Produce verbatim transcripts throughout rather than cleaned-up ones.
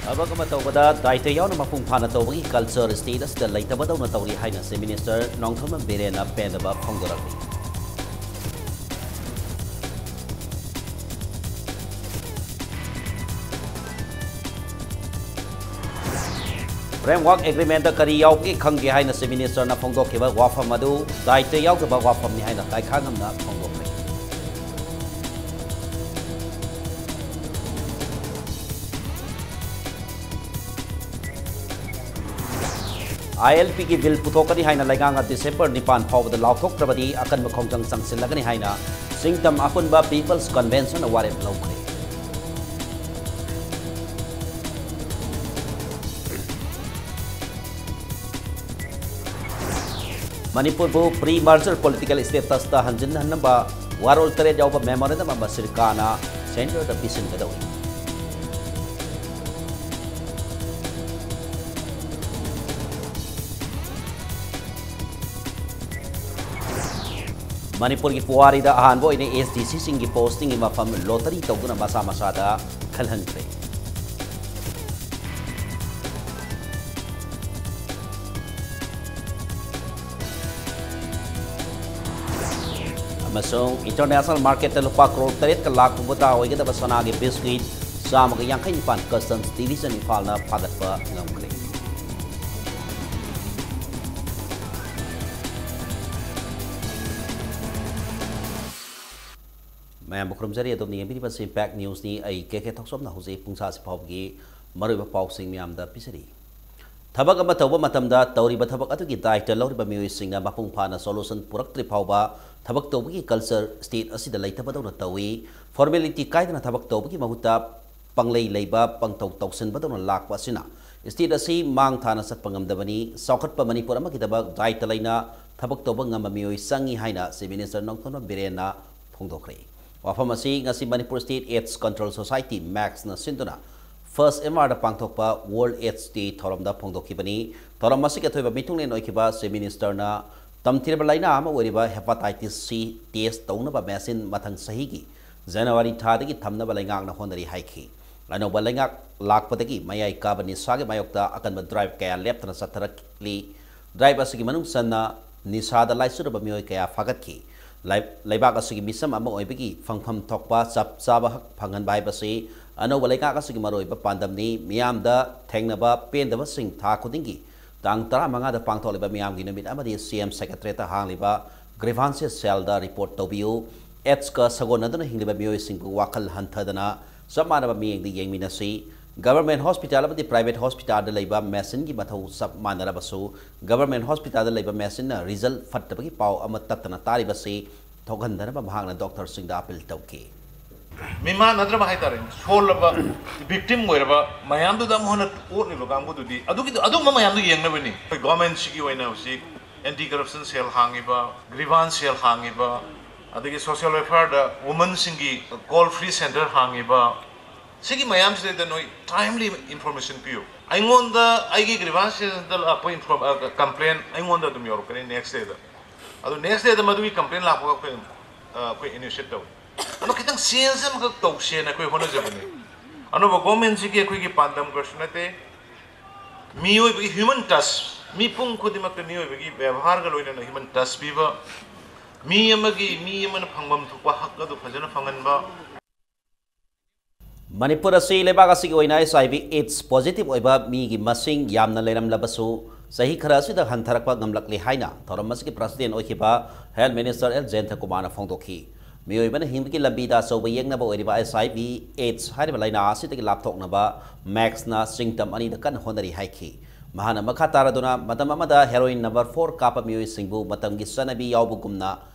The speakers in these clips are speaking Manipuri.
ꯊꯕꯛ ꯑꯃ ꯇꯧꯕꯗ ꯗꯥꯏꯇ ꯌꯥꯎꯅ ꯃꯄꯨꯡ ꯐꯥꯅ ꯇꯧꯕꯒꯤ ꯀꯜꯆꯔ ꯁ꯭ꯇꯦꯠ ꯑꯁꯤꯗ ꯂꯩꯇꯕꯗꯧꯅ ꯇꯧꯔꯤ ꯍꯥꯏꯅ ꯆꯤꯐ ꯃꯤꯅꯤꯁꯇꯔ ꯅꯣꯡꯊꯣꯝꯕꯝ ꯕꯤꯔꯦꯟꯅ ꯄꯦꯟꯗꯕ ꯐꯣꯡꯗꯣꯔꯛꯂꯤ꯫ ꯐ꯭ꯔꯦꯝꯋꯥꯔꯛ ꯑꯦꯒ꯭ꯔꯤꯃꯦꯟꯗ ꯀꯔꯤ ꯌꯥꯎꯕꯒꯦ ꯈꯪꯗꯦ ꯍꯥꯏꯅ ꯆꯤꯐ ꯃꯤꯅꯤꯁꯇꯔꯅ ꯐꯣꯡꯗꯣꯛꯈꯤꯕ ꯋꯥꯐꯝ ꯑꯗꯨ ꯗꯥꯏꯇ ꯌꯥꯎꯗꯕ ꯋꯥꯐꯝꯅꯤ ꯍꯥꯏꯅ ꯀꯥꯏꯈꯥ ꯉꯝꯅ ꯐꯣꯡꯗꯣꯛꯈ꯭ꯔꯦ꯫ ꯑꯥꯏ ꯑꯦꯜ ꯄꯤꯒꯤ ꯕꯤꯜ ꯄꯨꯊꯣꯛꯀꯅꯤ ꯍꯥꯏꯅ ꯂꯩꯉꯥꯛꯅ ꯗꯤꯁꯦꯝꯕꯔ ꯅꯤꯄꯥꯟ ꯐꯥꯎꯕꯗ ꯂꯥꯎꯊꯣꯛꯇ꯭ꯔꯕꯗꯤ ꯑꯀꯟꯕ ꯈꯣꯡꯖꯪ ꯆꯪꯁꯤꯜꯂꯒꯅꯤ ꯍꯥꯏꯅ ꯁꯤꯡꯇꯝ ꯑꯄꯨꯟꯕ ꯄꯤꯄꯜꯁ ꯀꯟꯚꯦꯟꯁꯟꯅ ꯋꯥꯔꯦꯞ ꯂꯧꯈ꯭ꯔꯦ꯫ ꯃꯅꯤꯄꯨꯔꯕꯨ ꯄ꯭ꯔꯤ ꯃꯔꯖꯔ ꯄꯣꯂꯤꯇꯤꯀꯦꯜ ꯁ꯭ꯇꯦꯇꯁꯇ ꯍꯟꯖꯤꯟꯍꯟꯅꯕ ꯋꯥꯔꯣꯜ ꯇꯔꯦꯠ ꯌꯥꯎꯕ ꯃꯦꯃꯣꯔꯦꯟꯗꯝ ꯑꯃ ꯁꯔꯀꯥꯔꯅ ꯁꯦꯟꯇꯔꯗ ꯄꯤꯁꯤꯟꯒꯗꯧꯔꯤ꯫ ꯃꯅꯤꯄꯨꯔꯒꯤ ꯄꯨꯋꯥꯔꯤꯗ ꯑꯍꯥꯟꯕ ꯑꯣꯏꯅ ꯑꯦꯁ ꯗꯤ ꯁꯤꯁꯤꯡꯒꯤ ꯄꯣꯁꯇꯤꯡꯒꯤ ꯃꯐꯝ ꯂꯣꯇꯔꯤ ꯇꯧꯗꯨꯅ ꯃꯁꯥ ꯃꯁꯥꯗ ꯈꯜꯍꯟꯈ꯭ꯔꯦ꯫ ꯑꯃꯁꯨꯡ ꯏꯟꯇꯔꯅꯦꯁꯅꯦꯜ ꯃꯥꯔꯀꯦꯠꯇ ꯂꯨꯄꯥ ꯀ꯭ꯔꯣꯔ ꯇꯔꯦꯠꯀ ꯂꯥꯈ ꯍꯨꯝꯐꯨꯇꯔꯥ ꯑꯣꯏꯒꯗꯕ ꯁꯅꯥꯒꯤ ꯕꯤꯁꯀꯤꯠ ꯆꯥꯝꯃꯒ ꯌꯥꯡꯈꯩ ꯅꯤꯄꯥꯟ ꯀꯁꯇꯝꯁ ꯗꯤꯚꯤꯖꯟ ꯏꯝꯐꯥꯜꯅ ꯐꯥꯒꯠꯄ ꯉꯝꯈ꯭ꯔꯦ꯫ ꯃꯌꯥꯝꯕꯨ ꯈꯨꯔꯨꯝꯖꯔꯤ꯫ ꯑꯗꯣꯝꯅ ꯌꯦꯡꯕꯤꯔꯤꯕꯁꯤ ꯏꯝꯄꯦꯛ ꯅ꯭ꯌꯨꯁꯅꯤ꯫ ꯑꯩ ꯀꯦ ꯀꯦ ꯊꯣꯛꯆꯣꯝꯅ ꯍꯧꯖꯤꯛ ꯄꯨꯡꯁꯥꯁꯤ ꯐꯥꯎꯕꯒꯤ ꯃꯔꯨꯑꯣꯏꯕ ꯄꯥꯎꯁꯤꯡ ꯃꯌꯥꯝꯗ ꯄꯤꯖꯔꯤ꯫ ꯊꯕꯛ ꯑꯃ ꯇꯧꯕ ꯃꯇꯝꯗ ꯇꯧꯔꯤꯕ ꯊꯕꯛ ꯑꯗꯨꯒꯤ ꯗꯥꯏꯇ ꯂꯧꯔꯤꯕ ꯃꯤꯑꯣꯏꯁꯤꯡꯅ ꯃꯄꯨꯡ ꯐꯥꯅ ꯁꯣꯂꯨꯁꯟ ꯄꯨꯔꯛꯇ꯭ꯔꯤ ꯐꯥꯎꯕ ꯊꯕꯛ ꯇꯧꯕꯒꯤ ꯀꯜꯆꯔ ꯁ꯭ꯇꯦꯠ ꯑꯁꯤꯗ ꯂꯩꯇꯕꯗꯧꯅ ꯇꯧꯏ꯫ ꯐꯣꯔꯃꯦꯂꯤꯇꯤ ꯀꯥꯏꯗꯅ ꯊꯕꯛ ꯇꯧꯕꯒꯤ ꯃꯍꯨꯠꯇ ꯄꯪꯂꯩ ꯂꯩꯕ, ꯄꯪꯇꯧ ꯇꯧꯁꯤꯟꯕꯗꯧꯅ ꯂꯥꯛꯄ ꯑꯁꯤꯅ ꯁ꯭ꯇꯦꯠ ꯑꯁꯤ ꯃꯥꯡ ꯊꯥꯅ ꯆꯠꯄ ꯉꯝꯗꯕꯅꯤ꯫ ꯆꯥꯎꯈꯠꯄ ꯃꯅꯤꯄꯨꯔ ꯑꯃꯒꯤꯗꯃꯛ ꯗꯥꯏꯇ ꯂꯩꯅ ꯊꯕꯛ ꯇꯧꯕ ꯉꯝꯕ ꯃꯤꯑꯣꯏ ꯆꯪꯏ ꯍꯥꯏꯅ ꯆꯤꯐ ꯃꯤꯅꯤꯁꯇꯔ ꯅꯣꯡꯊꯣꯝꯕꯝ ꯕꯤꯔꯦꯟꯅ ꯐꯣꯡꯗꯣꯛꯈ꯭ꯔꯦ꯫ ꯋꯥꯐꯝ ꯑꯁꯤ ꯉꯁꯤ Manipur state AIDS control society, ꯃꯦꯛꯁꯅ ꯁꯤꯟꯗꯨꯅ ꯐꯥꯔꯁ ꯑꯦꯝ ꯑꯥꯔꯗ ꯄꯥꯡꯊꯣꯛꯄ ꯋꯥꯔꯜꯗ ꯑꯦꯗꯁ ꯗꯦ ꯊꯧꯔꯝꯗ ꯐꯣꯡꯗꯣꯛꯈꯤꯕꯅꯤ꯫ ꯊꯧꯔꯝ ꯑꯁꯤꯒꯤ ꯑꯊꯣꯏꯕ ꯃꯤꯊꯨꯡꯂꯦꯟ ꯑꯣꯏꯈꯤꯕ ꯆꯤꯐ ꯃꯤꯅꯤꯁꯇꯔꯅ ꯇꯝꯊꯤꯔꯕ ꯂꯥꯏꯅꯥ ꯑꯃ ꯑꯣꯏꯔꯤꯕ ꯍꯦꯄꯥꯇꯥꯏꯇꯤꯁ ꯁꯤ ꯇꯦꯁ ꯇꯧꯅꯕ ꯃꯦꯁꯤꯟ ꯃꯊꯪ ꯆꯍꯤꯒꯤ ꯖꯅꯋꯥꯔꯤ ꯊꯥꯗꯒꯤ ꯊꯝꯅꯕ ꯂꯩꯉꯥꯛꯅ ꯍꯣꯠꯅꯔꯤ ꯍꯥꯏꯈꯤ꯫ ꯑꯅꯧꯕ ꯂꯩꯉꯥꯛ ꯂꯥꯛꯄꯗꯒꯤ ꯃꯌꯥꯏ ꯀꯥꯕ ꯅꯤꯁꯥꯒꯤ ꯃꯥꯌꯣꯛꯇ ꯑꯀꯟꯕ ꯗ꯭ꯔꯥꯏꯚ ꯀꯌꯥ ꯂꯦꯞꯇꯅ ꯆꯠꯊꯔꯛꯂꯤ꯫ ꯗ꯭ꯔꯥꯏꯚ ꯑꯁꯤꯒꯤ ꯃꯅꯨꯡ ꯆꯟꯅ ꯅꯤꯁꯥꯗ ꯂꯥꯏꯆꯨꯔꯕ ꯃꯤꯑꯣꯏ ꯀꯌꯥ ꯐꯥꯒꯠꯈꯤ꯫ ꯂꯩ-, ꯂꯩꯕꯥꯛ ꯑꯁꯤꯒꯤ ꯃꯤꯆꯝ ꯑꯃ ꯑꯣꯏꯕꯒꯤ ꯐꯪꯐꯝ ꯊꯣꯛꯄ ꯆꯞ ꯆꯥꯕ ꯍꯛ ꯐꯪꯍꯟꯕ ꯍꯥꯏꯕꯁꯤ ꯑꯅꯧꯕ ꯂꯩꯉꯥꯛ ꯑꯁꯤꯒꯤ ꯃꯔꯨꯑꯣꯏꯕ ꯄꯥꯟꯗꯝꯅꯤ꯫ ꯃꯤꯌꯥꯝꯗ ꯊꯦꯡꯅꯕ ꯄꯦꯟꯗꯕꯁꯤꯡ ꯊꯥ ꯈꯨꯗꯤꯡꯒꯤ ꯇꯥꯡ ꯇꯔꯥꯃꯉꯥꯗ ꯄꯥꯡꯊꯣꯛꯂꯤꯕ ꯃꯤꯌꯥꯝꯒꯤ ꯅꯨꯃꯤꯠ ꯑꯃꯗꯤ ꯁꯤ ꯑꯦꯝ ꯁꯦꯀ꯭ꯔꯦꯇꯔꯤꯌꯦꯠꯇ ꯍꯥꯡꯂꯤꯕ ꯒ꯭ꯔꯤꯚꯥꯟꯁꯦꯁ ꯁꯦꯜꯗ ꯔꯤꯄꯣꯔꯠ ꯇꯧꯕꯤꯌꯨ꯫ ꯑꯦꯗꯁꯀ ꯁꯥꯒꯣꯟꯅꯗꯨꯅ ꯍꯤꯡꯂꯤꯕ ꯃꯤꯑꯣꯏꯁꯤꯡꯕꯨ ꯋꯥꯈꯜ ꯍꯟꯊꯗꯅ ꯆꯞ ꯃꯥꯟꯅꯕ ꯃꯤꯠꯌꯦꯡꯗ ꯌꯦꯡꯃꯤꯟꯅꯁꯤ꯫ ꯒꯚꯔꯟꯃꯦꯟꯠ ꯍꯣꯁꯄꯤꯇꯥꯜ ꯑꯃꯗꯤ ꯄ꯭ꯔꯥꯏꯚꯦꯠ ꯍꯣꯁꯄꯤꯇꯥꯜꯗ ꯂꯩꯕ ꯃꯦꯁꯤꯟꯒꯤ ꯃꯊꯧ ꯆꯞ ꯃꯥꯟꯅꯔꯕꯁꯨ, ꯒꯚꯔꯟꯃꯦꯟꯠ ꯍꯣꯁꯄꯤꯇꯥꯜꯗ ꯂꯩꯕ ꯃꯦꯁꯤꯟꯅ ꯔꯤꯖꯜꯠ ꯐꯠꯇꯕꯒꯤ ꯄꯥꯎ ꯑꯃ ꯇꯠꯇꯅ ꯇꯥꯔꯤꯕꯁꯤ ꯊꯣꯛꯍꯟꯗꯅꯕ ꯃꯍꯥꯛꯅ ꯗꯣꯛꯇꯔꯁꯤꯡꯗ ꯑꯄꯤꯜ ꯇꯧꯈꯤ꯫ ꯃꯤꯃꯥꯟꯅꯗ꯭ꯔꯕ ꯍꯥꯏꯇꯥꯔꯦ, ꯁꯣꯜꯂꯕ, ꯚꯤꯛꯇꯤꯝ ꯑꯣꯏꯔꯕ ꯃꯌꯥꯝꯗꯨꯗ ꯑꯃꯨꯛ ꯍꯟꯅ ꯑꯣꯠꯂꯤꯕ ꯀꯥꯡꯕꯨꯗꯨꯗꯤ ꯑꯗꯨꯒꯤꯗꯣ, ꯑꯗꯨꯒꯨꯝꯕ ꯃꯌꯥꯝꯗꯨ ꯌꯦꯡꯅꯕꯅꯤ꯫ ꯑꯩꯈꯣꯏ ꯒꯣꯔꯃꯦꯟꯁꯤꯒꯤ ꯑꯣꯏꯅ ꯍꯧꯖꯤꯛ ꯑꯦꯟꯇꯤ ꯀꯔꯞꯁꯟ ꯁꯦꯜ ꯍꯥꯡꯉꯤꯕ, ꯒ꯭ꯔꯤꯚꯥꯟꯁ ꯁꯦꯜ ꯍꯥꯡꯉꯤꯕ, ꯑꯗꯒꯤ ꯁꯣꯁꯤꯌꯦꯜ ꯋꯦꯜꯐꯤꯌꯔꯗ ꯋꯨꯃꯟꯁꯤꯡꯒꯤ ꯀꯣꯜ ꯐ꯭ꯔꯤ ꯁꯦꯟꯇꯔ ꯍꯥꯡꯉꯤꯕ, ꯁꯤꯒꯤ ꯃꯌꯥꯝꯁꯤꯗꯩꯗ ꯅꯣꯏ ꯇꯥꯏꯝꯂꯤ ꯏꯟꯐꯣꯔꯃꯦꯁꯟ ꯄꯤꯌꯨ꯫ ꯑꯩꯉꯣꯟꯗ ꯑꯩꯒꯤ ꯒ꯭ꯔꯤꯚꯥꯟꯁ ꯁꯦꯟꯇꯔꯗ ꯂꯥꯛꯄ ꯏꯟꯐꯣꯔꯝ-, ꯑ, ꯀꯝꯄ꯭ꯂꯦꯟ ꯑꯩꯉꯣꯟꯗ ꯑꯗꯨꯝ ꯌꯧꯔꯛꯀꯅꯤ ꯅꯦꯛꯁ ꯗꯦꯗ꯫ ꯑꯗꯨ ꯅꯦꯛꯁ ꯗꯦꯗ ꯃꯗꯨꯒꯤ ꯀꯝꯄ꯭ꯂꯦꯟ ꯂꯥꯛꯄꯒ ꯑꯩꯈꯣꯏ ꯑꯗꯨꯝ, ꯑ, ꯑꯩꯈꯣꯏ ꯏꯅꯤꯁꯤꯌꯦꯠ ꯇꯧꯏ꯫ ꯑꯗꯣ ꯈꯤꯇꯪ ꯆꯦꯟꯖ ꯑꯃꯈꯛ ꯇꯧꯁꯦꯅ ꯑꯩꯈꯣꯏ ꯍꯣꯠꯅꯖꯕꯅꯤ꯫ ꯑꯅꯧꯕ ꯒꯣꯔꯃꯦꯟꯁꯤꯒꯤ ꯑꯩꯈꯣꯏꯒꯤ ꯄꯥꯟꯗꯝ ꯀꯔꯤꯁꯨ ꯅꯠꯇꯦ꯫ ꯃꯤꯑꯣꯏꯕꯒꯤ ꯍ꯭ꯌꯨꯃꯟ ꯇꯆ, ꯃꯤꯄꯨꯝ ꯈꯨꯗꯤꯡꯃꯛꯇ ꯃꯤꯑꯣꯏꯕꯒꯤ ꯕꯦꯕꯥꯔꯒ ꯂꯣꯏꯅꯅ ꯍ꯭ꯌꯨꯃꯟ ꯇꯆ ꯄꯤꯕ, ꯃꯤ ꯑꯃꯒꯤ, ꯃꯤ ꯑꯃꯅ ꯐꯪꯐꯝ ꯊꯣꯛꯄ ꯍꯛ ꯑꯗꯨ ꯐꯖꯅ ꯐꯪꯍꯟꯕ꯫ ꯃꯅꯤꯄꯨꯔ ꯑꯁꯤ ꯂꯩꯕꯥꯛ ꯑꯁꯤꯒꯤ ꯑꯣꯏꯅ ꯑꯩꯆ ꯑꯥꯏ ꯚꯤ ꯑꯦꯗꯁ ꯄꯣꯖꯤꯇꯤꯚ ꯑꯣꯏꯕ ꯃꯤꯒꯤ ꯃꯁꯤꯡ ꯌꯥꯝꯅ ꯂꯩꯔꯝꯂꯕꯁꯨ, ꯆꯍꯤ ꯈꯔ ꯑꯁꯤꯗ ꯍꯟꯊꯔꯛꯄ ꯉꯝꯂꯛꯂꯤ ꯍꯥꯏꯅ ꯊꯧꯔꯝ ꯑꯁꯤꯒꯤ ꯄ꯭ꯔꯁꯤꯗꯦꯟꯠ ꯑꯣꯏꯈꯤꯕ ꯍꯦꯜꯊ ꯃꯤꯅꯤꯁꯇꯔ ꯑꯦꯜ ꯖꯌꯟꯇ ꯀꯨꯃꯥꯔꯅ ꯐꯣꯡꯗꯣꯛꯈꯤ꯫ ꯃꯤꯑꯣꯏꯕꯅ ꯍꯤꯡꯕꯒꯤ ꯂꯝꯕꯤꯗ ꯑꯆꯧꯕ ꯌꯦꯛꯅꯕ ꯑꯣꯏꯔꯤꯕ ꯑꯩꯆ ꯑꯥꯏ ꯚꯤ ꯑꯦꯗꯁ ꯍꯥꯏꯔꯤꯕ ꯂꯥꯏꯅꯥ ꯑꯁꯤꯗꯒꯤ ꯂꯥꯞꯊꯣꯛꯅꯕ ꯃꯦꯛꯁꯅ ꯁꯤꯡꯇꯝ ꯑꯅꯤꯗ ꯀꯟꯅ ꯍꯣꯠꯅꯔꯤ ꯍꯥꯏꯈꯤ꯫ ꯃꯍꯥꯛꯅ ꯃꯈꯥ ꯇꯥꯔꯗꯨꯅ ꯃꯇꯝ ꯑꯃꯗ ꯍꯦꯔꯣꯏꯟ ꯅꯝꯕꯔ ꯐꯣꯔ ꯀꯥꯞꯄ ꯃꯤꯑꯣꯏꯁꯤꯡꯕꯨ ꯃꯇꯝꯒꯤ ꯆꯠꯅꯕꯤ ꯌꯥꯎꯕꯒꯨꯝꯅ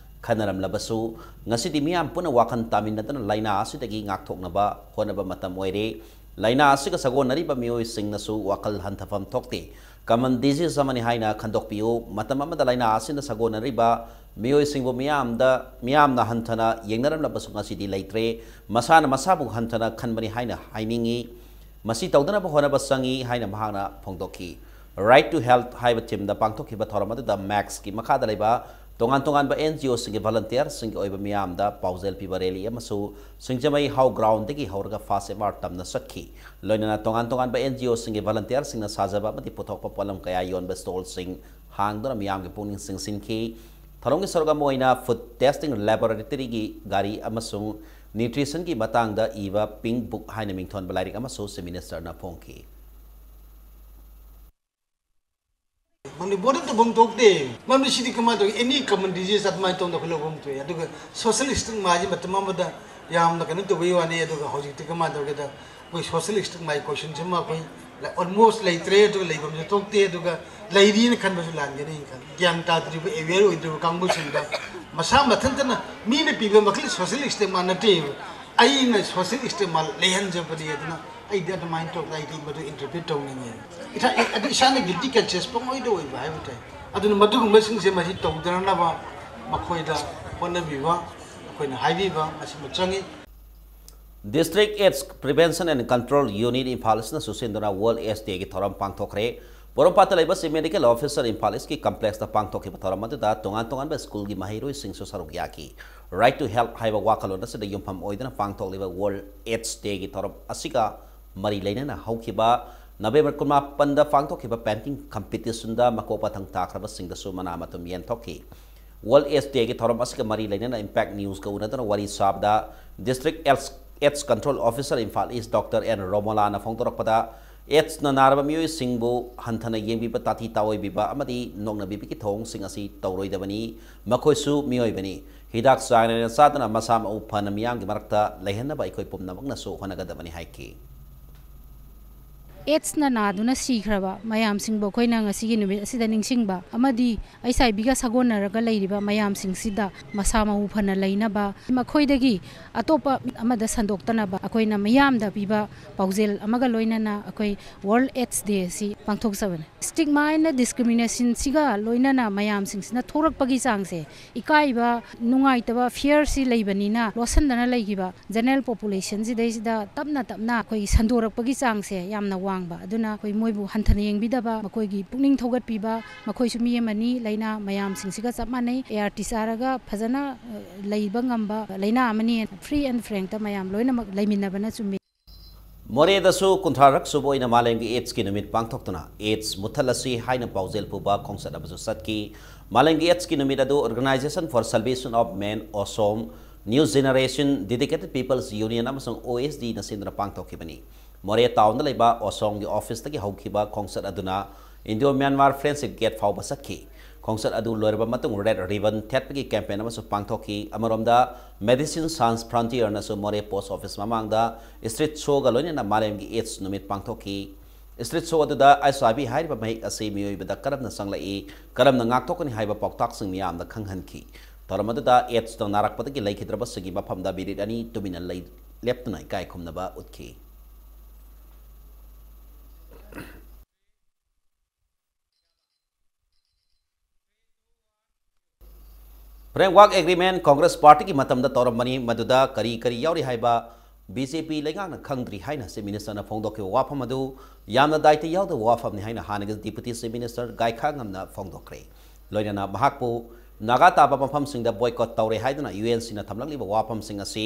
ꯈꯟꯅꯔꯝꯂꯕꯁꯨ, ꯉꯁꯤꯗꯤ ꯃꯤꯌꯥꯝ ꯄꯨꯟꯅ ꯋꯥꯈꯜ ꯇꯥꯃꯤꯟꯅꯗꯨꯅ ꯂꯥꯏꯅꯥ ꯑꯁꯤꯗꯒꯤ ꯉꯥꯛꯊꯣꯛꯅꯕ ꯍꯣꯠꯅꯕ ꯃꯇꯝ ꯑꯣꯏꯔꯦ꯫ ꯂꯥꯏꯅꯥ ꯑꯁꯤꯒ ꯁꯥꯒꯣꯟꯅꯔꯤꯕ ꯃꯤꯑꯣꯏꯁꯤꯡꯅꯁꯨ ꯋꯥꯈꯜ ꯍꯟꯊꯐꯝ ꯊꯣꯛꯇꯦ꯫ ꯀꯃꯟ ꯗꯤꯖꯤꯖ ꯑꯃꯅꯤ ꯍꯥꯏꯅ ꯈꯟꯗꯣꯛꯄꯤꯌꯨ꯫ ꯃꯇꯝ ꯑꯃꯗ ꯂꯥꯏꯅꯥ ꯑꯁꯤꯅ ꯁꯥꯒꯣꯟꯅꯔꯤꯕ ꯃꯤꯑꯣꯏꯁꯤꯡꯕꯨ ꯃꯤꯌꯥꯝꯗ, ꯃꯤꯌꯥꯝꯅ ꯍꯟꯊꯅ ꯌꯦꯡꯅꯔꯝꯂꯕꯁꯨ ꯉꯁꯤꯗꯤ ꯂꯩꯇ꯭ꯔꯦ꯫ ꯃꯁꯥꯅ ꯃꯁꯥꯕꯨ ꯍꯟꯊꯅ ꯈꯟꯕꯅꯤ ꯍꯥꯏꯅ ꯍꯥꯏꯅꯤꯡꯏ꯫ ꯃꯁꯤ ꯇꯧꯗꯅꯕ ꯍꯣꯠꯅꯕ ꯆꯪꯏ ꯍꯥꯏꯅ ꯃꯍꯥꯛꯅ ꯐꯣꯡꯗꯣꯛꯈꯤ꯫ ꯔꯥꯏꯠ ꯇꯨ ꯍꯦꯜꯊ ꯍꯥꯏꯕ ꯊꯤꯝꯗ ꯄꯥꯡꯊꯣꯛꯈꯤꯕ ꯊꯧꯔꯝ ꯑꯗꯨꯗ ꯃꯦꯛꯁꯀꯤ ꯃꯈꯥꯗ ꯂꯩꯕ ꯇꯣꯉꯥꯟ ꯇꯣꯉꯥꯟꯕ NGOꯁꯤꯡꯒꯤ volunteerꯁꯤꯡꯒꯤ ꯑꯣꯏꯕ ꯃꯤꯌꯥꯝꯗ ꯄꯥꯎꯖꯦꯜ ꯄꯤꯕ rally ꯑꯃꯁꯨ ꯁꯤꯡꯖꯃꯩ ꯍꯥꯎ groundꯗꯒꯤ ꯍꯧꯔꯒ first MR ꯇꯝꯅ ꯆꯠꯈꯤ꯫ ꯂꯣꯏꯅꯅ ꯇꯣꯉꯥꯟ ꯇꯣꯉꯥꯟꯕ NGOꯁꯤꯡꯒꯤ volunteerꯁꯤꯡꯅ ꯁꯥꯖꯕ ꯑꯃꯗꯤ ꯄꯨꯊꯣꯛꯄ ꯄꯣꯠꯂꯝ ꯀꯌꯥ ꯌꯣꯟꯕ stallꯁꯤꯡ ꯍꯥꯡꯗꯨꯅ ꯃꯤꯌꯥꯝꯒꯤ ꯄꯨꯛꯅꯤꯡ ꯆꯤꯡꯁꯤꯟꯈꯤ꯫ ꯊꯧꯔꯝꯒꯤ ꯁꯔꯨꯛ ꯑꯃ ꯑꯣꯏꯅ food testing laboratoryꯒꯤ ꯒꯥꯔꯤ ꯑꯃꯁꯨꯡ nutritionꯒꯤ ꯃꯇꯥꯡꯗ ꯏꯕ Pink Book ꯍꯥꯏꯅ ꯃꯤꯡꯊꯣꯟꯕ ꯂꯥꯏꯔꯤꯛ ꯑꯃꯁꯨ Chief Ministerꯅ ꯐꯣꯡꯈꯤ꯫ ꯃꯅꯤꯄꯨꯔꯗ ꯇꯧꯐꯝ ꯊꯣꯛꯇꯦ꯫ ꯃꯔꯝꯗꯤ ꯁꯤꯗꯤ ꯀꯃꯥꯏꯅ ꯇꯧꯒꯦ? Any common disease ꯑꯗꯨꯃꯥꯏꯅ ꯇꯧꯗꯅ ꯑꯩꯈꯣꯏ ꯂꯧꯐꯝ ꯊꯣꯛꯑꯦ꯫ ꯑꯗꯨꯒ social stigmaꯁꯤ ꯃꯇꯝ ꯑꯃꯗ ꯌꯥꯝꯅ ꯀꯩꯅꯣ ꯇꯧꯕꯒꯤ ꯋꯥꯅꯤ꯫ ꯑꯗꯨꯒ ꯍꯧꯖꯤꯛꯇꯤ ꯀꯃꯥꯏꯅ ꯇꯧꯒꯦꯗ, ꯑꯩꯈꯣꯏ social stigmaꯒꯤ questionꯁꯤꯃ ꯑꯩꯈꯣꯏ almost ꯂꯩꯇ꯭ꯔꯦ꯫ ꯑꯗꯨꯒ ꯂꯩꯐꯝꯁꯨ ꯊꯣꯛꯇꯦ꯫ ꯑꯗꯨꯒ ꯂꯩꯔꯤꯅ ꯈꯟꯕꯁꯨ ꯂꯥꯟꯒꯅꯤ꯫ ꯒ꯭ꯌꯥꯟ ꯇꯥꯗ꯭ꯔꯤꯕ, aware ꯑꯣꯏꯗ꯭ꯔꯤꯕ ꯀꯥꯡꯕꯨꯁꯤꯡꯗ ꯃꯁꯥ ꯃꯊꯟꯇꯅ ꯃꯤꯅ ꯄꯤꯕ ꯃꯈꯜ social stigma ꯅꯠꯇꯦꯕ꯫ ꯑꯩꯅ social stigma ꯂꯩꯍꯟꯖꯕꯅꯤ꯫ ꯑꯗꯨꯅ ꯑꯩꯗꯤ ꯑꯗꯨꯃꯥꯏꯅ ꯇꯧꯗꯅ ꯑꯩꯗꯤ ꯃꯗꯨ interpret ꯇꯧꯅꯤꯡꯉꯦ꯫ ꯏꯁꯥ, ꯑꯗꯨ ꯏꯁꯥꯅ guilty conscious ꯄꯪꯑꯣꯏꯗ ꯑꯣꯏꯕ ꯍꯥꯏꯕ ꯇꯥꯏ꯫ ꯑꯗꯨꯅ ꯃꯗꯨꯒꯨꯝꯕꯁꯤꯡꯁꯦ ꯃꯁꯤ ꯇꯧꯗꯅꯅꯕ ꯃꯈꯣꯏꯗ ꯍꯣꯠꯅꯕꯤꯕ, ꯑꯩꯈꯣꯏꯅ ꯍꯥꯏꯕꯤꯕ ꯃꯁꯤꯃ ꯆꯪꯉꯤ꯫ District AIDS Prevention and Control Unit Imphal ꯏꯁꯅꯁꯨ ꯁꯤꯟꯗꯨꯅ World AIDS Dayꯒꯤ ꯊꯧꯔꯝ ꯄꯥꯡꯊꯣꯛꯈ꯭ꯔꯦ꯫ ꯄꯣꯔꯣꯝꯄꯥꯠꯇ ꯂꯩꯕ Chief Medical Officer ꯏꯝꯐꯥꯜ ꯏꯁꯀꯤ complexꯇ ꯄꯥꯡꯊꯣꯛꯈꯤꯕ ꯊꯧꯔꯝ ꯑꯗꯨꯗ ꯇꯣꯉꯥꯟ ꯇꯣꯉꯥꯟꯕ ꯁ꯭ꯀꯨꯜꯒꯤ ꯃꯍꯩꯔꯣꯏꯁꯤꯡꯁꯨ ꯁꯔꯨꯛ ꯌꯥꯈꯤ꯫ Right to Health ꯍꯥꯏꯕ ꯋꯥꯈꯜꯂꯣꯟ ꯑꯁꯤꯗ ꯌꯨꯝꯐꯝ ꯑꯣꯏꯗꯨꯅ ꯄꯥꯡꯊꯣꯛꯂꯤꯕ World AIDS Dayꯒꯤ ꯊꯧꯔꯝ ꯑꯁꯤꯒ ꯃꯔꯤ ꯂꯩꯅꯅ ꯍꯧꯈꯤꯕ ꯅꯕꯦꯝꯕꯔ ꯀꯨꯟꯃꯥꯄꯟꯗ ꯄꯥꯡꯊꯣꯛꯈꯤꯕ painting competitionꯗ ꯃꯀꯣꯛ ꯃꯊꯪ ꯇꯥꯈ꯭ꯔꯕꯁꯤꯡꯗꯁꯨ ꯃꯅꯥ ꯃꯊꯨꯝ ꯌꯦꯟꯊꯣꯛꯈꯤ꯫ World AIDS Dayꯒꯤ ꯊꯧꯔꯝ ꯑꯁꯤꯒ ꯃꯔꯤ ꯂꯩꯅꯅ Impact Newsꯀ ꯎꯅꯗꯨꯅ ꯋꯥꯔꯤ ꯁꯥꯕꯗ District AIDS Control Officer Imphal East doctor N ꯔꯣꯃꯣꯂꯥꯅ ꯐꯣꯡꯗꯣꯔꯛꯄꯗ, AIDSꯅ ꯅꯥꯔꯕ ꯃꯤꯑꯣꯏꯁꯤꯡꯕꯨ ꯍꯟꯊꯅ ꯌꯦꯡꯕꯤꯕ, ꯇꯥꯊꯤ ꯇꯥꯑꯣꯏꯕꯤꯕ ꯑꯃꯗꯤ ꯅꯣꯛꯅꯕꯤꯕꯒꯤ ꯊꯧꯑꯣꯡꯁꯤꯡ ꯑꯁꯤ ꯇꯧꯔꯣꯏꯗꯕꯅꯤ꯫ ꯃꯈꯣꯏꯁꯨ ꯃꯤꯑꯣꯏꯕꯅꯤ꯫ ꯍꯤꯗꯥꯛ ꯆꯥꯡ ꯅꯥꯏꯅ ꯆꯥꯗꯨꯅ ꯃꯁꯥ ꯃꯎ ꯐꯅ ꯃꯤꯌꯥꯝꯒꯤ ꯃꯔꯛꯇ ꯂꯩꯍꯟꯅꯕ ꯑꯩꯈꯣꯏ ꯄꯨꯝꯅꯃꯛꯅꯁꯨ ꯍꯣꯠꯅꯒꯗꯕꯅꯤ ꯍꯥꯏꯈꯤ꯫ AIDSꯅ ꯅꯥꯗꯨꯅ ꯁꯤꯈ꯭ꯔꯕ ꯃꯌꯥꯝꯁꯤꯡꯕꯨ ꯑꯩꯈꯣꯏꯅ ꯉꯁꯤꯒꯤ ꯅꯨꯃꯤꯠ ꯑꯁꯤꯗ ꯅꯤꯡꯁꯤꯡꯕ ꯑꯃꯗꯤ HIVꯒ ꯁꯥꯒꯣꯟꯅꯔꯒ ꯂꯩꯔꯤꯕ ꯃꯌꯥꯝꯁꯤꯡꯁꯤꯗ ꯃꯁꯥ ꯃꯎ ꯐꯅ ꯂꯩꯅꯕ, ꯃꯈꯣꯏꯗꯒꯤ ꯑꯇꯣꯞꯄ ꯑꯃꯗ ꯁꯟꯗꯣꯛꯇꯅꯕ ꯑꯩꯈꯣꯏꯅ ꯃꯤꯌꯥꯝꯗ ꯄꯤꯕ ꯄꯥꯎꯖꯦꯜ ꯑꯃꯒ ꯂꯣꯏꯅꯅ ꯑꯩꯈꯣꯏ World AIDS Day ꯑꯁꯤ ꯄꯥꯡꯊꯣꯛꯆꯕꯅꯤ꯫ Stigma and discriminationꯁꯤꯒ ꯂꯣꯏꯅꯅ ꯃꯌꯥꯝꯁꯤꯡꯁꯤꯅ ꯊꯣꯔꯛꯄꯒꯤ ꯆꯥꯡꯁꯦ, ꯏꯀꯥꯏꯕ, ꯅꯨꯡꯉꯥꯏꯇꯕ, fearꯁꯤ ꯂꯩꯕꯅꯤꯅ ꯂꯣꯠꯁꯤꯟꯗꯅ ꯂꯩꯈꯤꯕ general populationꯁꯤꯗꯩꯁꯤꯗ ꯇꯞꯅ ꯇꯞꯅ ꯑꯩꯈꯣꯏꯒꯤ ꯁꯟꯗꯣꯔꯛꯄꯒꯤ ꯆꯥꯡꯁꯦ ꯌꯥꯝꯅ ꯋꯥꯡ ꯋꯥꯡꯕ꯫ ꯑꯗꯨꯅ ꯑꯩꯈꯣꯏ ꯃꯣꯏꯕꯨ ꯍꯟꯊꯅ ꯌꯦꯡꯕꯤꯗꯕ, ꯃꯈꯣꯏꯒꯤ ꯄꯨꯛꯅꯤꯡ ꯊꯧꯒꯠꯄꯤꯕ, ꯃꯈꯣꯏꯁꯨ ꯃꯤ ꯑꯃꯅꯤ, ꯂꯥꯏꯅꯥ ꯃꯌꯥꯝꯁꯤꯡꯁꯤꯒ ꯆꯞ ꯃꯥꯟꯅꯩ꯫ ꯑꯦ ꯑꯥꯔ ꯇꯤ ꯆꯥꯔꯒ ꯐꯖꯅ, ꯑ, ꯂꯩꯕ ꯉꯝꯕ ꯂꯥꯏꯅꯥ ꯑꯃꯅꯤ꯫ Free and frankꯇ ꯃꯌꯥꯝ ꯂꯣꯏꯅꯃꯛ ꯂꯩꯃꯤꯟꯅꯕꯅ ꯆꯨꯝꯃꯤ꯫ ꯃꯣꯔꯦꯗꯁꯨ ꯀꯨꯟꯊ꯭ꯔꯥꯔꯛ ꯁꯨꯕ ꯑꯣꯏꯅ ꯃꯥꯂꯦꯝꯒꯤ AIDS ꯀꯤ ꯅꯨꯃꯤꯠ ꯄꯥꯡꯊꯣꯛꯇꯨꯅ AIDS ꯃꯨꯠꯊꯠꯂꯁꯤ ꯍꯥꯏꯅ ꯄꯥꯎꯖꯦꯜ ꯄꯨꯕ ꯈꯣꯡꯆꯠ ꯑꯃꯁꯨ ꯆꯠꯈꯤ꯫ ꯃꯥꯂꯦꯝꯒꯤ AIDS ꯀꯤ ꯅꯨꯃꯤꯠ ꯑꯗꯨ Organisation for Salvation of Man, ꯑꯣꯁꯣꯝ, New Generation Dedicated People's Union ꯑꯃꯁꯨꯡ ꯑꯣ ꯑꯦꯁ ꯗꯤꯅ ꯁꯤꯟꯗꯨꯅ ꯄꯥꯡꯊꯣꯛꯈꯤꯕꯅꯤ꯫ ꯃꯣꯔꯦ ꯇꯥꯎꯟꯗ ꯂꯩꯕ ꯑꯣꯁꯣꯝꯒꯤ ꯑꯣꯐꯤꯁꯇꯒꯤ ꯍꯧꯈꯤꯕ ꯈꯣꯡꯆꯠ ꯑꯗꯨꯅ ꯏꯟꯗꯤꯌꯣ ꯃ꯭ꯌꯥꯟꯃꯥꯔ ꯐ꯭ꯔꯦꯟꯁꯤꯞ ꯒꯦꯠ ꯐꯥꯎꯕ ꯆꯠꯈꯤ꯫ ꯈꯣꯡꯆꯠ ꯑꯗꯨ ꯂꯣꯏꯔꯕ ꯃꯇꯨꯡ ꯔꯦꯗ ꯔꯤꯕꯟ ꯊꯦꯠꯄꯒꯤ ꯀꯦꯝꯄꯦꯟ ꯑꯃꯁꯨ ꯄꯥꯡꯊꯣꯛꯈꯤ꯫ ꯑꯃꯔꯣꯝꯗ Medicine Sans Frontierꯅꯁꯨ ꯃꯣꯔꯦ ꯄꯣꯁ ꯑꯣꯐꯤꯁ ꯃꯃꯥꯡꯗ ꯁ꯭ꯇ꯭ꯔꯤꯠ ꯁꯣꯒ ꯂꯣꯏꯅꯅ ꯃꯥꯂꯦꯝꯒꯤ AIDS ꯅꯨꯃꯤꯠ ꯄꯥꯡꯊꯣꯛꯈꯤ꯫ ꯁ꯭ꯇ꯭ꯔꯤꯠ ꯁꯣ ꯑꯗꯨꯗ ꯑꯩꯆ ꯑꯥꯏ ꯚꯤ ꯍꯥꯏꯔꯤꯕ ꯃꯍꯤꯛ ꯑꯁꯤ ꯃꯤꯑꯣꯏꯕꯗ ꯀꯔꯝꯅ ꯆꯪꯂꯛꯏ, ꯀꯔꯝꯅ ꯉꯥꯛꯊꯣꯛꯀꯅꯤ ꯍꯥꯏꯕ ꯄꯥꯎꯇꯥꯛꯁꯤꯡ ꯃꯤꯌꯥꯝꯗ ꯈꯪꯍꯟꯈꯤ꯫ ꯊꯧꯔꯝ ꯑꯗꯨꯗ AIDSꯅ ꯅꯥꯔꯛꯄꯗꯒꯤ ꯂꯩꯈꯤꯗ꯭ꯔꯕꯁꯤꯡꯒꯤ ꯃꯐꯝꯗ ꯃꯤꯅꯤꯠ ꯑꯅꯤ ꯇꯨꯃꯤꯟꯅ ꯂꯩ-, ꯂꯦꯞꯇꯨꯅ ꯏꯀꯥꯏ ꯈꯨꯝꯅꯕ ꯎꯠꯈꯤ꯫ Framework Agreement Congress Partyꯒꯤ ꯃꯇꯝꯗ ꯇꯧꯔꯝꯕꯅꯤ, ꯃꯗꯨꯗ ꯀꯔꯤ ꯀꯔꯤ ꯌꯥꯎꯔꯤ ꯍꯥꯏꯕ ꯕꯤ ꯖꯦ ꯄꯤ ꯂꯩꯉꯥꯛꯅ ꯈꯪꯗ꯭ꯔꯤ ꯍꯥꯏꯅ Chief Ministerꯅ ꯐꯣꯡꯗꯣꯛꯈꯤꯕ ꯋꯥꯐꯝ ꯑꯗꯨ ꯌꯥꯝꯅ ꯗꯥꯏꯇ ꯌꯥꯎꯗꯕ ꯋꯥꯐꯝꯅꯤ ꯍꯥꯏꯅ ꯍꯥꯟꯅꯒꯤ Deputy Chief Minister ꯒꯥꯏꯈꯥꯉꯝꯅ ꯐꯣꯡꯗꯣꯛꯈ꯭ꯔꯦ꯫ ꯂꯣꯏꯅꯅ ꯃꯍꯥꯛꯄꯨ ꯅꯥꯒꯥ ꯇꯥꯕ ꯃꯐꯝꯁꯤꯡꯗ boycott ꯇꯧꯔꯦ ꯍꯥꯏꯗꯨꯅ ꯌꯨ ꯑꯦꯟ ꯁꯤꯅ ꯊꯝꯂꯛꯂꯤꯕ ꯋꯥꯐꯝꯁꯤꯡ ꯑꯁꯤ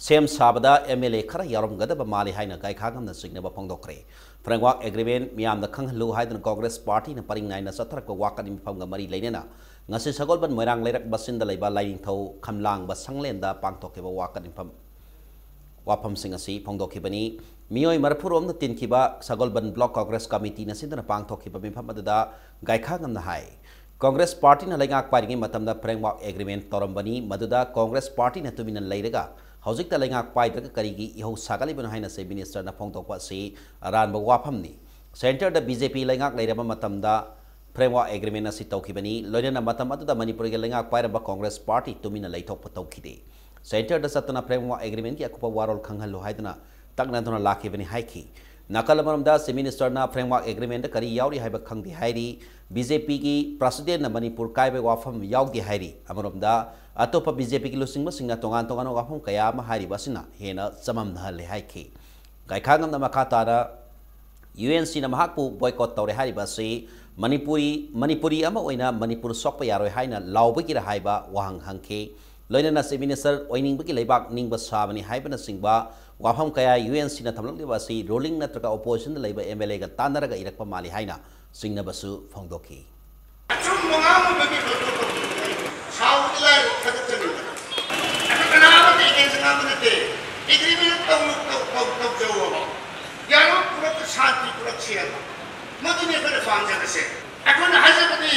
ꯁꯦꯝ ꯁꯥꯕꯗ ꯑꯦꯝ ꯑꯦꯜ ꯑꯦ ꯈꯔ ꯌꯥꯎꯔꯝꯒꯗꯕ ꯃꯥꯜꯂꯤ ꯍꯥꯏꯅ ꯒꯥꯏꯈꯥꯉꯝꯅ ꯆꯤꯡꯅꯕ ꯐꯣꯡꯗꯣꯛꯈ꯭ꯔꯦ꯫ Framework Agreement ꯃꯤꯌꯥꯝꯗ ꯈꯪꯍꯜꯂꯨ ꯍꯥꯏꯗꯨꯅ Congress Partyꯅ ꯄꯔꯤꯡ ꯅꯥꯏꯅ ꯆꯠꯊꯔꯛꯄ ꯋꯥꯀꯠ ꯃꯤꯐꯝꯒ ꯃꯔꯤ ꯂꯩꯅꯅ ꯉꯁꯤ ꯁꯒꯣꯜꯕꯟ ꯃꯣꯏꯔꯥꯡ ꯂꯩꯔꯛ ꯃꯆꯤꯟꯗ ꯂꯩꯕ ꯂꯥꯏꯅꯤꯡꯊꯧ ꯈꯝꯂꯥꯡꯕ ꯁꯪꯂꯦꯟꯗ ꯄꯥꯡꯊꯣꯛꯈꯤꯕ ꯋꯥꯀꯠ ꯃꯤꯐꯝ ꯋꯥꯐꯝꯁꯤꯡ ꯑꯁꯤ ꯐꯣꯡꯗꯣꯛꯈꯤꯕꯅꯤ꯫ ꯃꯤꯑꯣꯏ ꯃꯔꯤꯐꯨ ꯔꯣꯝꯅ ꯇꯤꯟꯈꯤꯕ ꯁꯒꯣꯜꯕꯟ Block Congress Committeeꯅ ꯁꯤꯟꯗꯨꯅ ꯄꯥꯡꯊꯣꯛꯈꯤꯕ ꯃꯤꯐꯝ ꯑꯗꯨꯗ ꯒꯥꯏꯈꯥꯉꯝꯅ ꯍꯥꯏ, Congress Partyꯅ ꯂꯩꯉꯥꯛ ꯄꯥꯏꯔꯤꯉꯩ ꯃꯇꯝꯗ Framework Agreement ꯇꯧꯔꯝꯕꯅꯤ, ꯃꯗꯨꯗ Congress Partyꯅ ꯇꯨꯃꯤꯟꯅ ꯂꯩꯔꯒ ꯍꯧꯖꯤꯛꯇ ꯂꯩꯉꯥꯛ ꯄꯥꯏꯗ꯭ꯔꯒ ꯀꯔꯤꯒꯤ ꯏꯍꯧ ꯁꯥꯒꯠꯂꯤꯕꯅꯣ ꯍꯥꯏꯅ Chief Ministerꯅ ꯐꯣꯡꯗꯣꯛꯄ ꯑꯁꯤ ꯑꯔꯥꯟꯕ ꯋꯥꯐꯝꯅꯤ꯫ Centreꯗ ꯕꯤ ꯖꯦ ꯄꯤ ꯂꯩꯉꯥꯛ ꯂꯩꯔꯕ ꯃꯇꯝꯗ Framework Agreement ꯑꯁꯤ ꯇꯧꯈꯤꯕꯅꯤ꯫ ꯂꯣꯏꯅꯅ ꯃꯇꯝ ꯑꯗꯨꯗ ꯃꯅꯤꯄꯨꯔꯒꯤ ꯂꯩꯉꯥꯛ ꯄꯥꯏꯔꯝꯕ Congress Party ꯇꯨꯃꯤꯟꯅ ꯂꯩꯊꯣꯛꯄ ꯇꯧꯈꯤꯗꯦ꯫ Centreꯗ ꯆꯠꯇꯨꯅ Framework Agreementꯀꯤ ꯑꯀꯨꯞꯄ ꯋꯥꯔꯣꯜ ꯈꯪꯍꯜꯂꯨ ꯍꯥꯏꯗꯨꯅ ꯇꯛꯅꯗꯨꯅ ꯂꯥꯛꯈꯤꯕꯅꯤ ꯍꯥꯏꯈꯤ꯫ ꯅꯥꯀꯜ ꯑꯃꯔꯣꯝꯗ Chief Ministerꯅ Framework Agreementꯇ ꯀꯔꯤ ꯌꯥꯎꯔꯤ ꯍꯥꯏꯕ ꯈꯪꯗꯦ ꯍꯥꯏꯔꯤ꯫ ꯕꯤ ꯖꯦ ꯄꯤꯒꯤ Presidentꯅ ꯃꯅꯤꯄꯨꯔ ꯀꯥꯏꯕꯒꯤ ꯋꯥꯐꯝ ꯌꯥꯎꯗꯦ ꯍꯥꯏꯔꯤ꯫ ꯑꯃꯔꯣꯝꯗ ꯑꯇꯣꯞꯄ ꯕꯤ ꯖꯦ ꯄꯤꯒꯤ ꯂꯨꯆꯤꯡꯕꯁꯤꯡꯅ ꯇꯣꯉꯥꯟ ꯇꯣꯉꯥꯟꯕ ꯋꯥꯐꯝ ꯀꯌꯥ ꯑꯃ ꯍꯥꯏꯔꯤꯕ ꯑꯁꯤꯅ ꯍꯦꯟꯅ ꯆꯃꯝꯅꯍꯜꯂꯦ ꯍꯥꯏꯈꯤ꯫ ꯒꯥꯏꯈꯥꯉꯝꯅ ꯃꯈꯥ ꯇꯥꯅ ꯌꯨ ꯑꯦꯟ ꯁꯤꯅ ꯃꯍꯥꯛꯄꯨ ꯕꯣꯏꯀꯣꯠ ꯇꯧꯔꯦ ꯍꯥꯏꯔꯤꯕ ꯑꯁꯤ ꯃꯅꯤꯄꯨꯔꯤ, ꯃꯅꯤꯄꯨꯔꯤ ꯑꯃ ꯑꯣꯏꯅ ꯃꯅꯤꯄꯨꯔ ꯁꯣꯛꯄ ꯌꯥꯔꯣꯏ ꯍꯥꯏꯅ ꯂꯥꯎꯕꯒꯤꯔ ꯍꯥꯏꯕ ꯋꯥꯍꯪ ꯍꯪꯈꯤ꯫ ꯂꯣꯏꯅꯅ ꯆꯤꯐ ꯃꯤꯅꯤꯁꯇꯔ ꯑꯣꯏꯅꯤꯡꯕꯒꯤ ꯂꯩꯕꯥꯛ ꯅꯤꯡꯕ ꯁꯥꯕꯅꯤ ꯍꯥꯏꯕꯅꯆꯤꯡꯕ ꯋꯥꯐꯝ ꯀꯌꯥ ꯌꯨ ꯑꯦꯟ ꯁꯤꯅ ꯊꯝꯂꯛꯂꯤꯕ ꯑꯁꯤ ꯔꯨꯂꯤꯡ ꯅꯠꯇ꯭ꯔꯒ ꯑꯣꯄꯣꯖꯤꯁꯟꯗ ꯂꯩꯕ ꯑꯦꯝ ꯑꯦꯜ ꯑꯦꯒ ꯇꯥꯟꯅꯔꯒ ꯏꯔꯛꯄ ꯃꯥꯜꯂꯤ ꯍꯥꯏꯅ ꯆꯤꯡꯅꯕꯁꯨ ꯐꯣꯡꯗꯣꯛꯈꯤ꯫ ꯑꯆꯨꯝꯕ ꯉꯥꯡꯕꯒꯤ ꯃꯇꯨꯡ ꯇꯧꯕꯅꯤ꯫ ꯁꯥꯎꯕꯗꯤ ꯂꯥꯏꯔꯤ, ꯊꯥꯒꯠꯆꯅꯤꯡꯕ꯫ ꯑꯩꯈꯣꯏ ꯀꯅꯥ ꯑꯃꯠꯇ against ꯉꯥꯡꯕ ꯅꯠꯇꯦ꯫ Agreement ꯇꯧ-, ꯇꯧ-, ꯇꯧ-, ꯇꯧꯖꯧꯑꯕ꯫ Dialogue ꯄꯨꯔꯛꯄ, ꯁꯥꯟꯇꯤ ꯄꯨꯔꯛꯁꯤ ꯍꯥꯏꯕ꯫ ꯃꯗꯨꯅꯤ ꯑꯩꯈꯣꯏꯅ ꯄꯥꯝꯖꯕꯁꯦ꯫ ꯑꯩꯈꯣꯏꯅ ꯍꯥꯏꯖꯕꯗꯤ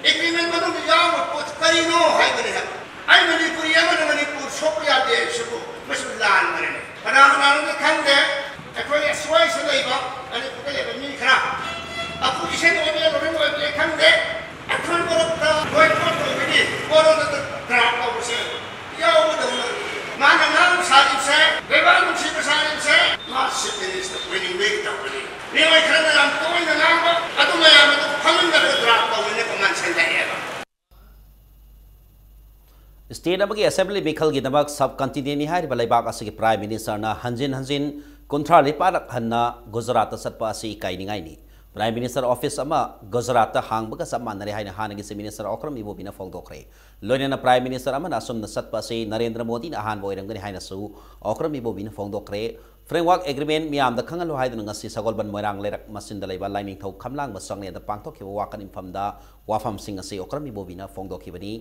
agreement ꯃꯅꯨꯡꯗ ꯌꯥꯎꯕ ꯄꯣꯠ ꯀꯔꯤꯅꯣ ꯍꯥꯏꯕꯅꯤ ꯍꯥꯏꯕ꯫ ꯑꯩ ꯃꯅꯤꯄꯨꯔꯤ ꯑꯃꯅ ꯃꯅꯤꯄꯨꯔ ꯁꯣꯛꯄ ꯌꯥꯗꯦ ꯍꯥꯏꯕꯁꯤꯕꯨ ꯃꯁꯤ ꯂꯥꯟꯕꯅꯤ꯫ ꯀꯅꯥ ꯀꯅꯥꯅꯣꯗꯤ ꯈꯪꯗꯦ꯫ ꯑꯩꯈꯣꯏ ꯑꯁ꯭ꯋꯥꯏꯁꯤꯗ ꯂꯩꯕ, ꯃꯅꯤꯄꯨꯔꯗ ꯂꯩꯕ ꯃꯤ ꯈꯔ, opposition ꯑꯣꯏꯕ ꯌꯥꯏ, ꯂꯣꯏꯅ ꯑꯣꯏꯕ ꯌꯥꯏ, ꯈꯪꯗꯦ꯫ ꯑꯩꯈꯣꯏ ꯃꯔꯛꯇ boycott ꯇꯧꯕꯒꯤ ꯋꯥꯔꯣꯜ ꯑꯗꯨ draft ꯇꯧꯕꯁꯦ ꯌꯥꯎꯒꯗꯧꯅ꯫ ꯃꯥꯅ ꯉꯥꯡ ꯁꯥꯔꯤꯕꯁꯦ, ꯂꯩꯕꯥꯛ ꯅꯨꯡꯁꯤꯕ ꯁꯥꯔꯤꯕꯁꯦ, ꯃꯥ chief minister ꯑꯣꯏꯅꯤꯡꯕꯒꯤ ꯇꯧꯕꯅꯤ꯫ ꯃꯤꯑꯣꯏ ꯈꯔꯅ ꯌꯥꯝ ꯇꯣꯏꯅ ꯉꯥꯡꯕ ꯑꯗꯨ ꯃꯌꯥꯝ ꯑꯗꯨ ꯈꯪꯍꯟꯗꯕ draft ꯇꯧꯕꯅꯤ, ꯀꯃꯥꯟ ꯁꯟꯗꯛꯑꯦꯕ꯫ ꯁ꯭ꯇꯦꯠ ꯑꯃꯒꯤ ꯑꯦꯁꯦꯝꯕ꯭ꯂꯤ ꯃꯤꯈꯜꯒꯤꯗꯃꯛ ꯁꯕ ꯀꯟꯇꯤꯅꯦꯟꯅꯤ ꯍꯥꯏꯔꯤꯕ ꯂꯩꯕꯥꯛ ꯑꯁꯤꯒꯤ ꯄ꯭ꯔꯥꯏꯝ ꯃꯤꯅꯤꯁꯇꯔꯅ ꯍꯟꯖꯤꯟ ꯍꯟꯖꯤꯟ ꯀꯨꯟꯊ꯭ꯔꯥ ꯅꯤꯄꯥꯜꯔꯛ ꯍꯟꯅ ꯒꯨꯖꯔꯥꯠꯇ ꯆꯠꯄ ꯑꯁꯤ ꯏꯀꯥꯏꯅꯤꯡꯉꯥꯏꯅꯤ꯫ ꯄ꯭ꯔꯥꯏꯝ ꯃꯤꯅꯤꯁꯇꯔ ꯑꯣꯐꯤꯁ ꯑꯃ ꯒꯨꯖꯔꯥꯠꯇ ꯍꯥꯡꯕꯒ ꯆꯞ ꯃꯥꯟꯅꯔꯦ ꯍꯥꯏꯅ ꯍꯥꯟꯅꯒꯤ ꯆꯤꯐ ꯃꯤꯅꯤꯁꯇꯔ ꯑꯣꯀ꯭ꯔꯝ ꯏꯕꯣꯕꯤꯅ ꯐꯣꯡꯗꯣꯛꯈ꯭ꯔꯦ꯫ ꯂꯣꯏꯅꯅ ꯄ꯭ꯔꯥꯏꯝ ꯃꯤꯅꯤꯁꯇꯔ ꯑꯃꯅ ꯑꯁꯨꯝꯅ ꯆꯠꯄ ꯑꯁꯤ ꯅꯔꯦꯟꯗ꯭ꯔ ꯃꯣꯗꯤꯅ ꯑꯍꯥꯟꯕ ꯑꯣꯏꯔꯝꯒꯅꯤ ꯍꯥꯏꯅꯁꯨ ꯑꯣꯀ꯭ꯔꯝ ꯏꯕꯣꯕꯤꯅ ꯐꯣꯡꯗꯣꯛꯈ꯭ꯔꯦ꯫ Framework Agreement ꯃꯤꯌꯥꯝꯗ ꯈꯪꯍꯜꯂꯨ ꯍꯥꯏꯗꯨꯅ ꯉꯁꯤ ꯁꯒꯣꯜꯕꯟ ꯃꯣꯏꯔꯥꯡ ꯂꯩꯔꯛ ꯃꯆꯤꯟꯗ ꯂꯩꯕ ꯂꯥꯏꯅꯤꯡꯊꯧ ꯈꯝꯂꯥꯡꯕ ꯆꯥꯛꯂꯦꯟꯗ ꯄꯥꯡꯊꯣꯛꯈꯤꯕ ꯋꯥꯀꯠ ꯃꯤꯐꯝꯗ ꯋꯥꯐꯝꯁꯤꯡ ꯑꯁꯤ ꯑꯣꯀ꯭ꯔꯝ ꯏꯕꯣꯕꯤꯅ ꯐꯣꯡꯗꯣꯛꯈꯤꯕꯅꯤ꯫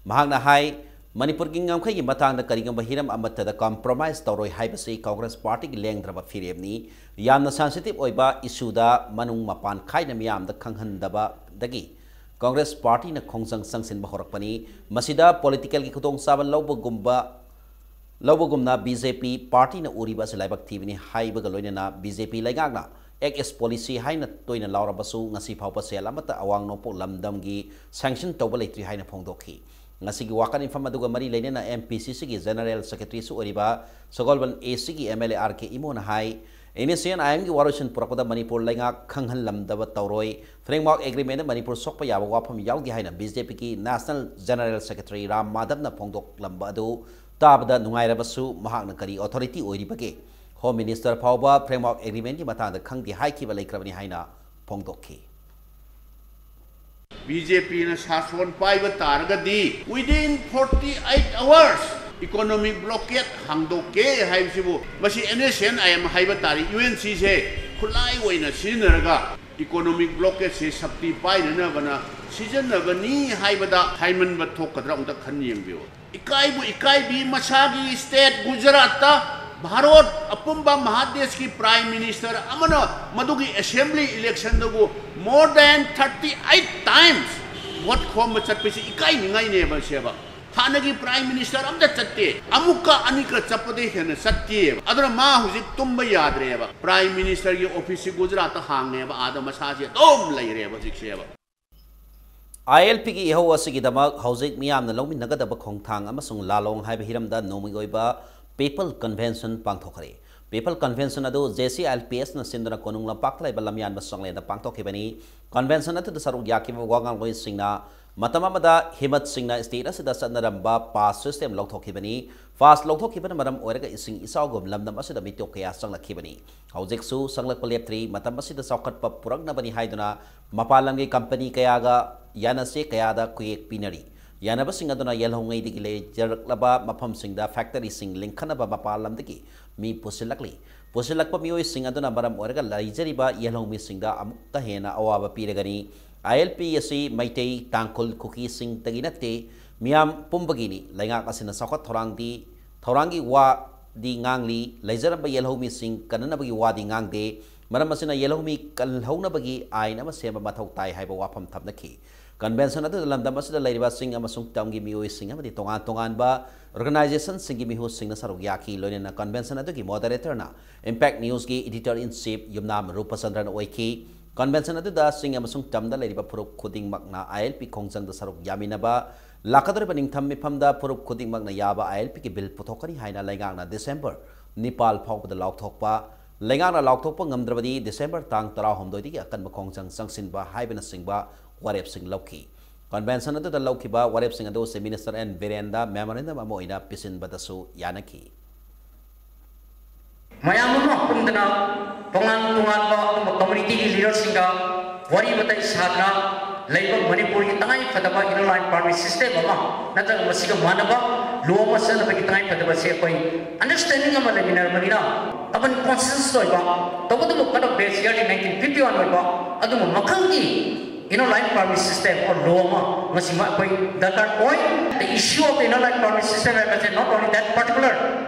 ꯃꯍꯥꯛꯅ ꯍꯥꯏ, ꯃꯅꯤꯄꯨꯔꯒꯤ ꯉꯝꯈꯩꯒꯤ ꯃꯇꯥꯡꯗ ꯀꯔꯤꯒꯨꯝꯕ ꯍꯤꯔꯝ ꯑꯃꯠꯇꯗ compromise ꯇꯧꯔꯣꯏ ꯍꯥꯏꯕꯁꯤ ꯀꯪꯒ꯭ꯔꯦꯁ ꯄꯥꯔꯇꯤꯒꯤ ꯂꯦꯡꯗ꯭ꯔꯕ ꯐꯤꯔꯦꯞꯅꯤ꯫ ꯌꯥꯝꯅ sensitive ꯑꯣꯏꯕ ꯏꯁꯨꯗ ꯃꯅꯨꯡ ꯃꯄꯥꯟ ꯈꯥꯏꯅ ꯃꯤꯌꯥꯝꯗ ꯈꯪꯍꯟꯗꯕꯗꯒꯤ ꯀꯪꯒ꯭ꯔꯦꯁ ꯄꯥꯔꯇꯤꯅ ꯈꯣꯡꯖꯪ ꯆꯪꯁꯤꯟꯕ ꯍꯧꯔꯛꯄꯅꯤ꯫ ꯃꯁꯤꯗ political ꯒꯤ ꯈꯨꯗꯣꯡꯆꯥꯕ ꯂꯧꯕꯒꯨꯝꯕ, ꯂꯧꯕꯒꯨꯝꯅ ꯕꯤ ꯖꯦ ꯄꯤ ꯄꯥꯔꯇꯤꯅ ꯎꯔꯤꯕ ꯑꯁꯤ ꯂꯥꯏꯕꯛ ꯊꯤꯕꯅꯤ ꯍꯥꯏꯕꯒ ꯂꯣꯏꯅꯅ ꯕꯤ ꯖꯦ ꯄꯤ ꯂꯩꯉꯥꯛꯅ Act East Policy ꯍꯥꯏꯅ ꯇꯣꯏꯅ ꯂꯥꯎꯔꯕꯁꯨ ꯉꯁꯤ ꯐꯥꯎꯕ ꯁꯦꯜ ꯑꯃꯠꯇ ꯑꯋꯥꯡ ꯅꯣꯡꯄꯣꯛ ꯂꯝꯗꯝꯒꯤ sanction ꯇꯧꯕ ꯂꯩꯇ꯭ꯔꯤ ꯍꯥꯏꯅ ꯐꯣꯡꯗꯣꯛꯈꯤ꯫ ꯉꯁꯤꯒꯤ ꯋꯥꯀꯠ ꯃꯤꯐꯝ ꯑꯗꯨꯒ ꯃꯔꯤ ꯂꯩꯅꯅ ꯑꯦꯝ ꯄꯤ ꯁꯤ ꯁꯤꯒꯤ General Secretary ꯁꯨ ꯑꯣꯏꯔꯤꯕ ꯁꯒꯣꯜꯕꯟ ꯑꯦ ꯁꯤꯒꯤ M L A R K ꯏꯃꯣꯅ ꯍꯥꯏ, ꯑꯦꯟ ꯑꯦꯁ ꯁꯤ ꯑꯦꯟ ꯑꯥꯏ ꯑꯦꯝꯒꯤ ꯋꯥꯔꯣꯏꯁꯤꯟ ꯄꯨꯔꯛꯄꯗ ꯃꯅꯤꯄꯨꯔ ꯂꯩꯉꯥꯛ ꯈꯪꯍꯜꯂꯝꯗꯕ ꯇꯧꯔꯣꯏ꯫ Framework Agreement ꯗ ꯃꯅꯤꯄꯨꯔ ꯁꯣꯛꯄ ꯌꯥꯕ ꯋꯥꯐꯝ ꯌꯥꯎꯗꯦ ꯍꯥꯏꯅ ꯕꯤ ꯖꯦ ꯄꯤꯒꯤ National General Secretary ꯔꯥꯝ ꯃꯥꯙꯕꯅ ꯐꯣꯡꯗꯣꯛꯂꯝꯕ ꯑꯗꯨ ꯇꯥꯕꯗ ꯅꯨꯡꯉꯥꯏꯔꯕꯁꯨ ꯃꯍꯥꯛꯅ ꯀꯔꯤ authority ꯑꯣꯏꯔꯤꯕꯒꯦ? Home Minister ꯐꯥꯎꯕ Framework Agreementꯀꯤ ꯃꯇꯥꯡꯗ ꯈꯪꯗꯦ ꯍꯥꯏꯈꯤꯕ ꯂꯩꯈ꯭ꯔꯕꯅꯤ ꯍꯥꯏꯅ ꯐꯣꯡꯗꯣꯛꯈꯤ꯫ ꯕꯤ ꯖꯦ ꯄꯤꯅ ꯁꯥꯁꯣꯟ ꯄꯥꯏꯕ ꯇꯥꯔꯒꯗꯤ within forty eight hours economic blockade ꯍꯥꯡꯗꯣꯛꯀꯦ ꯍꯥꯏꯕꯁꯤꯕꯨ ꯃꯁꯤ N S C N I M ꯍꯥꯏꯕ ꯇꯥꯔꯦ, U N C ꯁꯦ ꯈꯨꯠꯂꯥꯏ ꯑꯣꯏꯅ ꯁꯤꯖꯤꯟꯅꯔꯒ economic blockade ꯁꯦ ꯁꯛꯇꯤ ꯄꯥꯏꯅꯅꯕꯅ ꯁꯤꯖꯤꯟꯅꯕꯅꯤ ꯍꯥꯏꯕꯗ ꯍꯥꯏꯃꯟꯕ ꯊꯣꯛꯀꯗ꯭ꯔꯥ ꯑꯃꯨꯛꯇ ꯈꯟ ꯌꯦꯡꯕꯤꯌꯨ꯫ ꯏꯀꯥꯏꯕꯨ ꯏꯀꯥꯏꯕꯤ ꯃꯁꯥꯒꯤ state ꯒꯨꯖꯔꯥꯠꯇ ꯚꯥꯔꯠ ꯑꯄꯨꯝꯕ ꯃꯍꯥꯗꯦꯁꯀꯤ Prime Minister ꯑꯃꯅ ꯃꯗꯨꯒꯤ assembly election ꯗꯕꯨ more than thirty eight times vote ꯈꯣꯝꯕ ꯆꯠꯄꯁꯤ ꯏꯀꯥꯏꯅꯤꯡꯉꯥꯏꯅꯦꯕ ꯁꯦꯕ꯫ ꯍꯥꯟꯅꯒꯤ Prime Minister ꯑꯝꯇ ꯆꯠꯇꯦ, ꯑꯃꯨꯛꯀ ꯑꯅꯤꯀ ꯆꯠꯄꯗꯩ ꯍꯦꯟꯅ ꯆꯠꯇꯦꯕ꯫ ꯑꯗꯨꯅ ꯃꯥ ꯍꯧꯖꯤꯛ ꯇꯨꯝꯕ ꯌꯥꯗ꯭ꯔꯦꯕ꯫ Prime Minister ꯒꯤ office ꯁꯤ ꯒꯨꯖꯔꯥꯠꯇ ꯍꯥꯡꯉꯦꯕ, ꯑꯥꯗ ꯃꯁꯥꯁꯦ ꯑꯗꯨꯝ ꯂꯩꯔꯦꯕ ꯍꯧꯖꯤꯛꯁꯦꯕ꯫ I L P ꯒꯤ ꯏꯍꯧ ꯑꯁꯤꯒꯤꯗꯃꯛ ꯍꯧꯖꯤꯛ ꯃꯤꯌꯥꯝꯅ ꯂꯧꯃꯤꯟꯅꯒꯗꯕ ꯈꯣꯡꯊꯥꯡ ꯑꯃꯁꯨꯡ ꯂꯥꯂꯣꯡ ꯍꯥꯏꯕ ꯍꯤꯔꯝꯗ ꯅꯣꯡꯃꯒꯤ ꯑꯣꯏꯕ People Convention ꯄꯥꯡꯊꯣꯛꯈ꯭ꯔꯦ꯫ People Convention ꯑꯗꯨ J C I L P S ꯅ ꯁꯤꯟꯗꯨꯅ ꯀꯣꯅꯨꯡ ꯂꯝꯄꯥꯛꯇ ꯂꯩꯕ ꯂꯝꯌꯥꯟꯕ ꯆꯥꯡꯂꯦꯟꯗ ꯄꯥꯡꯊꯣꯛꯈꯤꯕꯅꯤ꯫ Convention ꯑꯗꯨꯗ ꯁꯔꯨꯛ ꯌꯥꯈꯤꯕ ꯋꯥ ꯉꯥꯡꯂꯣꯏꯁꯤꯡꯅ ꯃꯇꯝ ꯑꯃꯗ ꯍꯤꯃꯠ ꯁꯤꯡꯅ state ꯑꯁꯤꯗ ꯆꯠꯅꯔꯝꯕ pass system ꯂꯧꯊꯣꯛꯈꯤꯕꯅꯤ꯫ Pass ꯂꯧꯊꯣꯛꯈꯤꯕꯅ ꯃꯔꯝ ꯑꯣꯏꯔꯒ ꯏꯁꯤꯡ ꯏꯆꯥꯎꯒꯨꯝ ꯂꯝꯗꯝ ꯑꯁꯤꯗ ꯃꯤꯇꯣꯞ ꯀꯌꯥ ꯆꯪꯂꯛꯈꯤꯕꯅꯤ꯫ ꯍꯧꯖꯤꯛꯁꯨ ꯆꯪꯂꯛꯄ ꯂꯦꯞꯇ꯭ꯔꯤ꯫ ꯃꯇꯝ ꯑꯁꯤꯗ ꯆꯥꯎꯈꯠꯄ ꯄꯨꯔꯛꯅꯕꯅꯤ ꯍꯥꯏꯗꯨꯅ ꯃꯄꯥꯟ ꯂꯝꯒꯤ company ꯀꯌꯥꯒ ꯌꯥꯅꯆꯦ ꯀꯌꯥꯗ ꯈꯨꯌꯦꯛ ꯄꯤꯅꯔꯤ꯫ ꯌꯥꯅꯕꯁꯤꯡ ꯑꯗꯨꯅ ꯌꯦꯜꯍꯧꯉꯩꯗꯒꯤ ꯂꯩꯖꯔꯛꯂꯕ ꯃꯐꯝꯁꯤꯡꯗ factory ꯁꯤꯡ ꯂꯤꯡꯈꯠꯅꯕ ꯃꯄꯥꯟ ꯂꯝꯗꯒꯤ ꯃꯤ ꯄꯨꯁꯤꯜꯂꯛꯂꯤ꯫ ꯄꯨꯁꯤꯜꯂꯛꯄ ꯃꯤꯑꯣꯏꯁꯤꯡ ꯑꯗꯨꯅ ꯃꯔꯝ ꯑꯣꯏꯔꯒ ꯂꯩꯖꯔꯤꯕ ꯌꯦꯜꯍꯧꯃꯤꯁꯤꯡꯗ ꯑꯃꯨꯛꯀ ꯍꯦꯟꯅ ꯑꯋꯥꯕ ꯄꯤꯔꯒꯅꯤ꯫ I L P ꯑꯁꯤ ꯃꯩꯇꯩ, ꯇꯥꯡꯈꯨꯜ, ꯀꯨꯀꯤꯁꯤꯡꯇꯒꯤ ꯅꯠꯇꯦ, ꯃꯤꯌꯥꯝ ꯄꯨꯝꯕꯒꯤꯅꯤ꯫ ꯂꯩꯉꯥꯛ ꯑꯁꯤꯅ ꯆꯥꯎꯈꯠ ꯊꯧꯔꯥꯡꯗꯤ, ꯊꯧꯔꯥꯡꯒꯤ ꯋꯥꯗꯤ ꯉꯥꯡꯂꯤ, ꯂꯩꯖꯔꯝꯕ ꯌꯦꯜꯍꯧꯃꯤꯁꯤꯡ ꯀꯟꯅꯅꯕꯒꯤ ꯋꯥꯗꯤ ꯉꯥꯡꯗꯦ꯫ ꯃꯔꯝ ꯑꯁꯤꯅ ꯌꯦꯜꯍꯧꯃꯤ ꯀꯜꯍꯧꯅꯕꯒꯤ ꯑꯥꯏꯟ ꯑꯃ ꯁꯦꯝꯕ ꯃꯊꯧ ꯇꯥꯏ ꯍꯥꯏꯕ ꯋꯥꯐꯝ ꯊꯝꯅꯈꯤ꯫ Convention ꯑꯗꯨꯗ ꯂꯝꯗꯝ ꯑꯁꯤꯗ ꯂꯩꯔꯤꯕ ꯆꯤꯡ ꯑꯃꯁꯨꯡ ꯇꯝꯒꯤ ꯃꯤꯑꯣꯏꯁꯤꯡ ꯑꯃꯗꯤ ꯇꯣꯉꯥꯟ ꯇꯣꯉꯥꯟꯕ organization ꯁꯤꯡꯒꯤ ꯃꯤꯍꯨꯠꯁꯤꯡꯅ ꯁꯔꯨꯛ ꯌꯥꯈꯤ꯫ ꯂꯣꯏꯅꯅ convention ꯑꯗꯨꯒꯤ moderator ꯅ Impact News ꯀꯤ editor in chief ꯌꯨꯝꯅꯥꯝ ꯔꯨꯄꯆꯟꯗ꯭ꯔꯟ ꯑꯣꯏꯈꯤ꯫ Convention ꯑꯗꯨꯗ ꯆꯤꯡ ꯑꯃꯁꯨꯡ ꯇꯝꯗ ꯂꯩꯔꯤꯕ ꯐꯨꯔꯨꯞ ꯈꯨꯗꯤꯡꯃꯛꯅ I L P ꯈꯣꯡꯖꯪꯗ ꯁꯔꯨꯛ ꯌꯥꯃꯤꯟꯅꯕ, ꯂꯥꯛꯀꯗꯧꯔꯤꯕ ꯅꯤꯡꯊꯝ ꯃꯤꯐꯝꯗ ꯐꯨꯔꯨꯞ ꯈꯨꯗꯤꯡꯃꯛꯅ ꯌꯥꯕ I L P ꯒꯤ bill ꯄꯨꯊꯣꯛꯀꯅꯤ ꯍꯥꯏꯅ ꯂꯩꯉꯥꯛꯅ December ꯅꯤꯄꯥꯜ ꯐꯥꯎꯕꯗ ꯂꯥꯎꯊꯣꯛꯄ, ꯂꯩꯉꯥꯛꯅ ꯂꯥꯎꯊꯣꯛꯄ ꯉꯝꯗ꯭ꯔꯕꯗꯤ December ꯇꯥꯡ ꯇꯔꯥꯍꯨꯝꯗꯣꯏꯗꯒꯤ ꯑꯀꯟꯕ ꯈꯣꯡꯖꯪ ꯆꯪꯁꯤꯟꯕ ꯍꯥꯏꯕꯅꯆꯤꯡꯕ ꯋꯥꯔꯦꯞꯁꯤꯡ ꯂꯧꯈꯤ꯫ Convention ꯑꯗꯨꯗ ꯂꯧꯈꯤꯕ ꯋꯥꯔꯦꯞꯁꯤꯡ ꯑꯗꯨ Chief Minister N ꯕꯤꯔꯦꯟꯗ memorandum ꯑꯃ ꯑꯣꯏꯅ ꯄꯤꯁꯤꯟꯕꯗꯁꯨ ꯌꯥꯅꯈꯤ꯫ ꯃꯌꯥꯝ ꯑꯃ ꯄꯨꯟꯗꯅ ꯇꯣꯉꯥꯟ ꯇꯣꯉꯥꯟꯕ ꯑꯗꯨꯒꯨꯝꯕ community ꯒꯤ leader ꯁꯤꯡꯒ ꯋꯥꯔꯤ ꯋꯥꯇꯥꯏ ꯁꯥꯗꯅ ꯂꯩꯕ ꯃꯅꯤꯄꯨꯔꯒꯤ ꯇꯉꯥꯏ ꯐꯗꯕ inner line permit system ꯑꯃ ꯅꯠꯇ꯭ꯔꯒ ꯃꯁꯤꯒ ꯃꯥꯟꯅꯕ law ꯑꯃ ꯆꯠꯅꯕꯒꯤ ꯇꯉꯥꯏ ꯐꯗꯕꯁꯦ ꯑꯩꯈꯣꯏ understanding ꯑꯃ ꯂꯩꯃꯤꯟꯅꯔꯕꯅꯤꯅ common consensus ꯑꯣꯏꯕ ꯇꯧꯕꯇꯕꯨ cut off base year ꯗꯤ nineteen fifty one ꯑꯣꯏꯕ ꯑꯗꯨꯒꯨꯝꯕ ꯃꯈꯜꯒꯤ inner line permit system or law ꯑꯃ ꯉꯁꯤꯃꯛ ꯑꯩꯈꯣꯏ ꯗꯔꯀꯥꯔ ꯑꯣꯏ꯫ The issue of the inner line permit system ꯍꯥꯏꯕꯁꯦ not only that particular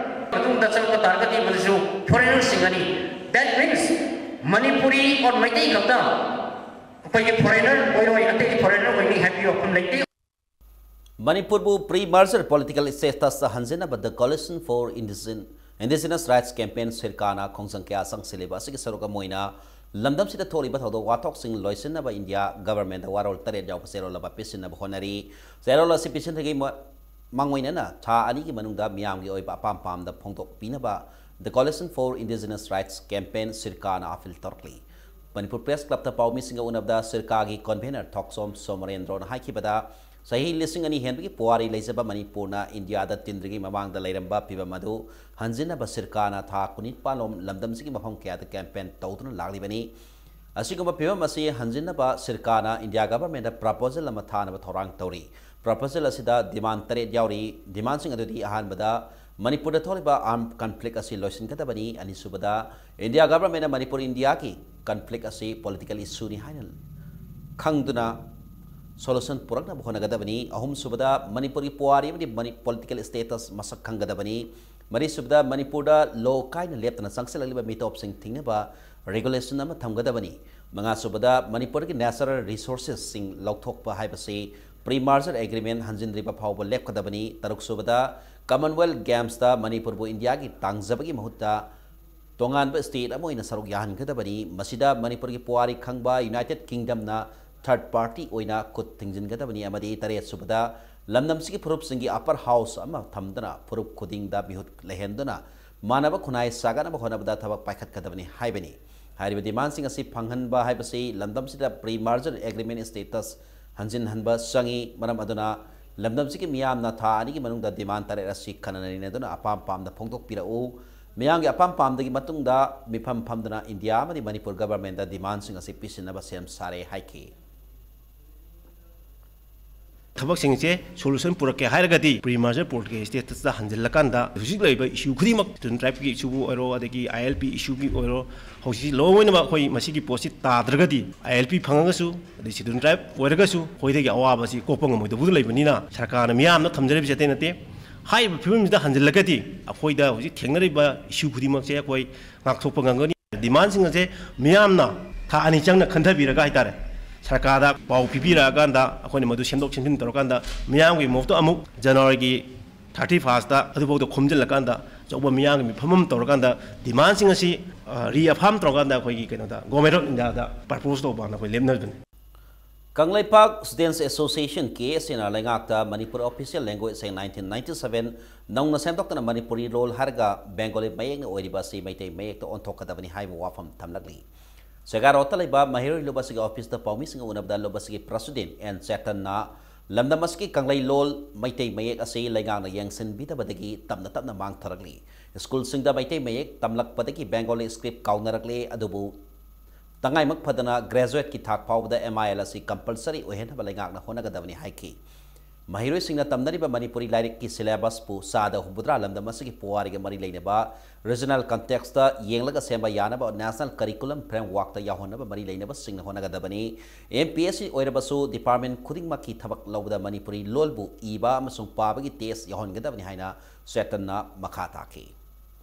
ꯃꯇꯨꯡꯗ ꯆꯪꯕ ꯇꯥꯔꯒꯗꯤ ꯃꯗꯨꯁꯨ foreigner ꯁꯤꯡ ꯑꯅꯤ, that means Manipuri or Meitei ꯈꯛꯇ ꯑꯩꯈꯣꯏꯒꯤ foreigner ꯑꯣꯏꯔꯣꯏ, ꯑꯇꯩꯗꯤ foreigner ꯑꯣꯏꯅꯤ ꯍꯥꯏꯕꯒꯤ ꯋꯥꯐꯝ ꯂꯩꯇꯦ꯫ ꯃꯅꯤꯄꯨꯔꯕꯨ pre merger political status ꯍꯟꯖꯤꯟꯅꯕ The Coalition for Indigen- Indigenous Rights Campaign ꯁꯤꯔꯀꯥꯅ ꯈꯣꯡꯖꯪ ꯀꯌꯥ ꯆꯪꯁꯤꯜꯂꯤꯕ ꯑꯁꯤꯒꯤ ꯁꯔꯨꯛ ꯑꯃ ꯑꯣꯏꯅ ꯂꯝꯗꯝꯁꯤꯗ ꯊꯣꯛꯂꯤꯕ ꯊꯧꯗꯣꯛ ꯋꯥꯊꯣꯛꯁꯤꯡ ꯂꯣꯏꯁꯤꯟꯅꯕ ꯏꯟꯗꯤꯌꯥ ꯒꯚꯔꯟꯃꯦꯟꯗ ꯋꯥꯔꯣꯜ ꯇꯔꯦꯠ ꯌꯥꯎꯕ ꯆꯦꯔꯣꯜ ꯑꯃ ꯄꯤꯁꯤꯟꯅꯕ ꯍꯣꯠꯅꯔꯤ꯫ ꯆꯦꯔꯣꯜ ꯑꯁꯤ ꯄꯤꯁꯤꯟꯗ꯭ꯔꯤꯉꯩ ꯃ- ꯃꯥꯡꯑꯣꯏꯅꯅ ꯊꯥ ꯑꯅꯤꯒꯤ ꯃꯅꯨꯡꯗ ꯃꯤꯌꯥꯝꯒꯤ ꯑꯣꯏꯕ ꯑꯄꯥꯝ ꯄꯥꯝꯗ ꯐꯣꯡꯗꯣꯛꯄꯤꯅꯕ The Coalition for Indigenous Rights Campaign ꯁꯤꯔꯀꯥꯅ ꯑꯥꯄꯤꯜ ꯇꯧꯔꯛꯂꯤ꯫ ꯃꯅꯤꯄꯨꯔ ꯄ꯭ꯔꯦꯁ ꯀ꯭ꯂꯕꯇ ꯄꯥꯎꯃꯤꯁꯤꯡꯒ ꯎꯅꯕꯗ ꯁꯤꯔꯀꯥꯒꯤ ꯀꯣꯟꯚꯦꯅꯔ ꯊꯣꯛꯆꯣꯝ ꯁꯣꯃꯣꯔꯦꯟꯗ꯭ꯔꯣꯅ ꯍꯥꯏꯈꯤꯕꯗ, ꯆꯍꯤ ꯂꯤꯁꯤꯡ ꯑꯅꯤ ꯍꯦꯟꯕꯒꯤ ꯄꯨꯋꯥꯔꯤ ꯂꯩꯖꯕ ꯃꯅꯤꯄꯨꯔꯅ ꯏꯟꯗꯤꯌꯥꯗ ꯇꯤꯟꯗ꯭ꯔꯤꯉꯩ ꯃꯃꯥꯡꯗ ꯂꯩꯔꯝꯕ ꯐꯤꯕꯝ ꯑꯗꯨ ꯍꯟꯖꯤꯟꯅꯕ ꯁꯤꯔꯀꯥꯅ ꯊꯥ ꯀꯨꯟꯅꯤꯄꯥꯟꯂꯣꯝ ꯂꯝꯗꯝꯁꯤꯒꯤ ꯃꯐꯝ ꯀꯌꯥꯗ ꯀꯦꯝꯄꯦꯟ ꯇꯧꯗꯨꯅ ꯂꯥꯛꯂꯤꯕꯅꯤ꯫ ꯑꯁꯤꯒꯨꯝꯕ ꯐꯤꯕꯝ ꯑꯁꯤ ꯍꯟꯖꯤꯟꯅꯕ ꯁꯤꯔꯀꯥꯅ ꯏꯟꯗꯤꯌꯥ ꯒꯚꯔꯟꯃꯦꯟꯗ ꯄ꯭ꯔꯄꯣꯖꯦꯜ ꯑꯃ ꯊꯥꯅꯕ ꯊꯧꯔꯥꯡ ꯇꯧꯔꯤ꯫ ꯄ꯭ꯔꯄꯣꯖꯦꯜ ꯑꯁꯤꯗ ꯗꯤꯃꯥꯟ ꯇꯔꯦꯠ ꯌꯥꯎꯔꯤ꯫ ꯗꯤꯃꯥꯟꯁꯤꯡ ꯑꯗꯨꯗꯤ, ꯑꯍꯥꯟꯕꯗ, ꯃꯅꯤꯄꯨꯔꯗ ꯊꯣꯛꯂꯤꯕ ꯑꯥꯔꯝ ꯀꯟꯐ꯭ꯂꯤꯛ ꯑꯁꯤ ꯂꯣꯏꯁꯤꯟꯒꯗꯕꯅꯤ꯫ ꯑꯅꯤꯁꯨꯕꯗ, ꯏꯟꯗꯤꯌꯥ ꯒꯚꯔꯟꯃꯦꯟꯅ ꯃꯅꯤꯄꯨꯔ ꯏꯟꯗꯤꯌꯥꯒꯤ ꯀꯟꯐ꯭ꯂꯤꯛ ꯑꯁꯤ ꯄꯣꯂꯤꯇꯤꯀꯦꯜ ꯏꯁꯨꯅꯤ ꯍꯥꯏꯅ ꯈꯪꯗꯨꯅ ꯁꯣꯂꯨꯁꯟ ꯄꯨꯔꯛꯅꯕ ꯍꯣꯠꯅꯒꯗꯕꯅꯤ꯫ ꯑꯍꯨꯝꯁꯨꯕꯗ, ꯃꯅꯤꯄꯨꯔꯒꯤ ꯄꯨꯋꯥꯔꯤ ꯑꯃꯗꯤ ꯃꯅꯤ- ꯄꯣꯂꯤꯇꯤꯀꯦꯜ ꯁ꯭ꯇꯦꯇꯁ ꯃꯁꯛ ꯈꯪꯒꯗꯕꯅꯤ꯫ ꯃꯔꯤꯁꯨꯕꯗ, ꯃꯅꯤꯄꯨꯔꯗ ꯂꯣ ꯀꯥꯏꯅ ꯂꯦꯞꯇꯅ ꯆꯪꯁꯤꯜꯂꯛꯂꯤꯕ ꯃꯤꯇꯣꯞꯁꯤꯡ ꯊꯤꯡꯅꯕ ꯔꯤꯒꯨꯂꯦꯁꯟ ꯑꯃ ꯊꯝꯒꯗꯕꯅꯤ꯫ ꯃꯉꯥꯁꯨꯕꯗ, ꯃꯅꯤꯄꯨꯔꯒꯤ ꯅꯦꯆꯔꯦꯜ ꯔꯤꯁꯣꯔꯁꯦꯁꯁꯤꯡ ꯂꯧꯊꯣꯛꯄ ꯍꯥꯏꯕꯁꯤ ꯄ꯭ꯔꯤ ꯃꯥꯔꯖꯔ ꯑꯦꯒ꯭ꯔꯤꯃꯦꯟ ꯍꯟꯖꯤꯟꯗ꯭ꯔꯤꯕ ꯐꯥꯎꯕ ꯂꯦꯞꯀꯗꯕꯅꯤ꯫ ꯇꯔꯨꯛꯁꯨꯕꯗ, ꯀꯃꯟꯋꯦꯜꯊ ꯒꯦꯝꯁꯇ ꯃꯅꯤꯄꯨꯔꯕꯨ ꯏꯟꯗꯤꯌꯥꯒꯤ ꯇꯥꯡꯖꯕꯒꯤ ꯃꯍꯨꯠꯇ ꯇꯣꯉꯥꯟꯕ ꯁ꯭ꯇꯦꯠ ꯑꯃ ꯑꯣꯏꯅ ꯁꯔꯨꯛ ꯌꯥꯍꯟꯒꯗꯕꯅꯤ꯫ ꯃꯁꯤꯗ ꯃꯅꯤꯄꯨꯔꯒꯤ ꯄꯨꯋꯥꯔꯤ ꯈꯪꯕ ꯌꯨꯅꯥꯏꯇꯦꯗ ꯀꯤꯡꯗꯝꯅ ꯊꯔꯗ ꯄꯥꯔꯇꯤ ꯑꯣꯏꯅ ꯈꯨꯠ ꯊꯤꯡꯖꯤꯟꯒꯗꯕꯅꯤ꯫ ꯑꯃꯗꯤ ꯇꯔꯦꯠꯁꯨꯕꯗ, ꯂꯝꯗꯝꯁꯤꯒꯤ ꯐꯨꯔꯨꯞꯁꯤꯡꯒꯤ ꯑꯄꯔ ꯍꯥꯎꯁ ꯑꯃ ꯊꯝꯗꯨꯅ ꯐꯨꯔꯨꯞ ꯈꯨꯗꯤꯡꯗ ꯃꯤꯍꯨꯠ ꯂꯩꯍꯟꯗꯨꯅ ꯃꯥꯟꯅꯕ ꯈꯨꯟꯅꯥꯏ ꯁꯥꯒꯠꯅꯕ ꯍꯣꯠꯅꯕꯗ ꯊꯕꯛ ꯄꯥꯏꯈꯠꯀꯗꯕꯅꯤ ꯍꯥꯏꯕꯅꯤ꯫ ꯍꯥꯏꯔꯤꯕ ꯗꯤꯃꯥꯟꯁꯤꯡ ꯑꯁꯤ ꯐꯪꯍꯟꯕ ꯍꯥꯏꯕꯁꯤ ꯂꯝꯗꯝꯁꯤꯗ ꯄ꯭ꯔꯤ ꯃꯥꯔꯖꯔ ꯑꯦꯒ꯭ꯔꯤꯃꯦꯟ ꯁ꯭ꯇꯦꯇꯁ ꯍꯟꯖꯤꯟꯍꯟꯕ ꯆꯪꯏ꯫ ꯃꯔꯝ ꯑꯗꯨꯅ ꯂꯝꯗꯝꯁꯤꯒꯤ ꯃꯤꯌꯥꯝꯅ ꯊꯥ ꯑꯅꯤꯒꯤ ꯃꯅꯨꯡꯗ ꯗꯤꯃꯥꯟ ꯇꯔꯦꯠ ꯑꯁꯤ ꯈꯟꯅ ꯅꯩꯅꯗꯨꯅ ꯑꯄꯥꯝ ꯄꯥꯝꯗ ꯐꯣꯡꯗꯣꯛꯄꯤꯔꯛꯎ꯫ ꯃꯤꯌꯥꯝꯒꯤ ꯑꯄꯥꯝ ꯄꯥꯝꯗꯒꯤ ꯃꯇꯨꯡꯗ ꯃꯤꯐꯝ ꯐꯝꯗꯨꯅ ꯏꯟꯗꯤꯌꯥ ꯑꯃꯗꯤ ꯃꯅꯤꯄꯨꯔ ꯒꯚꯔꯟꯃꯦꯟꯗ ꯗꯤꯃꯥꯟꯁꯤꯡ ꯑꯁꯤ ꯄꯤꯁꯤꯟꯅꯕ ꯁꯦꯝ ꯁꯥꯔꯦ ꯍꯥꯏꯈꯤ꯫ ꯊꯕꯛꯁꯤꯡꯁꯦ ꯁꯣꯂꯨꯁꯟ ꯄꯨꯔꯛꯀꯦ ꯍꯥꯏꯔꯒꯗꯤ ꯄ꯭ꯔꯤ ꯃꯔꯖꯔ ꯄꯣꯔꯠꯀꯤ ꯁ꯭ꯇꯦꯇꯁꯇ ꯍꯟꯖꯤꯜꯂꯀꯥꯟꯗ ꯍꯧꯖꯤꯛ ꯂꯩꯔꯤꯕ ꯏꯁꯨ ꯈꯨꯗꯤꯡꯃꯛ ꯁꯦꯗꯨꯜ ꯇ꯭ꯔꯥꯏꯕꯀꯤ ꯏꯁꯨꯕꯨ ꯑꯣꯏꯔꯣ, ꯑꯗꯒꯤ ꯑꯥꯏ ꯑꯦꯜ ꯄꯤ ꯏꯁꯨꯒꯤ ꯑꯣꯏꯔꯣ, ꯍꯧꯖꯤꯛ ꯂꯣꯏꯅꯃꯛ ꯑꯩꯈꯣꯏ ꯃꯁꯤꯒꯤ ꯄꯣꯠꯁꯤ ꯇꯥꯗ꯭ꯔꯒꯗꯤ ꯑꯥꯏ ꯑꯦꯜ ꯄꯤ ꯐꯪꯉꯒꯁꯨ, ꯑꯗꯩ ꯁꯦꯗꯨꯜ ꯇ꯭ꯔꯥꯏꯕ ꯑꯣꯏꯔꯒꯁꯨ ꯑꯩꯈꯣꯏꯗꯒꯤ ꯑꯋꯥꯕꯁꯤ ꯀꯣꯛꯄ ꯉꯝꯃꯣꯏꯗꯧꯕꯗ ꯂꯩꯕꯅꯤꯅ ꯁꯔꯀꯥꯔꯅ ꯃꯤꯌꯥꯝꯅ ꯊꯝꯖꯔꯤꯕꯁꯤ ꯑꯇꯩ ꯅꯠꯇꯦ꯫ ꯍꯥꯏꯔꯤꯕ ꯐꯤꯕꯝꯁꯤꯗ ꯍꯟꯖꯤꯜꯂꯒꯗꯤ ꯑꯩꯈꯣꯏꯗ ꯍꯧꯖꯤꯛ ꯊꯦꯡꯅꯔꯤꯕ ꯏꯁꯨ ꯈꯨꯗꯤꯡꯃꯛꯁꯦ ꯑꯩꯈꯣꯏ ꯉꯥꯛꯊꯣꯛꯄ ꯉꯝꯒꯅꯤ꯫ ꯗꯤꯃꯥꯟꯁꯤꯡ ꯑꯁꯦ ꯃꯤꯌꯥꯝꯅ ꯊꯥ ꯑꯅꯤ ꯆꯪꯅ ꯈꯟꯊꯕꯤꯔꯒ ꯍꯥꯏꯇꯥꯔꯦ, ꯁꯔꯀꯥꯔꯗ ꯄꯥꯎ ꯄꯤꯕꯤꯔꯛꯑꯀꯥꯟꯗ ꯑꯩꯈꯣꯏꯅ ꯃꯗꯨ ꯁꯦꯝꯗꯣꯛ ꯁꯦꯝꯖꯤꯟ ꯇꯧꯔꯀꯥꯟꯗ ꯃꯤꯌꯥꯝꯒꯤ ꯃꯣꯞꯇꯣ ꯑꯃꯨꯛ ꯖꯅꯋꯥꯔꯤꯒꯤ ꯊꯥꯔꯇꯤ ꯐꯥꯔꯁꯇ ꯑꯗꯨꯐꯥꯎꯗ ꯈꯣꯝꯖꯤꯜꯂꯀꯥꯟꯗ ꯑꯆꯧꯕ ꯃꯤꯌꯥꯝꯒꯤ ꯃꯤꯐꯝ ꯑꯃ ꯇꯧꯔꯀꯥꯟꯗ ꯗꯤꯃꯥꯟꯁꯤꯡ ꯑꯁꯤ ꯔꯤꯑꯐꯥꯔꯝ ꯇꯧꯔꯀꯥꯟꯗ ꯑꯩꯈꯣꯏꯒꯤ ꯀꯩꯅꯣꯗ ꯒꯣꯔꯃꯦꯟ ꯑꯣꯐ ꯏꯟꯗꯤꯌꯥꯗ ꯄ꯭ꯔꯄꯣꯁ ꯇꯧꯕꯅ ꯑꯩꯈꯣꯏ ꯂꯦꯞꯅꯕꯅꯤ꯫ ꯀꯪꯂꯩꯄꯥꯛ Students Association, ꯀꯦ ꯑꯦꯁ ꯑꯦꯅ ꯂꯩꯉꯥꯛꯇ Manipur Official Language Act nineteen ninety seven ꯅꯧꯅ ꯁꯦꯝꯗꯣꯛꯇꯨꯅ ꯃꯅꯤꯄꯨꯔꯤ ꯂꯣꯜ ꯍꯥꯏꯔꯒ ꯕꯦꯡꯒꯣꯂꯤ ꯃꯌꯦꯛꯅ ꯑꯣꯏꯔꯤꯕ ꯑꯁꯤ ꯃꯩꯇꯩ ꯃꯌꯦꯛꯇ ꯑꯣꯟꯊꯣꯛꯀꯗꯕꯅꯤ ꯍꯥꯏꯕ ꯋꯥꯐꯝ ꯊꯝꯂꯛꯂꯤ꯫ ꯁꯦꯒꯥ ꯔꯣꯗꯇ ꯂꯩꯕ ꯃꯍꯩꯔꯣꯏ ꯂꯨꯞ ꯑꯁꯤꯒꯤ ꯑꯣꯐꯤꯁꯇ ꯄꯥꯎꯃꯤꯁꯤꯡꯒ ꯎꯅꯕꯗ ꯂꯨꯞ ꯑꯁꯤꯒꯤ ꯄ꯭ꯔꯁꯤꯗꯦꯟ ꯑꯦꯟ ꯆꯦꯇꯟꯅ ꯂꯝꯗꯝ ꯑꯁꯤꯒꯤ ꯀꯪꯂꯩ ꯂꯣꯜ ꯃꯩꯇꯩ ꯃꯌꯦꯛ ꯑꯁꯤ ꯂꯩꯉꯥꯛꯅ ꯌꯦꯡꯁꯤꯟꯕꯤꯗꯕꯗꯒꯤ ꯇꯞꯅ ꯇꯞꯅ ꯃꯥꯡꯊꯔꯛꯂꯤ꯫ ꯁ꯭ꯀꯨꯜꯁꯤꯡꯗ ꯃꯩꯇꯩ ꯃꯌꯦꯛ ꯇꯝꯂꯛꯄꯗꯒꯤ ꯕꯦꯡꯒꯣꯂꯤ ꯁ꯭ꯀ꯭ꯔꯤꯞ ꯀꯥꯎꯅꯔꯛꯂꯦ, ꯑꯗꯨꯕꯨ ꯇꯉꯥꯏꯃꯛ ꯐꯗꯅ ꯒ꯭ꯔꯦꯖꯨꯋꯦꯠꯀꯤ ꯊꯥꯛ ꯐꯥꯎꯕꯗ ꯑꯦꯝ ꯑꯥꯏ ꯑꯦꯜ ꯑꯁꯤ ꯀꯝꯄꯜꯁꯔꯤ ꯑꯣꯏꯍꯟꯅꯕ ꯂꯩꯉꯥꯛꯅ ꯍꯣꯠꯅꯒꯗꯕꯅꯤ ꯍꯥꯏꯈꯤ꯫ ꯃꯍꯩꯔꯣꯏꯁꯤꯡꯅ ꯇꯝꯅꯔꯤꯕ ꯃꯅꯤꯄꯨꯔꯤ ꯂꯥꯏꯔꯤꯛꯀꯤ ꯁꯤꯂꯦꯕꯁꯄꯨ ꯆꯥꯗ ꯍꯨꯝꯐꯨꯇꯔꯥ ꯂꯝꯗꯝ ꯑꯁꯤꯒꯤ ꯄꯨꯋꯥꯔꯤꯒ ꯃꯔꯤ ꯂꯩꯅꯕ ꯔꯤꯖꯅꯦꯜ ꯀꯟꯇꯦꯛꯁꯇ ꯌꯦꯡꯂꯒ ꯁꯦꯝꯕ ꯌꯥꯅꯕ ꯅꯦꯁꯅꯦꯜ ꯀꯔꯤꯀꯨꯂꯝ ꯐ꯭ꯔꯦꯝꯋꯥꯔꯛꯇ ꯌꯥꯎꯍꯟꯅꯕ ꯃꯔꯤ ꯂꯩꯅꯕꯁꯤꯡꯅ ꯍꯣꯠꯅꯒꯗꯕꯅꯤ꯫ ꯑꯦꯝ ꯄꯤ ꯑꯦꯁ ꯁꯤ ꯑꯣꯏꯔꯕꯁꯨ ꯗꯤꯄꯥꯔꯠꯃꯦꯟ ꯈꯨꯗꯤꯡꯃꯛꯀꯤ ꯊꯕꯛ ꯂꯧꯕꯗ ꯃꯅꯤꯄꯨꯔꯤ ꯂꯣꯜꯕꯨ ꯏꯕ ꯑꯃꯁꯨꯡ ꯄꯥꯕꯒꯤ ꯇꯦꯁ ꯌꯥꯎꯍꯟꯒꯗꯕꯅꯤ ꯍꯥꯏꯅ ꯆꯦꯇꯟꯅ ꯃꯈꯥ ꯇꯥꯈꯤ꯫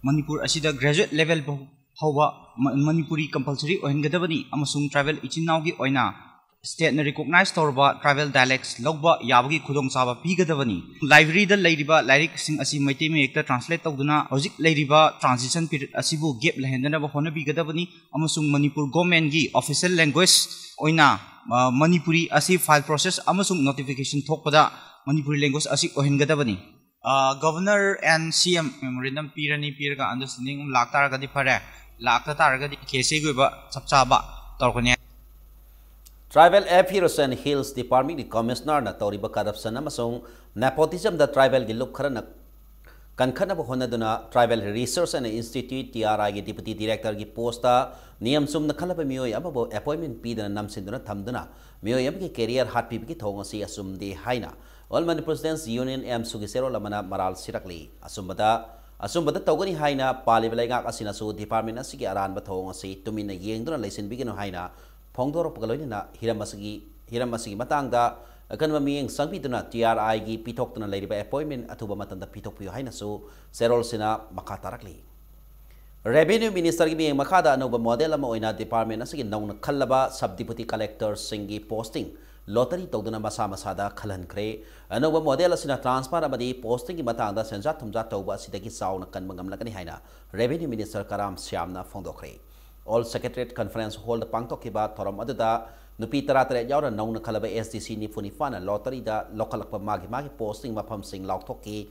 ꯃꯅꯤꯄꯨꯔ ꯑꯁꯤꯗ ꯒ꯭ꯔꯦꯖꯨꯋꯦꯠ ꯂꯦꯚꯦꯜ ꯐꯥꯎꯕ ꯃ- ꯃꯅꯤꯄꯨꯔꯤ ꯀꯝꯄꯜꯁꯔꯤ ꯑꯣꯏꯍꯟꯒꯗꯕꯅꯤ ꯑꯃꯁꯨꯡ ꯇ꯭ꯔꯥꯏꯕꯦꯜ ꯏꯆꯤꯟ ꯏꯅꯥꯎꯒꯤ ꯑꯣꯏꯅ ꯁ꯭ꯇꯦꯠꯅ ꯔꯤꯀꯣꯛꯅꯥꯏꯖ ꯇꯧꯔꯕ ꯇ꯭ꯔꯥꯏꯕꯦꯜ ꯗꯥꯏꯂꯦꯛꯁ ꯂꯧꯕ ꯌꯥꯕꯒꯤ ꯈꯨꯗꯣꯡꯆꯥꯕ ꯄꯤꯒꯗꯕꯅꯤ꯫ ꯂꯥꯏꯕ꯭ꯔꯦꯔꯤꯗ ꯂꯩꯔꯤꯕ ꯂꯥꯏꯔꯤꯛꯁꯤꯡ ꯑꯁꯤ ꯃꯩꯇꯩ ꯃꯌꯦꯛꯇ ꯇ꯭ꯔꯥꯟꯁꯂꯦꯠ ꯇꯧꯗꯨꯅ ꯍꯧꯖꯤꯛ ꯂꯩꯔꯤꯕ ꯇ꯭ꯔꯥꯟꯖꯤꯁꯟ ꯄꯤꯔꯤꯌꯗ ꯑꯁꯤꯕꯨ ꯒꯦꯞ ꯂꯩꯍꯟꯗꯅꯕ ꯍꯣꯠꯅꯕꯤꯒꯗꯕꯅꯤ ꯑꯃꯁꯨꯡ ꯃꯅꯤꯄꯨꯔ ꯒꯣꯔꯃꯦꯟꯒꯤ ꯑꯣꯐꯤꯁꯤꯌꯦꯜ ꯂꯦꯡꯒ꯭ꯋꯦꯖ ꯑꯣꯏꯅ ꯑ, ꯃꯅꯤꯄꯨꯔꯤ ꯑꯁꯤ ꯐꯥꯏꯜ ꯄ꯭ꯔꯣꯁꯦꯁ ꯑꯃꯁꯨꯡ ꯅꯣꯇꯤꯐꯤꯀꯦꯁꯟ ꯊꯣꯛꯄꯗ ꯃꯅꯤꯄꯨꯔꯤ ꯂꯦꯡꯒ꯭ꯋꯦꯖ ꯑꯁꯤ ꯑꯣꯏꯍꯟꯒꯗꯕꯅꯤ꯫ Governor N C M memorandum ꯄꯤꯔꯅꯤ, ꯄꯤꯔꯒ ꯑꯟꯗꯔꯁ꯭ꯇꯦꯟꯗꯤꯡ ꯑꯃ ꯂꯥꯛꯇꯥꯔꯒꯗꯤ ꯐꯔꯦ, ꯂꯥꯛꯇ ꯇꯥꯔꯒꯗꯤ ꯀꯦ ꯑꯦꯁ ꯑꯦꯒꯤ ꯑꯣꯏꯕ ꯆꯞ ꯆꯥꯕ ꯇꯧꯔꯛꯀꯅꯤ꯫ Tribal Affairs and Hills Departmentꯀꯤ ꯀꯃꯤꯁꯅꯔꯅ ꯇꯧꯔꯤꯕ ꯀꯔꯞꯁꯟ ꯑꯃꯁꯨꯡ ꯅꯦꯄꯣꯇꯤꯖꯝꯗ ꯇ꯭ꯔꯥꯏꯕꯦꯜꯒꯤ ꯂꯨꯞ ꯈꯔꯅ ꯀꯟꯈꯠꯅꯕ ꯍꯣꯠꯅꯗꯨꯅ Tribal Research and Institute, T R I ꯒꯤ Deputy Director ꯒꯤ post ꯇ ꯅꯤꯌꯝ ꯆꯨꯝꯅ ꯈꯜꯂꯕ ꯃꯤꯑꯣꯏ ꯑꯃꯕꯨ appointment ꯄꯤꯗꯅ ꯅꯝꯁꯤꯟꯗꯨꯅ ꯊꯝꯗꯨꯅ ꯃꯤꯑꯣꯏ ꯑꯃꯒꯤ career ꯍꯥꯠꯄꯤꯕꯒꯤ ꯊꯧꯑꯣꯡ ꯑꯁꯤ ꯑꯆꯨꯝꯗꯦ ꯍꯥꯏꯅ All Manipur Students Union, ꯑꯦꯝꯁꯨꯒꯤ ꯆꯦꯔꯣꯜ ꯑꯃꯅ ꯃꯔꯥꯜ ꯁꯤꯔꯛꯂꯤ꯫ ꯑꯆꯨꯝꯕꯗ, ꯑꯆꯨꯝꯕꯗ ꯇꯧꯒꯅꯤ ꯍꯥꯏꯅ ꯄꯥꯜꯂꯤꯕ ꯂꯩꯉꯥꯛ ꯑꯁꯤꯅꯁꯨ department ꯑꯁꯤꯒꯤ ꯑꯔꯥꯟꯕ ꯊꯧꯑꯣꯡ ꯑꯁꯤ ꯇꯨꯃꯤꯟꯅ ꯌꯦꯡꯗꯨꯅ ꯂꯩꯁꯤꯟꯕꯤꯒꯅꯨ ꯍꯥꯏꯅ ꯐꯣꯡꯗꯣꯔꯛꯄꯒ ꯂꯣꯏꯅꯅ ꯍꯤꯔꯝ ꯑꯁꯤꯒꯤ, ꯍꯤꯔꯝ ꯑꯁꯤꯒꯤ ꯃꯇꯥꯡꯗ ꯑꯀꯟꯕ ꯃꯤꯠꯌꯦꯡ ꯆꯪꯕꯤꯗꯨꯅ T R I ꯒꯤ ꯄꯤꯊꯣꯛꯇꯨꯅ ꯂꯩꯔꯤꯕ appointment ꯑꯊꯨꯕ ꯃꯇꯝꯗ ꯄꯤꯊꯣꯛꯄꯤꯌꯨ ꯍꯥꯏꯅꯁꯨ ꯆꯦꯔꯣꯜꯁꯤꯅ ꯃꯈꯥ ꯇꯥꯔꯛꯂꯤ꯫ Revenue Minister ꯒꯤ ꯃꯤꯠꯌꯦꯡ ꯃꯈꯥꯗ ꯑꯅꯧꯕ model ꯑꯃ ꯑꯣꯏꯅ department ꯑꯁꯤꯒꯤ ꯅꯧꯅ ꯈꯜꯂꯕ Sub Deputy Collector ꯁꯤꯡꯒꯤ posting lottery ꯇꯧꯗꯨꯅ ꯃꯁꯥ ꯃꯁꯥꯗ ꯈꯜꯍꯟꯈ꯭ꯔꯦ꯫ ꯑꯅꯧꯕ model ꯑꯁꯤꯅ transfer ꯑꯃꯗꯤ posting ꯒꯤ ꯃꯇꯥꯡꯗ ꯁꯦꯟꯖꯥ ꯊꯨꯝꯖꯥ ꯇꯧꯕ ꯑꯁꯤꯗꯒꯤ ꯆꯥꯎꯅ ꯀꯟꯕ ꯉꯝꯂꯒꯅꯤ ꯍꯥꯏꯅ Revenue Minister ꯀꯔꯥꯝ ꯁ꯭ꯌꯥꯝꯅ ꯐꯣꯡꯗꯣꯛꯈ꯭ꯔꯦ꯫ All Secretariat Conference Hall ꯗ ꯄꯥꯡꯊꯣꯛꯈꯤꯕ ꯊꯧꯔꯝ ꯑꯗꯨꯗ ꯅꯨꯄꯤ ꯇꯔꯥꯇꯔꯦꯠ ꯌꯥꯎꯅ ꯅꯧꯅ ꯈꯜꯂꯕ S D C ꯅꯤꯐꯨ ꯅꯤꯄꯥꯟꯅ lottery ꯗ ꯂꯧꯈꯠꯂꯛꯄ ꯃꯥꯒꯤ ꯃꯥꯒꯤ posting ꯃꯐꯝꯁꯤꯡ ꯂꯥꯎꯊꯣꯛꯈꯤ꯫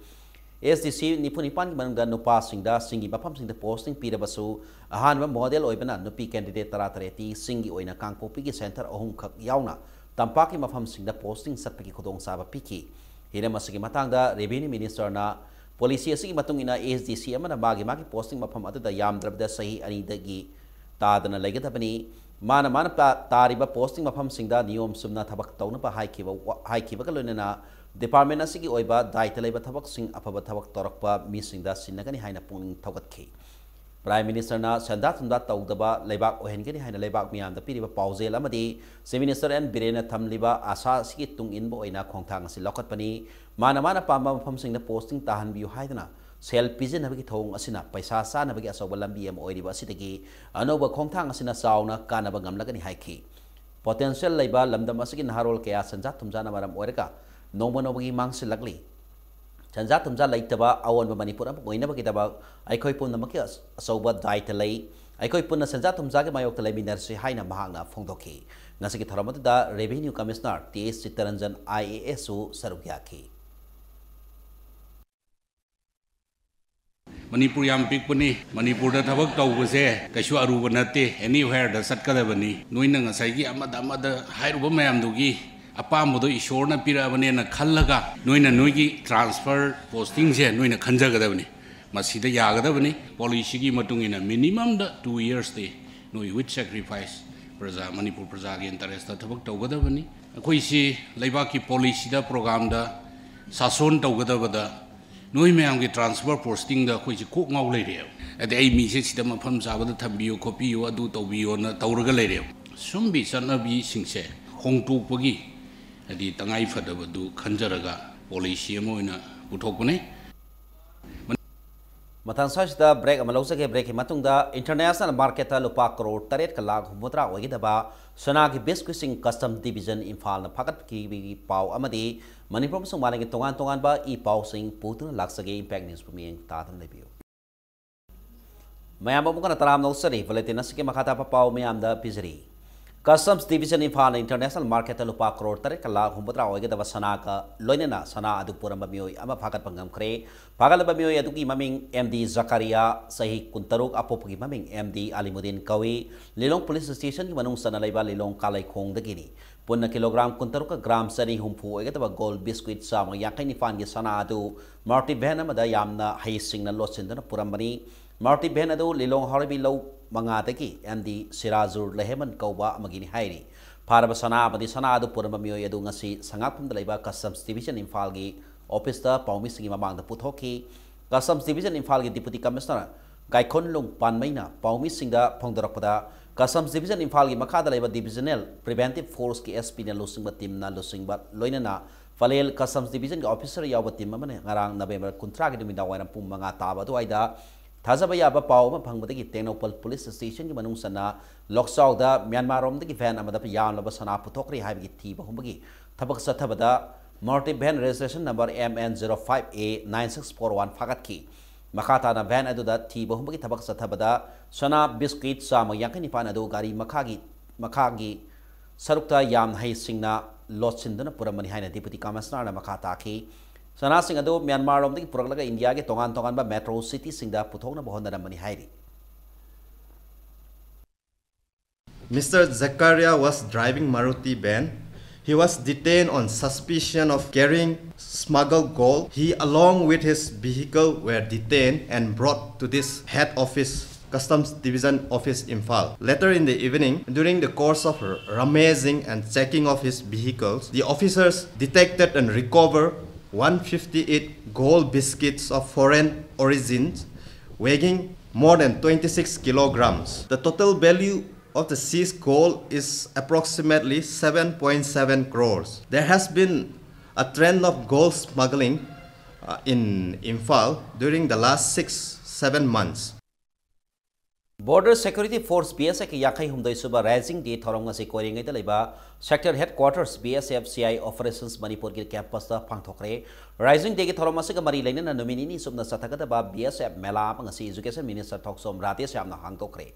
S D C ꯅꯤꯐꯨ ꯅꯤꯄꯥꯟꯒꯤ ꯃꯅꯨꯡꯗ ꯅꯨꯄꯥꯁꯤꯡꯗ ꯆꯤꯡꯒꯤ ꯃꯐꯝꯁꯤꯡꯗ posting ꯄꯤꯔꯕꯁꯨ, ꯑꯍꯥꯟꯕ model ꯑꯣꯏꯕꯅ ꯅꯨꯄꯤ candidate ꯇꯔꯥꯇꯔꯦꯠꯇꯤ ꯆꯤꯡꯒꯤ ꯑꯣꯏꯅ ꯀꯥꯡꯄꯣꯛꯄꯤꯒꯤ centre ꯑꯍꯨꯝꯈꯛ ꯌꯥꯎꯅ ꯇꯝꯄꯥꯛꯀꯤ ꯃꯐꯝꯁꯤꯡꯗ posting ꯆꯠꯄꯒꯤ ꯈꯨꯗꯣꯡꯆꯥꯕ ꯄꯤꯈꯤ꯫ ꯍꯤꯔꯝ ꯑꯁꯤꯒꯤ ꯃꯇꯥꯡꯗ Revenue Minister ꯅ policy ꯑꯁꯤꯒꯤ ꯃꯇꯨꯡ ꯏꯟꯅ S D C ꯑꯃꯅ ꯃꯥꯒꯤ ꯃꯥꯒꯤ posting ꯃꯐꯝ ꯑꯗꯨꯗ ꯌꯥꯝꯗ꯭ꯔꯕꯗ ꯆꯍꯤ ꯑꯅꯤꯗꯒꯤ ꯇꯥꯗꯅ ꯂꯩꯒꯗꯕꯅꯤ꯫ ꯃꯥꯅ ꯃꯥꯅ ꯄꯥ-, ꯇꯥꯔꯤꯕ posting ꯃꯐꯝꯁꯤꯡꯗ ꯅꯤꯌꯣꯝ ꯆꯨꯝꯅ ꯊꯕꯛ ꯇꯧꯅꯕ ꯍꯥꯏꯈꯤꯕ ꯋꯥ-, ꯍꯥꯏꯈꯤꯕꯒ ꯂꯣꯏꯅꯅ department ꯑꯁꯤꯒꯤ ꯑꯣꯏꯕ ꯗꯥꯏꯇ ꯂꯩꯕ ꯊꯕꯛꯁꯤꯡ ꯑꯐꯕ ꯊꯕꯛ ꯇꯧꯔꯛꯄ ꯃꯤꯁꯤꯡꯗ ꯁꯤꯟꯅꯒꯅꯤ ꯍꯥꯏꯅ ꯄꯨꯛꯅꯤꯡ ꯊꯧꯒꯠꯈꯤ꯫ Prime Minister ꯅ ꯁꯦꯟꯖꯥ ꯊꯨꯝꯖꯥ ꯇꯧꯗꯕ ꯂꯩꯕꯥꯛ ꯑꯣꯏꯍꯟꯒꯅꯤ ꯍꯥꯏꯅ ꯂꯩꯕꯥꯛ ꯃꯤꯌꯥꯝꯗ ꯄꯤꯔꯤꯕ ꯄꯥꯎꯖꯦꯜ ꯑꯃꯗꯤ Chief Minister N ꯕꯤꯔꯦꯟꯅ ꯊꯝꯂꯤꯕ ꯑꯥꯁꯥ ꯑꯁꯤꯒꯤ ꯇꯨꯡ ꯏꯟꯕ ꯑꯣꯏꯅ ꯈꯣꯡꯊꯥꯡ ꯑꯁꯤ ꯂꯧꯈꯠꯄꯅꯤ꯫ ꯃꯥꯅ ꯃꯥꯅ ꯄꯥꯝꯕ ꯃꯐꯝꯁꯤꯡꯗ posting ꯇꯥꯍꯟꯕꯤꯌꯨ ꯍꯥꯏꯗꯨꯅ ꯁꯦꯜ ꯄꯤꯖꯅꯕꯒꯤ ꯊꯧꯑꯣꯡ ꯑꯁꯤꯅ ꯄꯩꯁꯥ ꯆꯥꯅꯕꯒꯤ ꯑꯆꯧꯕ ꯂꯝꯕꯤ ꯑꯃ ꯑꯣꯏꯔꯤꯕ ꯑꯁꯤꯗꯒꯤ ꯑꯅꯧꯕ ꯈꯣꯡꯊꯥꯡ ꯑꯁꯤꯅ ꯆꯥꯎꯅ ꯀꯥꯟꯅꯕ ꯉꯝꯂꯒꯅꯤ ꯍꯥꯏꯈꯤ꯫ Potential ꯂꯩꯕ ꯂꯝꯗꯝ ꯑꯁꯤꯒꯤ ꯅꯍꯥꯔꯣꯜ ꯀꯌꯥ ꯁꯦꯟꯖꯥ ꯊꯨꯝꯖꯥꯅ ꯃꯔꯝ ꯑꯣꯏꯔꯒ ꯅꯣꯡꯃ ꯅꯣꯡꯃꯒꯤ ꯃꯥꯡꯁꯤꯜꯂꯛꯂꯤ꯫ ꯁꯦꯟꯖꯥ ꯊꯨꯝꯖꯥ ꯂꯩꯇꯕ ꯑꯑꯣꯟꯕ ꯃꯅꯤꯄꯨꯔ ꯑꯃ ꯑꯣꯏꯅꯕꯒꯤꯗꯃꯛ ꯑꯩꯈꯣꯏ ꯄꯨꯝꯅꯃꯛꯀꯤ ꯑꯆ-, ꯑꯆꯧꯕ ꯗꯥꯏꯇ ꯂꯩ꯫ ꯑꯩꯈꯣꯏ ꯄꯨꯟꯅ ꯁꯦꯟꯖꯥ ꯊꯨꯝꯖꯥꯒꯤ ꯃꯥꯌꯣꯛꯇ ꯂꯩꯃꯤꯟꯅꯔꯁꯤ ꯍꯥꯏꯅ ꯃꯍꯥꯛꯅ ꯐꯣꯡꯗꯣꯛꯈꯤ꯫ ꯉꯁꯤꯒꯤ ꯊꯧꯔꯝ ꯑꯗꯨꯗ Revenue Commissioner T S Chittaranjan, I A S ꯁꯨ ꯁꯔꯨꯛ ꯌꯥꯈꯤ꯫ ꯃꯅꯤꯄꯨꯔ ꯌꯥꯝ ꯄꯤꯛꯄꯅꯤ꯫ ꯃꯅꯤꯄꯨꯔꯗ ꯊꯕꯛ ꯇꯧꯕꯁꯦ ꯀꯩꯁꯨ ꯑꯔꯨꯕ ꯅꯠꯇꯦ꯫ Anywhere ꯗ ꯆꯠꯀꯗꯕꯅꯤ꯫ ꯅꯣꯏꯅ ꯉꯁꯥꯏꯒꯤ ꯑꯃꯗ ꯑꯃꯗ ꯍꯥꯏꯔꯨꯕ ꯃꯌꯥꯝꯗꯨꯒꯤ ꯑꯄꯥꯝꯕꯗꯣ ꯏꯁꯣꯔꯅ ꯄꯤꯔꯛꯑꯕꯅꯦꯅ ꯈꯜꯂꯒ ꯅꯣꯏꯅ ꯅꯣꯏꯒꯤ transfer postingꯁꯦ ꯅꯣꯏꯅ ꯈꯟꯖꯒꯗꯕꯅꯤ꯫ ꯃꯁꯤꯗ ꯌꯥꯒꯗꯕꯅꯤ꯫ Policyꯒꯤ ꯃꯇꯨꯡ ꯏꯟꯅ minimumꯗ two yearsꯇꯤ ꯅꯣꯏ with sacrifice ꯄ꯭ꯔꯖꯥ, ꯃꯅꯤꯄꯨꯔ ꯄ꯭ꯔꯖꯥꯒꯤ interestꯇ ꯊꯕꯛ ꯇꯧꯒꯗꯕꯅꯤ꯫ ꯑꯩꯈꯣꯏꯁꯤ ꯂꯩꯕꯥꯛꯀꯤ policyꯗ, programꯗ, ꯁꯥꯁꯣꯟ ꯇꯧꯒꯗꯕꯗ ꯅꯣꯏ ꯃꯌꯥꯝꯒꯤ transfer postingꯗ ꯑꯩꯈꯣꯏꯁꯤ ꯀꯣꯛ ꯉꯥꯎ ꯂꯩꯔꯦꯕ꯫ ꯑꯗꯩ ꯑꯩ ꯃꯤꯁꯦ ꯁꯤꯗ ꯃꯐꯝ ꯆꯥꯕꯗ ꯊꯝꯕꯤꯌꯨ ꯈꯣꯠꯄꯤꯌꯨ, ꯑꯗꯨ ꯇꯧꯕꯤꯌꯣꯅ ꯇꯧꯔꯒ ꯂꯩꯔꯦꯕ꯫ ꯁꯨꯝꯕꯤ ꯆꯠꯅꯕꯤꯁꯤꯡꯁꯦ ꯍꯣꯡꯗꯣꯛꯄꯒꯤ ꯍꯥꯏꯗꯤ ꯇꯉꯥꯏ ꯐꯗꯕꯗꯨ ꯈꯟꯖꯔꯒ policy ꯑꯃ ꯑꯣꯏꯅ ꯄꯨꯊꯣꯛꯄꯅꯤ꯫ ꯃꯊꯪ ꯁ꯭ꯋꯥꯏꯁꯤꯗ break ꯑꯃ ꯂꯧꯖꯒꯦ꯫ Breakꯀꯤ ꯃꯇꯨꯡꯗ international marketꯇ ꯂꯨꯄꯥ ꯀꯔꯣꯔ ꯇꯔꯦꯠꯀ ꯂꯥꯈ ꯍꯨꯝꯐꯨꯇꯔꯥ ꯑꯣꯏꯒꯗꯕ ꯁꯅꯥꯒꯤ biscuitꯁꯤꯡ Customs Division ꯏꯝꯐꯥꯜꯅ ꯐꯥꯒꯠꯈꯤꯕꯒꯤ ꯄꯥꯎ ꯑꯃꯗꯤ ꯃꯅꯤꯄꯨꯔ ꯑꯃꯁꯨꯡ ꯃꯥꯂꯦꯝꯒꯤ ꯇꯣꯉꯥꯟ ꯇꯣꯉꯥꯟꯕ ꯏ ꯄꯥꯎꯁꯤꯡ ꯄꯨꯗꯨꯅ ꯂꯥꯛꯆꯒꯦ꯫ Impact Newsꯄꯨ ꯃꯤꯠꯌꯦꯡ ꯇꯥꯗꯨꯅ ꯂꯩꯕꯤꯌꯨ꯫ ꯃꯌꯥꯝ ꯑꯃꯨꯛ ꯍꯟꯅ ꯇꯔꯥꯝꯅ ꯑꯣꯛꯆꯔꯤ꯫ Bulletin ꯑꯁꯤꯒꯤ ꯃꯈꯥ ꯇꯥꯕ ꯄꯥꯎ ꯃꯌꯥꯝꯗ ꯄꯤꯖꯔꯤ꯫ Customs Division ꯏꯝꯐꯥꯜꯅ international marketꯇ ꯂꯨꯄꯥ ꯀꯔꯣꯔ ꯇꯔꯦꯠꯀ ꯂꯥꯈ ꯍꯨꯝꯐꯨꯇꯔꯥ ꯑꯣꯏꯒꯗꯕ ꯁꯅꯥꯒ ꯂꯣꯏꯅꯅ ꯁꯅꯥ ꯑꯗꯨ ꯄꯨꯔꯝꯕ ꯃꯤꯑꯣꯏ ꯑꯃ ꯐꯥꯒꯠꯄ ꯉꯝꯈ꯭ꯔꯦ꯫ ꯐꯥꯒꯠꯂꯕ ꯃꯤꯑꯣꯏ ꯑꯗꯨꯒꯤ ꯃꯃꯤꯡ ꯑꯦꯝ ꯗꯤ ꯖꯀꯔꯤꯌꯥ, ꯆꯍꯤ ꯀꯨꯟꯇꯔꯨꯛ, ꯑꯄꯣꯛꯄꯒꯤ ꯃꯃꯤꯡ ꯑꯦꯝ ꯗꯤ ꯑꯂꯤꯃꯨꯗꯤꯟ ꯀꯧꯏ꯫ ꯂꯤꯂꯣꯡ police stationꯒꯤ ꯃꯅꯨꯡ ꯆꯟꯅ ꯂꯩꯕ ꯂꯤꯂꯣꯡ ꯀꯥꯂꯩꯈꯣꯡꯗꯒꯤꯅꯤ꯫ ꯄꯨꯟꯅ ꯀꯤꯂꯣꯒ꯭ꯔꯥꯝ ꯀꯨꯟꯇꯔꯨꯛꯀ ꯒ꯭ꯔꯥꯝ ꯆꯅꯤ ꯍꯨꯝꯐꯨ ꯑꯣꯏꯒꯗꯕ gold biscuit ꯆꯥꯝꯃ ꯌꯥꯡꯈꯩ ꯅꯤꯄꯥꯟꯒꯤ ꯁꯅꯥ ꯑꯗꯨ Maruti van ꯑꯃꯗ ꯌꯥꯝꯅ ꯍꯩꯁꯤꯡꯅ ꯂꯣꯠꯁꯤꯟꯗꯨꯅ ꯄꯨꯔꯝꯕꯅꯤ꯫ Maruti van ꯑꯗꯨ ꯂꯤꯂꯣꯡ ꯍꯥꯎꯔꯩꯕꯤ ꯂꯧ ꯃꯉꯥꯗꯒꯤ ꯑꯦꯝ ꯗꯤ ꯁꯤꯔꯥꯖꯨꯔ ꯂꯦꯍꯦꯃꯟ ꯀꯧꯕ ꯑꯃꯒꯤꯅꯤ ꯍꯥꯏꯔꯤ꯫ ꯐꯥꯔꯕ ꯁꯅꯥ ꯑꯃꯗꯤ ꯁꯅꯥ ꯑꯗꯨ ꯄꯨꯔꯝꯕ ꯃꯤꯑꯣꯏ ꯑꯗꯨ ꯉꯁꯤ ꯁꯉꯥꯛꯐꯝꯗ ꯂꯩꯕ Customs Division ꯏꯝꯐꯥꯜꯒꯤ officeꯇ ꯄꯥꯎꯃꯤꯁꯤꯡꯒꯤ ꯃꯃꯥꯡꯗ ꯄꯨꯊꯣꯛꯈꯤ꯫ Customs Division ꯏꯝꯐꯥꯜꯒꯤ Deputy Commissioner ꯀꯥꯏꯈꯣꯟꯂꯨꯡ ꯄꯥꯟꯃꯩꯅ ꯄꯥꯎꯃꯤꯁꯤꯡꯗ ꯐꯣꯡꯗꯣꯔꯛꯄꯗ, Customs Division ꯏꯝꯐꯥꯜꯒꯤ ꯃꯈꯥꯗ ꯂꯩꯕ Divisional Preventive Forceꯀꯤ S Pꯅ ꯂꯨꯆꯤꯡꯕ teamꯅ ꯂꯨꯆꯤꯡꯕ ꯂꯣꯏꯅꯅ ꯄꯂꯦꯜ Customs Divisionꯒꯤ officer ꯌꯥꯎꯕ team ꯑꯃꯅ ꯉꯔꯥꯡ November ꯀꯨꯟꯊ꯭ꯔꯥꯒꯤ ꯅꯨꯃꯤꯗꯥꯡ ꯋꯥꯏꯔꯝ ꯄꯨꯡ ꯃꯉꯥ ꯇꯥꯕ ꯑꯗꯨꯋꯥꯏꯗ ꯊꯥꯖꯕ ꯌꯥꯕ ꯄꯥꯎ ꯑꯃ ꯐꯪꯕꯗꯒꯤ ꯇꯦꯡꯅꯧꯄꯜ police stationꯒꯤ ꯃꯅꯨꯡ ꯆꯟꯅ ꯂꯣꯛꯆꯥꯎꯗ ꯃ꯭ꯌꯥꯟꯃꯥꯔꯔꯣꯝꯗꯒꯤ van ꯑꯃꯗ ꯌꯥꯝꯂꯕ ꯁꯅꯥ ꯄꯨꯊꯣꯛꯈ꯭ꯔꯦ ꯍꯥꯏꯕꯒꯤ ꯊꯤꯕ ꯍꯨꯝꯕꯒꯤ ꯊꯕꯛ ꯆꯠꯊꯕꯗ Maruti van registration number M N zero five A nine six four one ꯐꯥꯒꯠꯈꯤ꯫ ꯃꯈꯥ ꯇꯥꯅ van ꯑꯗꯨꯗ ꯊꯤꯕ ꯍꯨꯝꯕꯒꯤ ꯊꯕꯛ ꯆꯠꯊꯕꯗ ꯁꯅꯥ biscuit ꯆꯥꯝꯃ ꯌꯥꯡꯈꯩ ꯅꯤꯄꯥꯟ ꯑꯗꯨ ꯒꯥꯔꯤ ꯃꯈꯥꯒꯤ, ꯃꯈꯥꯒꯤ ꯁꯔꯨꯛꯇ ꯌꯥꯝꯅ ꯍꯩꯁꯤꯡꯅ ꯂꯣꯠꯁꯤꯟꯗꯨꯅ ꯄꯨꯔꯝꯕꯅꯤ ꯍꯥꯏꯅ Deputy Commissionerꯅ ꯃꯈꯥ ꯇꯥꯈꯤ꯫ ꯁꯅꯥꯁꯤꯡ ꯑꯗꯨ ꯃ꯭ꯌꯥꯟꯃꯥꯔꯔꯣꯝꯗꯒꯤ ꯄꯨꯔꯛꯂꯒ ꯏꯟꯗꯤꯌꯥꯒꯤ ꯇꯣꯉꯥꯟ ꯇꯣꯉꯥꯟꯕ metro cityꯁꯤꯡꯗ ꯄꯨꯊꯣꯛꯅꯕ ꯍꯣꯠꯅꯔꯝꯕꯅꯤ ꯍꯥꯏꯔꯤ꯫ Mister Zakaria was driving Maruti van He was detained on suspicion of carrying smuggled gold. He, along with his vehicle, were detained and brought to this head office, Customs Division Office, Imphal. Later in the evening, during the course of r- rummaging and checking of his vehicles, the officers detected and recovered one fifty-eight gold biscuits of foreign origins, weighing more than twenty-six kilograms. The total value of the seized gold is approximately seven point seven crores. There has been a trend of gold smuggling uh, in Imphal during the last six, seven months. Border Security Force, B S F ꯀꯤ ꯌꯥꯡꯈꯩ ꯍꯨꯝꯗꯣꯏ ꯁꯨꯕ Rising Day ꯊꯧꯔꯝ ꯉꯁꯤ ꯀꯣꯏꯔꯦꯡꯒꯩꯗ ꯂꯩꯕ Sector Headquarters, B S F C I Operations ꯃꯅꯤꯄꯨꯔꯒꯤ campus ꯇ ꯄꯥꯡꯊꯣꯛꯈ꯭ꯔꯦ꯫ Rising Day ꯒꯤ ꯊꯧꯔꯝ ꯑꯁꯤꯒ ꯃꯔꯤ ꯂꯩꯅꯅ ꯅꯨꯃꯤꯠ ꯅꯤꯅꯤ ꯆꯨꯞꯅ ꯆꯠꯊꯒꯗꯕ B S F ꯃꯦꯂꯥ ꯑꯃ ꯉꯁꯤ Education Minister ꯊꯣꯛꯆꯣꯝ ꯔꯥꯙꯦꯁ꯭ꯌꯥꯝꯅ ꯍꯥꯡꯗꯣꯛꯈ꯭ꯔꯦ꯫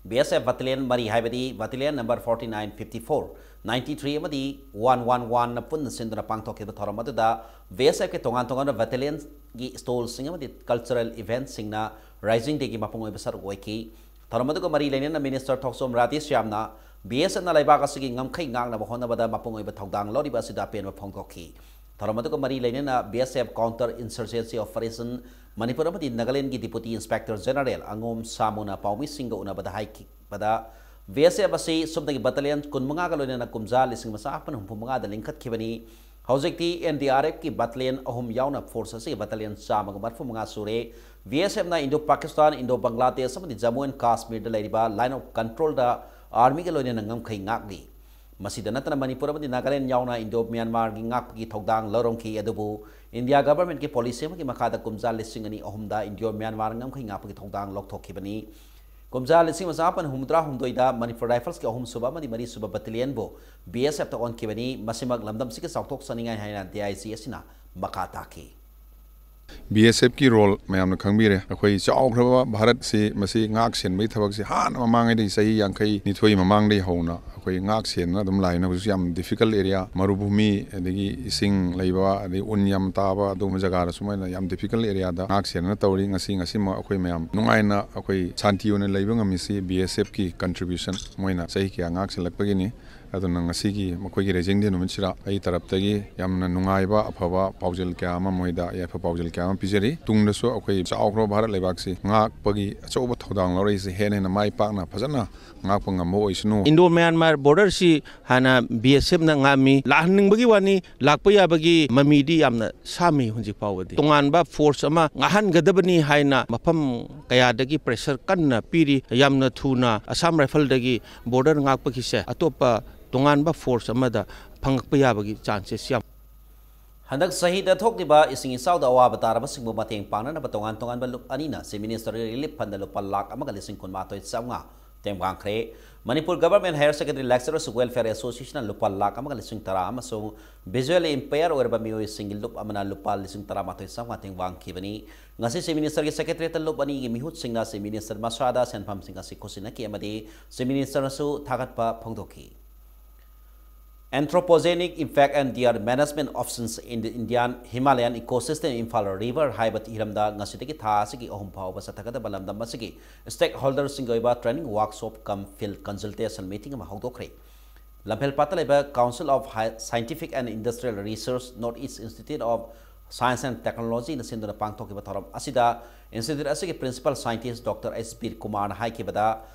B S F battalion ꯃꯔꯤ, ꯍꯥꯏꯕꯗꯤ battalion number forty nine, fifty four, ninety three ꯑꯃꯗꯤ one one one ꯅ ꯄꯨꯟꯅ ꯁꯤꯟꯗꯨꯅ ꯄꯥꯡꯊꯣꯛꯈꯤꯕ ꯊꯧꯔꯝ ꯑꯗꯨꯗ B S F ꯀꯤ ꯇꯣꯉꯥꯟ ꯇꯣꯉꯥꯟꯕ battalion ꯒꯤ stall ꯁꯤꯡ ꯑꯃꯗꯤ cultural event ꯁꯤꯡꯅ Rising Day ꯒꯤ ꯃꯄꯨꯡ ꯑꯣꯏꯕ ꯁꯔꯨꯛ ꯑꯣꯏꯈꯤ꯫ ꯊꯧꯔꯝ ꯑꯗꯨꯒ ꯃꯔꯤ ꯂꯩꯅꯅ Minister ꯊꯣꯛꯆꯣꯝ ꯔꯥꯙꯦꯁ꯭ꯌꯥꯝꯅ B S F ꯅ ꯂꯩꯕꯥꯛ ꯑꯁꯤꯒꯤ ꯉꯝꯈꯩ ꯉꯥꯛꯅꯕ ꯍꯣꯠꯅꯕꯗ ꯃꯄꯨꯡ ꯑꯣꯏꯕ ꯊꯧꯗꯥꯡ ꯂꯧꯔꯤꯕ ꯑꯁꯤꯗ ꯑꯄꯦꯟꯕ ꯐꯣꯡꯗꯣꯛꯈꯤ꯫ ꯊꯧꯔꯝ ꯑꯗꯨꯒ ꯃꯔꯤ ꯂꯩꯅꯅ B S F counter insurgency operation Manipur ꯑꯃꯗꯤ ꯅꯥꯒꯥꯂꯦꯟꯗꯒꯤ Deputy Inspector General ꯑꯉꯣꯝ ꯁꯥꯃꯨꯅ ꯄꯥꯎꯃꯤꯁꯤꯡꯒ ꯎꯅꯕꯗ ꯍꯥꯏꯈꯤꯕꯗ, B S F ꯑꯁꯤ ꯁꯨꯞꯅꯒꯤ battalion ꯀꯨꯟꯃꯉꯥꯒ ꯂꯣꯏꯅꯅ ꯀꯨꯝꯖꯥ ꯂꯤꯁꯤꯡ ꯑꯃ ꯆꯥꯃꯥꯄꯟ ꯍꯨꯝꯐꯨ ꯃꯉꯥꯗ ꯂꯤꯡꯈꯠꯈꯤꯕꯅꯤ꯫ ꯍꯧꯖꯤꯛꯇꯤ N D R F ꯀꯤ battalion ꯑꯍꯨꯝ ꯌꯥꯎꯅ force ꯑꯁꯤꯒꯤ battalion ꯆꯥꯝꯃꯒ ꯃꯔꯤꯐꯨ ꯃꯉꯥ ꯁꯨꯔꯦ꯫ B S F ꯅ Indo Pakistan, Indo Bangladesh ꯑꯃꯗꯤ Jammu and Kashmir ꯗ ꯂꯩꯔꯤꯕ Line of Control the army ꯒ ꯂꯣꯏꯅꯅ ꯉꯝꯈꯩ ꯉꯥꯛꯂꯤ꯫ ꯃꯁꯤꯗ ꯅꯠꯇꯅ ꯃꯅꯤꯄꯨꯔ ꯑꯃꯗꯤ ꯅꯥꯒꯥꯂꯦꯟꯗ ꯌꯥꯎꯅ Indo Myanmar ꯒꯤ ꯉꯥꯛꯄꯒꯤ ꯊꯧꯗꯥꯡ ꯂꯧꯔꯝꯈꯤ꯫ ꯑꯗꯨꯕꯨ India government ꯀꯤ policy ꯑꯃꯒꯤ ꯃꯈꯥꯗ ꯀꯨꯝꯖꯥ ꯂꯤꯁꯤꯡ ꯑꯅꯤ ꯑꯍꯨꯝꯗ Indo Myanmar ꯉꯝꯈꯩ ꯉꯥꯛꯄꯒꯤ ꯊꯧꯗꯥꯡ ꯂꯧꯊꯣꯛꯈꯤꯕꯅꯤ꯫ ꯀꯨꯝꯖꯥ ꯂꯤꯁꯤꯡ ꯑꯃ ꯆꯥꯃꯥꯄꯟ ꯍꯨꯝꯐꯨꯇꯔꯥ ꯍꯨꯝꯗꯣꯏꯗ Manipur Rifles ꯀꯤ ꯑꯍꯨꯝꯁꯨꯕ ꯑꯃꯗꯤ ꯃꯔꯤꯁꯨꯕ battalion ꯕꯨ B S F ꯇ ꯑꯣꯟꯈꯤꯕꯅꯤ꯫ ꯃꯁꯤꯃꯛ ꯂꯝꯗꯝꯁꯤꯒꯤ ꯆꯥꯎꯊꯣꯛꯆꯅꯤꯡꯉꯥꯏ ꯍꯥꯏꯅ D I G ꯑꯁꯤꯅ ꯃꯈꯥ ꯇꯥꯈꯤ꯫ B S F ꯀꯤ role ꯃꯌꯥꯝꯅ ꯈꯪꯕꯤꯔꯦ꯫ ꯑꯩꯈꯣꯏ ꯆꯥꯎꯈ꯭ꯔꯕ ꯚꯥꯔꯠꯁꯤ ꯃꯁꯤ ꯉꯥꯛ ꯁꯦꯟꯕꯒꯤ ꯊꯕꯛꯁꯤ ꯍꯥꯟꯅ ꯃꯃꯥꯡꯉꯩꯗꯒꯤ, ꯆꯍꯤ ꯌꯥꯡꯈꯩ ꯅꯤꯊꯣꯏ ꯃꯃꯥꯡꯗꯒꯤ ꯍꯧꯅ ꯑꯩꯈꯣꯏ ꯉꯥꯛ ꯁꯦꯟꯗꯨꯅ ꯑꯗꯨꯝ ꯂꯥꯛꯏꯅ꯫ ꯍꯧꯖꯤꯛꯁꯨ ꯌꯥꯝ difficult area, ꯃꯔꯨꯚꯨꯃꯤ, ꯑꯗꯒꯤ ꯏꯁꯤꯡ ꯂꯩꯕ, ꯑꯗꯒꯤ ꯎꯟ ꯌꯥꯝ ꯇꯥꯕ, ꯑꯗꯨꯒꯨꯝꯕ ꯖꯒꯥꯗ ꯁꯨꯃꯥꯏꯅ ꯌꯥꯝ difficult area ꯗ ꯉꯥꯛ ꯁꯦꯟꯗꯨꯅ ꯇꯧꯔꯤ꯫ ꯉꯁꯤ, ꯉꯁꯤꯃꯛ ꯑꯩꯈꯣꯏ ꯃꯌꯥꯝ ꯅꯨꯡꯉꯥꯏꯅ ꯑꯩꯈꯣꯏ ꯁꯥꯟꯇꯤ ꯑꯣꯏꯅ ꯂꯩꯕ ꯉꯝꯃꯤꯁꯤ B S F ꯀꯤ contribution, ꯃꯣꯏꯅ ꯆꯍꯤ ꯀꯌꯥ ꯉꯥꯛ ꯁꯦꯜꯂꯛꯄꯒꯤꯅꯤ꯫ ꯑꯗꯨꯅ ꯉꯁꯤꯒꯤ ꯃꯈꯣꯏꯒꯤ ꯔꯦꯖꯤꯡ ꯗꯦ ꯅꯨꯃꯤꯠꯁꯤꯗ ꯑꯩ ꯇꯔꯞꯇꯒꯤ ꯌꯥꯝꯅ ꯅꯨꯡꯉꯥꯏꯕ, ꯑꯐꯕ ꯄꯥꯎꯖꯦꯜ ꯀꯌꯥ ꯑꯃ, ꯃꯣꯏꯗ ꯌꯥꯏꯐ ꯄꯥꯎꯖꯦꯜ ꯀꯌꯥ ꯑꯃ ꯄꯤꯖꯔꯤ꯫ ꯇꯨꯡꯗꯁꯨ ꯑꯩꯈꯣꯏ ꯆꯥꯎꯈ꯭ꯔꯕ ꯚꯥꯔꯠ ꯂꯩꯕꯥꯛꯁꯤ ꯉꯥꯛꯄꯒꯤ ꯑꯆꯧꯕ ꯊꯧꯗꯥꯡ ꯂꯧꯔꯛꯏꯁꯤ ꯍꯦꯟꯅ ꯍꯦꯟꯅ ꯃꯥꯏ ꯄꯥꯛꯅ ꯐꯖꯅ ꯉꯥꯛꯄ ꯉꯝꯕ ꯑꯣꯏꯁꯅꯨ꯫ ꯏꯟꯗꯣ ꯃ꯭ꯌꯥꯟꯃꯥꯔ ꯕꯣꯔꯗꯔꯁꯤ ꯍꯥꯟꯅ ꯕꯤ ꯑꯦꯁ ꯑꯦꯐꯅ ꯉꯥꯛꯑꯝꯃꯤ꯫ ꯂꯥꯛꯍꯟꯅꯤꯡꯕꯒꯤ ꯋꯥꯅꯤ, ꯂꯥꯛꯄ ꯌꯥꯕꯒꯤ ꯃꯃꯤꯗꯤ ꯌꯥꯝꯅ ꯁꯥꯝꯃꯤ ꯍꯧꯖꯤꯛ ꯐꯥꯎꯕꯗꯤ꯫ ꯇꯣꯉꯥꯟꯕ ꯐꯣꯔꯁ ꯑꯃ ꯉꯥꯛꯍꯟꯒꯗꯕꯅꯤ ꯍꯥꯏꯅ ꯃꯐꯝ ꯀꯌꯥꯗꯒꯤ ꯄ꯭ꯔꯦꯁꯔ ꯀꯟꯅ ꯄꯤꯔꯤ꯫ ꯌꯥꯝꯅ ꯊꯨꯅ ꯑꯁꯥꯝ ꯔꯥꯏꯐꯜꯗꯒꯤ ꯕꯣꯔꯗꯔ ꯉꯥꯛꯄꯒꯤꯁꯦ ꯑꯇꯣꯞꯄ ꯇꯣꯉꯥꯟꯕ ꯐꯣꯔꯁ ꯑꯃꯗ ꯐꯪꯉꯛꯄ ꯌꯥꯕꯒꯤ ꯆꯥꯟꯁꯦꯁ ꯌꯥꯝ ꯍꯟꯗꯛ ꯆꯍꯤꯗ ꯊꯣꯛꯂꯤꯕ ꯏꯁꯤꯡ ꯏꯆꯥꯎꯗ ꯑꯋꯥꯕ ꯇꯥꯔꯕꯁꯤꯡꯕꯨ ꯃꯇꯦꯡ ꯄꯥꯡꯅꯅꯕ ꯇꯣꯉꯥꯟ ꯇꯣꯉꯥꯟꯕ ꯂꯨꯞ ꯑꯅꯤꯅ Chief Minister ꯒꯤ relief fund ꯗ ꯂꯨꯄꯥ ꯂꯥꯈ ꯑꯃꯒ ꯂꯤꯁꯤꯡ ꯀꯨꯟꯃꯥꯊꯣꯏ ꯆꯥꯝꯃꯉꯥ ꯃꯇꯦꯡ ꯄꯥꯡꯈ꯭ꯔꯦ꯫ Manipur Government Higher Secondary Lecturers Welfare Association ꯅ ꯂꯨꯄꯥ ꯂꯥꯈ ꯑꯃꯒ ꯂꯤꯁꯤꯡ ꯇꯔꯥ ꯑꯃꯁꯨꯡ visually impaired ꯑꯣꯏꯔꯕ ꯃꯤꯑꯣꯏꯁꯤꯡꯒꯤ ꯂꯨꯞ ꯑꯃꯅ ꯂꯨꯄꯥ ꯂꯤꯁꯤꯡ ꯇꯔꯥꯃꯥꯊꯣꯏ ꯆꯥꯝꯃꯉꯥ ꯃꯇꯦꯡ ꯄꯥꯡꯈꯤꯕꯅꯤ꯫ ꯉꯁꯤ Chief Minister ꯒꯤ Secretariat ꯇ ꯂꯨꯞ ꯑꯅꯤꯒꯤ ꯃꯤꯍꯨꯠꯁꯤꯡꯅ Chief Minister ꯃꯁꯥꯗ ꯁꯦꯟꯐꯝꯁꯤꯡ ꯑꯁꯤ ꯈꯨꯠꯁꯤꯟꯅꯈꯤ ꯑꯃꯗꯤ Chief Minister ꯅꯁꯨ ꯊꯥꯒꯠꯄ ꯐꯣꯡꯗꯣꯛꯈꯤ꯫ Anthropogenic Impact and Their Management Options in the Indian Himalayan Ecosystem, Imphal River ꯍꯥꯏꯕ ꯍꯤꯔꯝꯗ ꯉꯁꯤꯗꯒꯤ ꯊꯥ ꯑꯁꯤꯒꯤ ꯑꯍꯨꯝ ꯐꯥꯎꯕ ꯆꯠꯊꯒꯗꯕ ꯂꯝꯗꯝ ꯑꯁꯤꯒꯤ stakeholder ꯁꯤꯡꯒꯤ ꯑꯣꯏꯕ training workshop cum field consultation meeting ꯑꯃ ꯍꯧꯗꯣꯛꯈ꯭ꯔꯦ꯫ ꯂꯝꯐꯦꯜꯄꯥꯠꯇ ꯂꯩꯕ Council of Hi-, Scientific and Industrial Research, North East Institute of Science and Technology ꯅ ꯁꯤꯟꯗꯨꯅ ꯄꯥꯡꯊꯣꯛꯈꯤꯕ ꯊꯧꯔꯝ ꯑꯁꯤꯗ institute ꯑꯁꯤꯒꯤ principal scientist Doctor ꯑꯦꯁ ꯕꯤꯔ ꯀꯨꯃꯥꯔꯅ ꯍꯥꯏꯈꯤꯕꯗ,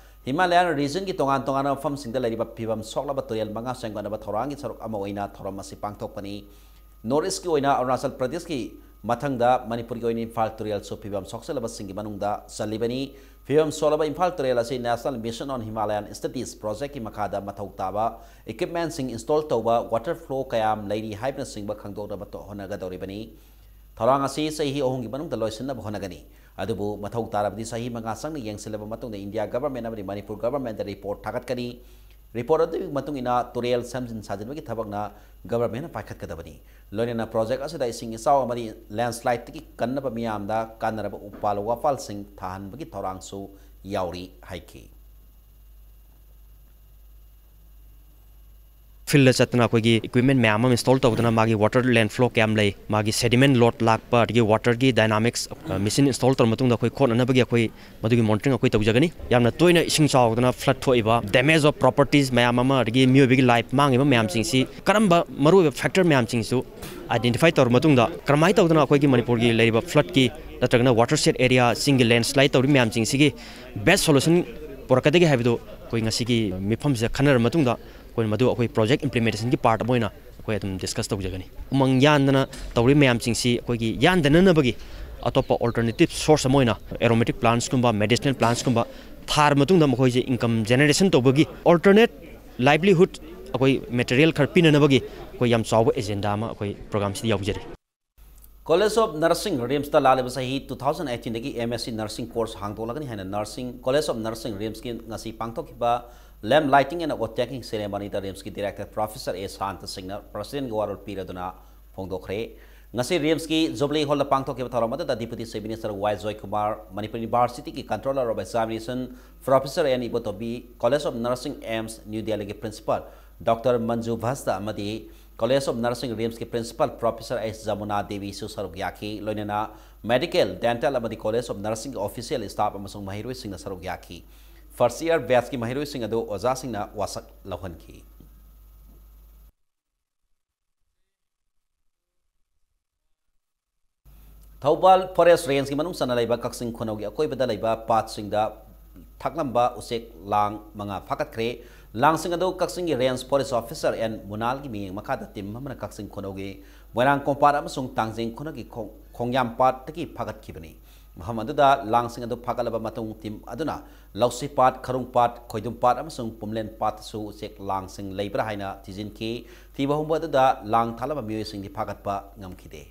Himalayan region ꯒꯤ ꯇꯣꯉꯥꯟ ꯇꯣꯉꯥꯟꯕ ꯃꯐꯝꯁꯤꯡꯗ ꯂꯩꯔꯤꯕ ꯐꯤꯕꯝ ꯁꯣꯛꯂꯕ ꯇꯨꯔꯦꯜ ꯃꯉꯥ ꯁꯦꯝꯒꯠꯅꯕ ꯊꯧꯔꯥꯡꯒꯤ ꯁꯔꯨꯛ ꯑꯃ ꯑꯣꯏꯅ ꯊꯧꯔꯝ ꯑꯁꯤ ꯄꯥꯡꯊꯣꯛꯄꯅꯤ꯫ North East ꯀꯤ ꯑꯣꯏꯅ ꯑꯔꯨꯅꯥꯆꯜ ꯄ꯭ꯔꯗꯦꯁꯀꯤ ꯃꯊꯪꯗ ꯃꯅꯤꯄꯨꯔꯒꯤ ꯑꯣꯏꯅ ꯏꯝꯐꯥꯜ ꯇꯨꯔꯦꯜꯁꯨ ꯐꯤꯕꯝ ꯁꯣꯛꯆꯜꯂꯕꯁꯤꯡꯒꯤ ꯃꯅꯨꯡꯗ ꯆꯜꯂꯤꯕꯅꯤ꯫ ꯐꯤꯕꯝ ꯁꯣꯛꯂꯕ ꯏꯝꯐꯥꯜ ꯇꯨꯔꯦꯜ ꯑꯁꯤ National Mission on Himalayan Studies project ꯀꯤ ꯃꯈꯥꯗ ꯃꯊꯧ ꯇꯥꯕ equipment ꯁꯤꯡ install ꯇꯧꯕ, water flow ꯀꯌꯥꯝ ꯂꯩꯔꯤ ꯍꯥꯏꯕꯅꯆꯤꯡꯕ ꯈꯪꯗꯣꯛꯅꯕ ꯇꯣ-, ꯍꯣꯠꯅꯒꯗꯧꯔꯤꯕꯅꯤ꯫ ꯊꯧꯔꯥꯡ ꯑꯁꯤ ꯆꯍꯤ ꯑꯍꯨꯝꯒꯤ ꯃꯅꯨꯡꯗ ꯂꯣꯏꯁꯤꯟꯅꯕ ꯍꯣꯠꯅꯒꯅꯤ꯫ ꯑꯗꯨꯕꯨ ꯃꯊꯧ ꯇꯥꯔꯕꯗꯤ ꯆꯍꯤ ꯃꯉꯥ ꯆꯪꯅ ꯌꯦꯡꯁꯤꯜꯂꯕ ꯃꯇꯨꯡꯗ India Government ꯑꯃꯗꯤ ꯃꯅꯤꯄꯨꯔ Government ꯗ report ꯊꯥꯒꯠꯀꯅꯤ꯫ Report ꯑꯗꯨꯒꯤ ꯃꯇꯨꯡ ꯏꯟꯅ ꯇꯨꯔꯦꯜ ꯁꯦꯝꯖꯤꯟ ꯁꯥꯖꯤꯟꯕꯒꯤ ꯊꯕꯛꯅ Government ꯅ ꯄꯥꯏꯈꯠꯀꯗꯕꯅꯤ꯫ ꯂꯣꯏꯅꯅ project ꯑꯁꯤꯗ ꯏꯁꯤꯡ ꯏꯆꯥꯎ ꯑꯃꯗꯤ landslide ꯇꯒꯤ ꯀꯟꯅꯕ ꯃꯤꯌꯥꯝꯗ ꯀꯥꯟꯅꯔꯕ ꯎꯄꯥꯜ ꯋꯥꯄꯥꯜꯁꯤꯡ ꯊꯥꯍꯟꯕꯒꯤ ꯊꯧꯔꯥꯡꯁꯨ ꯌꯥꯎꯔꯤ ꯍꯥꯏꯈꯤ꯫ ꯐꯤꯜꯗ ꯆꯠꯇꯅ ꯑꯩꯈꯣꯏꯒꯤ ꯏꯀ꯭ꯋꯤꯞꯃꯦꯟ ꯃꯌꯥꯝ ꯑꯃ ꯏꯟꯁꯇꯣꯜ ꯇꯧꯗꯅ ꯃꯥꯒꯤ ꯋꯥꯇꯔ ꯂꯦꯟ ꯐ꯭ꯂꯣ ꯀꯌꯥꯝ ꯂꯩ, ꯃꯥꯒꯤ ꯁꯦꯗꯤꯃꯦꯟ ꯂꯣꯗ ꯂꯥꯛꯄ, ꯑꯗꯒꯤ ꯋꯥꯇꯔꯒꯤ ꯗꯥꯏꯅꯥꯃꯤꯛꯁ, ꯃꯦꯆꯤꯟ ꯏꯟꯁꯇꯣꯜ ꯇꯧꯔ ꯃꯇꯨꯡꯗ ꯑꯩꯈꯣꯏ ꯈꯣꯠꯅꯅꯕꯒꯤ ꯑꯩꯈꯣꯏ ꯃꯗꯨꯒꯤ ꯃꯣꯅꯤꯇꯔꯤꯡ ꯑꯩꯈꯣꯏ ꯇꯧꯖꯒꯅꯤ꯫ ꯌꯥꯝꯅ ꯇꯣꯏꯅ ꯏꯁꯤꯡ ꯆꯥꯎꯗꯅ ꯐ꯭ꯂꯠ ꯊꯣꯛꯏꯕ, ꯗꯦꯃꯦꯖ ꯑꯣꯐ ꯄ꯭ꯔꯣꯄꯔꯇꯤꯁ ꯃꯌꯥꯝ ꯑꯃ, ꯑꯗꯒꯤ ꯃꯤꯑꯣꯏꯕꯒꯤ ꯂꯥꯏꯐ ꯃꯥꯡꯉꯤꯕ ꯃꯌꯥꯝꯁꯤꯡꯁꯤ ꯀꯔꯝꯕ ꯃꯔꯨꯑꯣꯏꯕ ꯐꯦꯛꯇꯔ ꯃꯌꯥꯝꯁꯤꯡꯁꯨ ꯑꯥꯏꯗꯦꯟꯇꯤꯐꯥꯏ ꯇꯧꯔꯕ ꯃꯇꯨꯡꯗ ꯀꯔꯝꯍꯥꯏꯅ ꯇꯧꯗꯅ ꯑꯩꯈꯣꯏꯒꯤ ꯃꯅꯤꯄꯨꯔꯒꯤ ꯂꯩꯔꯤꯕ ꯐ꯭ꯂꯠꯀꯤ ꯅꯠꯇ꯭ꯔꯒꯅ ꯋꯥꯇꯔ ꯁꯦꯠ ꯑꯦꯔꯤꯌꯥ, ꯆꯤꯡꯒꯤ ꯂꯦꯟꯁ꯭ꯂꯥꯏꯗ ꯇꯧꯔꯤꯕ ꯃꯌꯥꯝꯁꯤꯡꯁꯤꯒꯤ ꯕꯦꯁ ꯁꯣꯂꯨꯁꯟ ꯄꯨꯔꯛꯀꯗꯒꯦ ꯍꯥꯏꯕꯗꯨ ꯑꯩꯈꯣꯏ ꯉꯁꯤꯒꯤ ꯃꯤꯐꯝꯁꯤꯗ ꯈꯟꯅꯔꯕ ꯃꯇꯨꯡꯗ ꯑꯩꯈꯣꯏꯅ ꯃꯗꯨ ꯑꯩꯈꯣꯏ ꯄ꯭ꯔꯣꯖꯦꯛ ꯏꯝꯄ꯭ꯂꯤꯃꯦꯟꯇꯦꯁꯟꯒꯤ ꯄꯥꯔꯠ ꯑꯃ ꯑꯣꯏꯅ ꯑꯩꯈꯣꯏ ꯑꯗꯨꯝ ꯗꯤꯁꯀꯁ ꯇꯧꯖꯒꯅꯤ꯫ ꯎꯃꯪ ꯌꯥꯟꯗꯅ ꯇꯧꯔꯤꯕ ꯃꯌꯥꯝꯁꯤꯡꯁꯤ ꯑꯩꯈꯣꯏꯒꯤ ꯌꯥꯟꯗꯅꯅꯕꯒꯤ ꯑꯇꯣꯞꯄ ꯑꯣꯜꯇꯔꯅꯦꯇꯤꯞ ꯁꯣꯔꯁ ꯑꯃ ꯑꯣꯏꯅ ꯑꯦꯔꯣꯃꯦꯇꯤꯛ ꯄ꯭ꯂꯥꯟꯠꯁꯀꯨꯝꯕ, ꯃꯦꯗꯤꯁꯤꯅꯦꯜ ꯄ꯭ꯂꯥꯟꯠꯁꯀꯨꯝꯕ ꯊꯥꯔ ꯃꯇꯨꯡꯗ ꯃꯈꯣꯏꯁꯦ ꯏꯟꯀꯝ ꯖꯦꯅꯦꯔꯦꯁꯟ ꯇꯧꯕꯒꯤ ꯑꯣꯜꯇꯔꯅꯦꯠ ꯂꯥꯏꯚꯂꯤꯍꯨꯗ ꯑꯩꯈꯣꯏ ꯃꯦꯇꯔꯤꯌꯦꯜ ꯈꯔ ꯄꯤꯅꯅꯕꯒꯤ ꯑꯩꯈꯣꯏ ꯌꯥꯝ ꯆꯥꯎꯕ ꯑꯦꯖꯦꯟꯗꯥ ꯑꯃ ꯑꯩꯈꯣꯏ ꯄ꯭ꯔꯣꯒ꯭ꯔꯥꯝꯁꯤꯗ ꯌꯥꯎꯖꯔꯤ꯫ College of Nursing, ꯔꯤꯝꯁꯇ ꯂꯥꯛꯂꯤꯕ ꯆꯍꯤ two thousand eighteen ꯗꯒꯤ M S C Nursing course ꯍꯥꯡꯗꯣꯛꯂꯒꯅꯤ ꯍꯥꯏꯅ Nursing, College of Nursing, ꯔꯤꯝꯁꯀꯤ ꯉꯁꯤ ꯄꯥꯡꯊꯣꯛꯈꯤꯕ lamp lighting and oath taking ceremony ꯗ ꯔꯤꯝꯁꯀꯤ ꯗꯥꯏꯔꯦꯛꯇꯔ ꯄ꯭ꯔꯣꯐꯦꯁꯔ ꯑꯦ ꯁꯥꯟꯇ ꯁꯤꯡꯅ ꯄ꯭ꯔꯁꯤꯗꯦꯟꯒꯤ ꯋꯥꯔꯣꯜ ꯄꯤꯔꯗꯨꯅ ꯐꯣꯡꯗꯣꯛꯈ꯭ꯔꯦ꯫ ꯉꯁꯤ ꯔꯤꯝꯁꯀꯤ ꯖꯨꯕꯂꯤ ꯍꯣꯜꯗ ꯄꯥꯡꯊꯣꯛꯈꯤꯕ ꯊꯧꯔꯝ ꯑꯗꯨꯗ deputy chief minister Y Joykumar, Manipur ꯌꯨꯅꯤꯚꯔꯁꯤꯇꯤꯒꯤ Controller of Examination professor N Ibotombi, College of Nursing, AIIMS, New ꯗꯦꯜꯂꯤꯒꯤ ꯄ꯭ꯔꯤꯟꯁꯤꯄꯥꯜ ꯗꯣꯛꯇꯔ ꯃꯟꯖꯨ ꯚꯁꯇ ꯑꯃꯗꯤ College of Nursing, ꯔꯤꯝꯁꯀꯤ ꯄ꯭ꯔꯤꯟꯁꯤꯄꯥꯜ ꯄ꯭ꯔꯣꯐꯦꯁꯔ ꯑꯩꯆ ꯖꯃꯨꯅꯥ ꯗꯦꯕꯤꯁꯨ ꯁꯔꯨꯛ ꯌꯥꯈꯤ꯫ ꯂꯣꯏꯅꯅ ꯃꯦꯗꯤꯀꯦꯜ, ꯗꯦꯟꯇꯦꯜ ꯑꯃꯗꯤ College of Nursingꯒꯤ ꯑꯣꯐꯤꯁꯤꯌꯦꯜ ꯁ꯭ꯇꯥꯐ ꯑꯃꯁꯨꯡ ꯃꯍꯩꯔꯣꯏꯁꯤꯡꯅ ꯁꯔꯨꯛ ꯌꯥꯈꯤ꯫ First year batchꯀꯤ ꯃꯍꯩꯔꯣꯏꯁꯤꯡ ꯑꯗꯨ ꯑꯣꯖꯥꯁꯤꯡꯅ ꯋꯥꯁꯛ ꯂꯧꯍꯟꯈꯤ꯫ ꯊꯧꯕꯥꯜ ꯐꯣꯔꯦꯁ ꯔꯦꯟꯖꯀꯤ ꯃꯅꯨꯡ ꯆꯟꯅ ꯂꯩꯕ ꯀꯛꯆꯤꯡ ꯈꯨꯅꯧꯒꯤ ꯑꯀꯣꯏꯕꯗ ꯂꯩꯕ ꯄꯥꯠꯁꯤꯡꯗ ꯊꯛꯂꯝꯕ ꯎꯆꯦꯛ ꯂꯥꯡ ꯃꯉꯥ ꯐꯥꯒꯠꯈ꯭ꯔꯦ꯫ ꯂꯥꯡꯁꯤꯡ ꯑꯗꯨ ꯀꯛꯆꯤꯡꯒꯤ ꯔꯦꯟꯖ ꯐꯣꯔꯦꯁ ꯑꯣꯐꯤꯁꯔ ꯑꯦꯟ ꯃꯨꯅꯥꯜꯒꯤ ꯃꯤꯠꯌꯦꯡ ꯃꯈꯥꯗ ꯇꯤꯝ ꯑꯃꯅ ꯀꯛꯆꯤꯡ ꯈꯨꯅꯧꯒꯤ ꯃꯣꯏꯔꯥꯡ ꯀꯣꯝꯄꯥꯠ ꯑꯃꯁꯨꯡ ꯇꯥꯡꯖꯤꯡ ꯈꯨꯅꯧꯒꯤ ꯈꯣꯡ-, ꯈꯣꯡꯌꯥꯝꯄꯥꯠꯇꯒꯤ ꯐꯥꯒꯠꯈꯤꯕꯅꯤ꯫ ꯃꯐꯝ ꯑꯗꯨꯗ ꯂꯥꯡꯁꯤꯡ ꯑꯗꯨ ꯐꯥꯒꯠꯂꯕ ꯃꯇꯨꯡ, ꯇꯤꯝ ꯑꯗꯨꯅ ꯂꯧꯁꯤꯄꯥꯠ, ꯈꯔꯨꯡꯄꯥꯠ, ꯈꯣꯏꯗꯨꯝꯄꯥꯠ ꯑꯃꯁꯨꯡ ꯄꯨꯝꯂꯦꯟꯄꯥꯠꯇꯁꯨ ꯎꯆꯦꯛ ꯂꯥꯡꯁꯤꯡ ꯂꯩꯕ꯭ꯔꯥ ꯍꯥꯏꯅ ꯊꯤꯖꯤꯟꯈꯤ꯫ ꯊꯤꯕ ꯍꯨꯝꯕ ꯑꯗꯨꯗ ꯂꯥꯡ ꯊꯥꯂꯝꯕ ꯃꯤꯑꯣꯏꯁꯤꯡꯗꯤ ꯐꯥꯒꯠꯄ ꯉꯝꯈꯤꯗꯦ꯫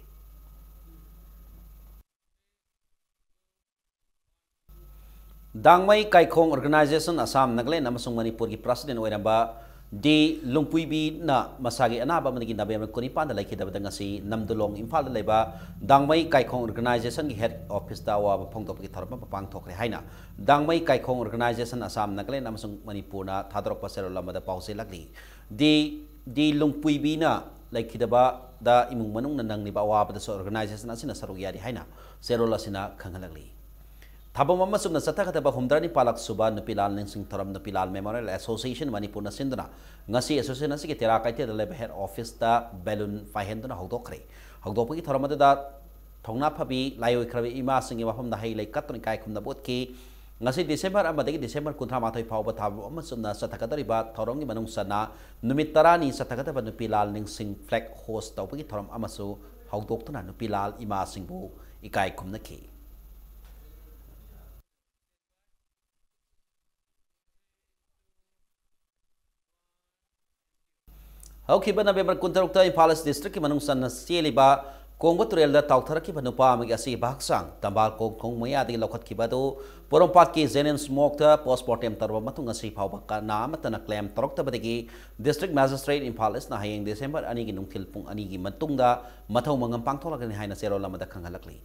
ꯗꯥꯡꯃꯩ ꯀꯥꯏꯈꯣꯡ ꯑꯣꯔꯒꯅꯥꯏꯖꯦꯁꯟ ꯑꯁꯥꯝ, ꯅꯥꯒꯥꯂꯦꯟ ꯑꯃꯁꯨꯡ ꯃꯅꯤꯄꯨꯔꯒꯤ ꯄ꯭ꯔꯁꯤꯗꯦꯟ ꯑꯣꯏꯔꯝꯕ ꯗꯤ ꯂꯨꯡꯄꯨꯏꯕꯤꯅ ꯃꯁꯥꯒꯤ ꯑꯅꯥꯕ ꯑꯃꯗꯒꯤ ꯅꯕꯦꯝꯕꯔ ꯀꯨꯟꯅꯤꯄꯥꯟꯗ ꯂꯩꯈꯤꯗꯕꯗ ꯉꯁꯤ ꯅꯝꯗꯨꯂꯣꯡ, ꯏꯝꯐꯥꯜꯗ ꯂꯩꯕ ꯗꯥꯡꯃꯩ ꯀꯥꯏꯈꯣꯡ ꯑꯣꯔꯒꯅꯥꯏꯖꯦꯁꯟꯒꯤ ꯍꯦꯗ ꯑꯣꯐꯤꯁꯇ ꯑꯋꯥꯕ ꯐꯣꯡꯗꯣꯛꯄꯒꯤ ꯊꯧꯔꯝ ꯑꯃ ꯄꯥꯡꯊꯣꯛꯈ꯭ꯔꯦ ꯍꯥꯏꯅ ꯗꯥꯡꯃꯩ ꯀꯥꯏꯈꯣꯡ ꯑꯣꯔꯒꯅꯥꯏꯖꯦꯁꯟ ꯑꯁꯥꯝ, ꯅꯥꯒꯥꯂꯦꯟ ꯑꯃꯁꯨꯡ ꯃꯅꯤꯄꯨꯔꯅ ꯊꯥꯗꯣꯔꯛꯄ ꯆꯦꯔꯣꯜ ꯑꯃꯗ ꯄꯥꯎꯖꯦꯜꯂꯛꯂꯤ꯫ ꯗꯤ ꯗꯤ ꯂꯨꯡꯄꯨꯏꯕꯤꯅ ꯂꯩꯈꯤꯗꯕꯗ ꯏꯃꯨꯡ ꯃꯅꯨꯡꯅ ꯅꯪꯂꯤꯕ ꯑꯋꯥꯕꯗꯁꯨ organization ꯑꯁꯤꯅ ꯁꯔꯨꯛ ꯌꯥꯔꯤ ꯍꯥꯏꯅ ꯆꯦꯔꯣꯜ ꯑꯁꯤꯅ ꯈꯪꯍꯜꯂꯛꯂꯤ꯫ ꯊꯥꯕꯝ ꯑꯃ ꯆꯨꯝꯅ ꯆꯠꯊꯒꯗꯕ ꯍꯨꯝꯗ꯭ꯔꯥ ꯅꯤꯄꯥꯜꯂꯛ ꯁꯨꯕ ꯅꯨꯄꯤ ꯂꯥꯜ ꯅꯤꯡꯁꯤꯡ ꯊꯧꯔꯝ ꯅꯨꯄꯤ ꯂꯥꯜ Memorial Association ꯃꯅꯤꯄꯨꯔꯅ ꯁꯤꯟꯗꯨꯅ ꯉꯁꯤ association ꯑꯁꯤꯒꯤ ꯇꯦꯔꯥ ꯀꯩꯊꯦꯜꯗ ꯂꯩꯕ head officeꯇ balloon ꯄꯥꯏꯍꯟꯗꯨꯅ ꯍꯧꯗꯣꯛꯈ꯭ꯔꯦ꯫ ꯍꯧꯗꯣꯛꯄꯒꯤ ꯊꯧꯔꯝ ꯑꯗꯨꯗ ꯊꯧꯅꯥ ꯐꯕꯤ ꯂꯥꯏꯑꯣꯏꯈ꯭ꯔꯕ ꯏꯃꯥꯁꯤꯡꯒꯤ ꯃꯐꯝꯗ ꯍꯩ ꯂꯩ ꯀꯠꯇꯨꯅ ꯏꯀꯥꯏ ꯈꯨꯝꯅꯕ ꯎꯠꯈꯤ꯫ ꯉꯁꯤ December ꯑꯃꯗꯒꯤ December ꯀꯨꯟꯊ꯭ꯔꯥ ꯃꯥꯊꯣꯏ ꯐꯥꯎꯕ ꯊꯥꯕꯝ ꯑꯃ ꯆꯨꯝꯅ ꯆꯠꯊꯒꯗꯧꯔꯤꯕ ꯊꯧꯔꯝꯒꯤ ꯃꯅꯨꯡ ꯆꯟꯅ ꯅꯨꯃꯤꯠ ꯇꯔꯥꯅꯤ ꯆꯠꯊꯒꯗꯕ ꯅꯨꯄꯤ ꯂꯥꯜ ꯅꯤꯡꯁꯤꯡ flag hoist ꯇꯧꯕꯒꯤ ꯊꯧꯔꯝ ꯑꯃꯁꯨ ꯍꯧꯗꯣꯛꯇꯨꯅ ꯅꯨꯄꯤ ꯂꯥꯜ ꯏꯃꯥꯁꯤꯡꯕꯨ ꯏꯀꯥꯏ ꯈꯨꯝꯅꯈꯤ꯫ ꯍꯧꯈꯤꯕ November ꯀꯨꯟꯇꯔꯨꯛꯇ ꯏꯝꯐꯥꯜ East districtꯀꯤ ꯃꯅꯨꯡ ꯆꯟꯅ ꯆꯦꯜꯂꯤꯕ ꯀꯣꯡꯕ ꯇꯨꯔꯦꯜꯗ ꯇꯥꯎꯊꯔꯛꯈꯤꯕ ꯅꯨꯄꯥ ꯑꯃꯒꯤ ꯑꯁꯤꯕ ꯍꯛꯆꯥꯡ ꯊꯝꯕꯥꯜ ꯈꯣꯡ ꯃꯌꯥꯗꯒꯤ ꯂꯧꯈꯠꯈꯤꯕ ꯑꯗꯨ ꯄꯣꯔꯣꯝꯄꯥꯠꯀꯤ JNIMS morgueꯗ post mortem ꯇꯧꯔꯕ ꯃꯇꯨꯡ ꯉꯁꯤ ꯐꯥꯎꯕ ꯀꯅꯥ ꯑꯃꯠꯇꯅ claim ꯇꯧꯔꯛꯇꯕꯗꯒꯤ district magistrate ꯏꯝꯐꯥꯜ Eastꯅ ꯍꯌꯦꯡ December ꯑꯅꯤꯒꯤ ꯅꯨꯡꯊꯤꯜ ꯄꯨꯡ ꯑꯅꯤꯒꯤ ꯃꯇꯨꯡꯗ ꯃꯊꯧ ꯃꯉꯝ ꯄꯥꯡꯊꯣꯛꯂꯒꯅꯤ ꯍꯥꯏꯅ ꯆꯦꯔꯣꯜ ꯑꯃꯗ ꯈꯪꯍꯜꯂꯛꯂꯤ꯫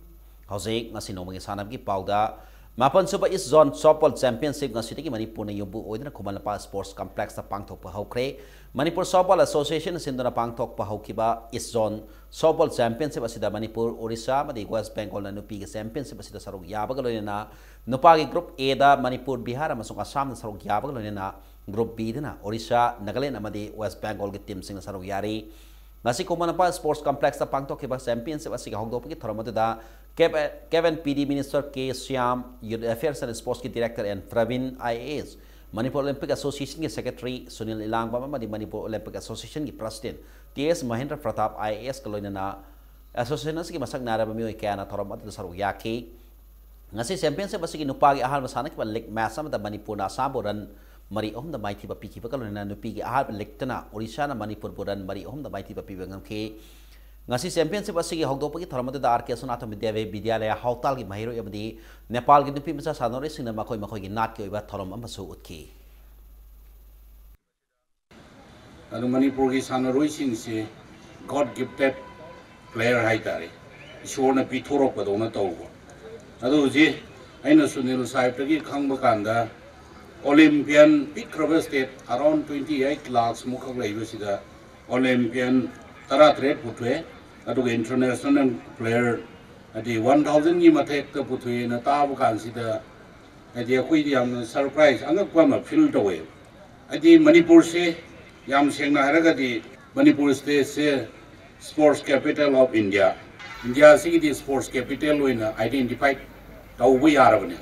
ꯍꯧꯖꯤꯛ ꯉꯁꯤ ꯅꯣꯡꯃꯒꯤ ꯁꯥꯟꯅꯕꯒꯤ ꯄꯥꯎꯗ ꯃꯥꯄꯟ ꯁꯨꯕ East Zone Softball Championship ꯉꯁꯤꯗꯒꯤ ꯃꯅꯤꯄꯨꯔꯅ ꯌꯨꯝꯕꯨ ꯑꯣꯏꯗꯨꯅ ꯈꯨꯃꯟ ꯂꯝꯄꯥꯛ Sports Complexꯇ ꯄꯥꯡꯊꯣꯛꯄ ꯍꯧꯈ꯭ꯔꯦ꯫ ꯃꯅꯤꯄꯨꯔ Softball Association ꯁꯤꯟꯗꯨꯅ ꯄꯥꯡꯊꯣꯛꯄ ꯍꯧꯈꯤꯕ East Zone Softball Championship ꯑꯁꯤꯗ ꯃꯅꯤꯄꯨꯔ, ꯑꯣꯔꯤꯁꯥ ꯑꯃꯗꯤ West Bengalꯅ ꯅꯨꯄꯤꯒꯤ championship ꯑꯁꯤꯗ ꯁꯔꯨꯛ ꯌꯥꯕꯒ ꯂꯣꯏꯅꯅ ꯅꯨꯄꯥꯒꯤ group Aꯗ ꯃꯅꯤꯄꯨꯔ, ꯕꯤꯍꯥꯔ ꯑꯃꯁꯨꯡ ꯑꯁꯥꯝꯅ ꯁꯔꯨꯛ ꯌꯥꯕꯒ ꯂꯣꯏꯅꯅ group Bꯗꯅ ꯑꯣꯔꯤꯁꯥ, ꯅꯥꯒꯥꯂꯦꯟ ꯑꯃꯗꯤ West Bengalꯒꯤ teamꯁꯤꯡꯅ ꯁꯔꯨꯛ ꯌꯥꯔꯤ꯫ ꯉꯁꯤ ꯈꯨꯃꯟ ꯂꯝꯄꯥꯛ Sports Complexꯇ ꯄꯥꯡꯊꯣꯛꯈꯤꯕ championship ꯑꯁꯤꯒꯤ ꯍꯧꯗꯣꯛꯄꯒꯤ ꯊꯧꯔꯝ ꯑꯗꯨꯗ ꯀꯦꯞ-, ꯀꯦꯞ N P D minister K Shyam, Youth Affairs and Sportsꯀꯤ director N Prabin, I A S, Manipur Olympic Associationꯒꯤ secretary ꯁꯨꯅꯤꯜ ꯏꯂꯥꯡꯕꯝ ꯑꯃꯗꯤ ꯃꯅꯤꯄꯨꯔ Olympic Associationꯒꯤ president T S Mahendra Pratap, I A Sꯀ ꯂꯣꯏꯅꯅ association ꯑꯁꯤꯒꯤ ꯃꯁꯛ ꯅꯥꯏꯔꯕ ꯃꯤꯑꯣꯏ ꯀꯌꯥꯅ ꯊꯧꯔꯝ ꯑꯗꯨꯗ ꯁꯔꯨꯛ ꯌꯥꯈꯤ꯫ ꯉꯁꯤ championship ꯑꯁꯤꯒꯤ ꯅꯨꯄꯥꯒꯤ ꯑꯍꯥꯟꯕ ꯁꯥꯟꯅꯈꯤꯕ league match ꯑꯃꯗ ꯃꯅꯤꯄꯨꯔꯅ ꯑꯁꯥꯝꯕꯨ run ꯃꯔꯤ ꯑꯍꯨꯝꯗ ꯃꯥꯏꯊꯤꯕ ꯄꯤꯈꯤꯕꯒ ꯂꯣꯏꯅꯅ ꯅꯨꯄꯤꯒꯤ ꯑꯍꯥꯟꯕ leagueꯇꯅ ꯑꯣꯔꯤꯁꯥꯅ ꯃꯅꯤꯄꯨꯔꯕꯨ run ꯃꯔꯤ ꯑꯍꯨꯝꯗ ꯃꯥꯏꯊꯤꯕ ꯄꯤꯕ ꯉꯝꯈꯤ꯫ ꯉꯁꯤ championship ꯑꯁꯤꯒꯤ ꯍꯧꯗꯣꯛꯄꯒꯤ ꯊꯧꯔꯝ ꯑꯗꯨꯗ ꯑꯥꯔ ꯀꯦ ꯁꯣꯅꯥꯊ ꯃꯤꯗ꯭ꯌꯥ ꯕꯤꯗ꯭ꯌꯥꯂꯌ ꯍꯥꯎꯇꯥꯜꯒꯤ ꯃꯍꯩꯔꯣꯏ ꯑꯃꯗꯤ ꯅꯦꯄꯥꯜꯒꯤ ꯅꯨꯄꯤ ꯃꯆꯥ ꯁꯥꯟꯅꯔꯣꯏꯁꯤꯡꯅ ꯃꯈꯣꯏ ꯃꯈꯣꯏꯒꯤ ꯅꯥꯠꯀꯤ ꯑꯣꯏꯕ ꯊꯧꯔꯝ ꯑꯃꯁꯨ ꯎꯠꯈꯤ꯫ ꯑꯗꯨ ꯃꯅꯤꯄꯨꯔꯒꯤ ꯁꯥꯟꯅꯔꯣꯏꯁꯤꯡꯁꯤ God gifted player ꯍꯥꯏꯇꯥꯔꯦ, ꯏꯁꯣꯔꯅ ꯄꯤꯊꯣꯔꯛꯄꯗꯧꯅ ꯇꯧꯕ꯫ ꯑꯗꯨ ꯍꯧꯖꯤꯛ ꯑꯩꯅ ꯁꯨꯅꯤꯜ ꯁꯥꯍꯦꯕꯇꯒꯤ ꯈꯪꯕ ꯀꯥꯟꯗ, Olympian ꯄꯤꯛꯈ꯭ꯔꯕ state, around twenty eight lakhs ꯃꯨꯛꯈꯛ ꯂꯩꯕꯁꯤꯗ, ꯑꯣꯂꯦꯝꯄꯤꯌꯟ ꯇꯔꯥꯇꯔꯦꯠ ꯄꯨꯊꯣꯛꯑꯦ꯫ ꯑꯗꯨꯒ ꯏꯟꯇꯔꯅꯦꯁꯅꯦꯜ ꯄ꯭ꯂꯦꯌꯔ ꯍꯥꯏꯗꯤ ꯋꯥꯟ ꯊꯥꯎꯖꯟꯒꯤ ꯃꯊꯛꯇ ꯄꯨꯊꯣꯛꯑꯦꯅ ꯇꯥꯕ ꯀꯥꯟꯁꯤꯗ, ꯍꯥꯏꯗꯤ ꯑꯩꯈꯣꯏꯗꯤ ꯌꯥꯝꯅ ꯁꯔꯄ꯭ꯔꯥꯏꯖ, ꯑꯉꯛꯄ ꯑꯃ ꯐꯤꯜ ꯇꯧꯋꯦ꯫ ꯍꯥꯏꯗꯤ ꯃꯅꯤꯄꯨꯔꯁꯦ, ꯌꯥꯝ ꯁꯦꯡꯅ ꯍꯥꯏꯔꯒꯗꯤ, ꯃꯅꯤꯄꯨꯔ ꯁ꯭ꯇꯦꯠꯁꯦ sports capital of India, ꯏꯟꯗꯤꯌꯥꯁꯤꯒꯤꯗꯤ sports capital ꯑꯣꯏꯅ ꯑꯥꯏꯗꯦꯟꯇꯤꯐꯥꯏ ꯇꯧꯕ ꯌꯥꯔꯕꯅꯦ꯫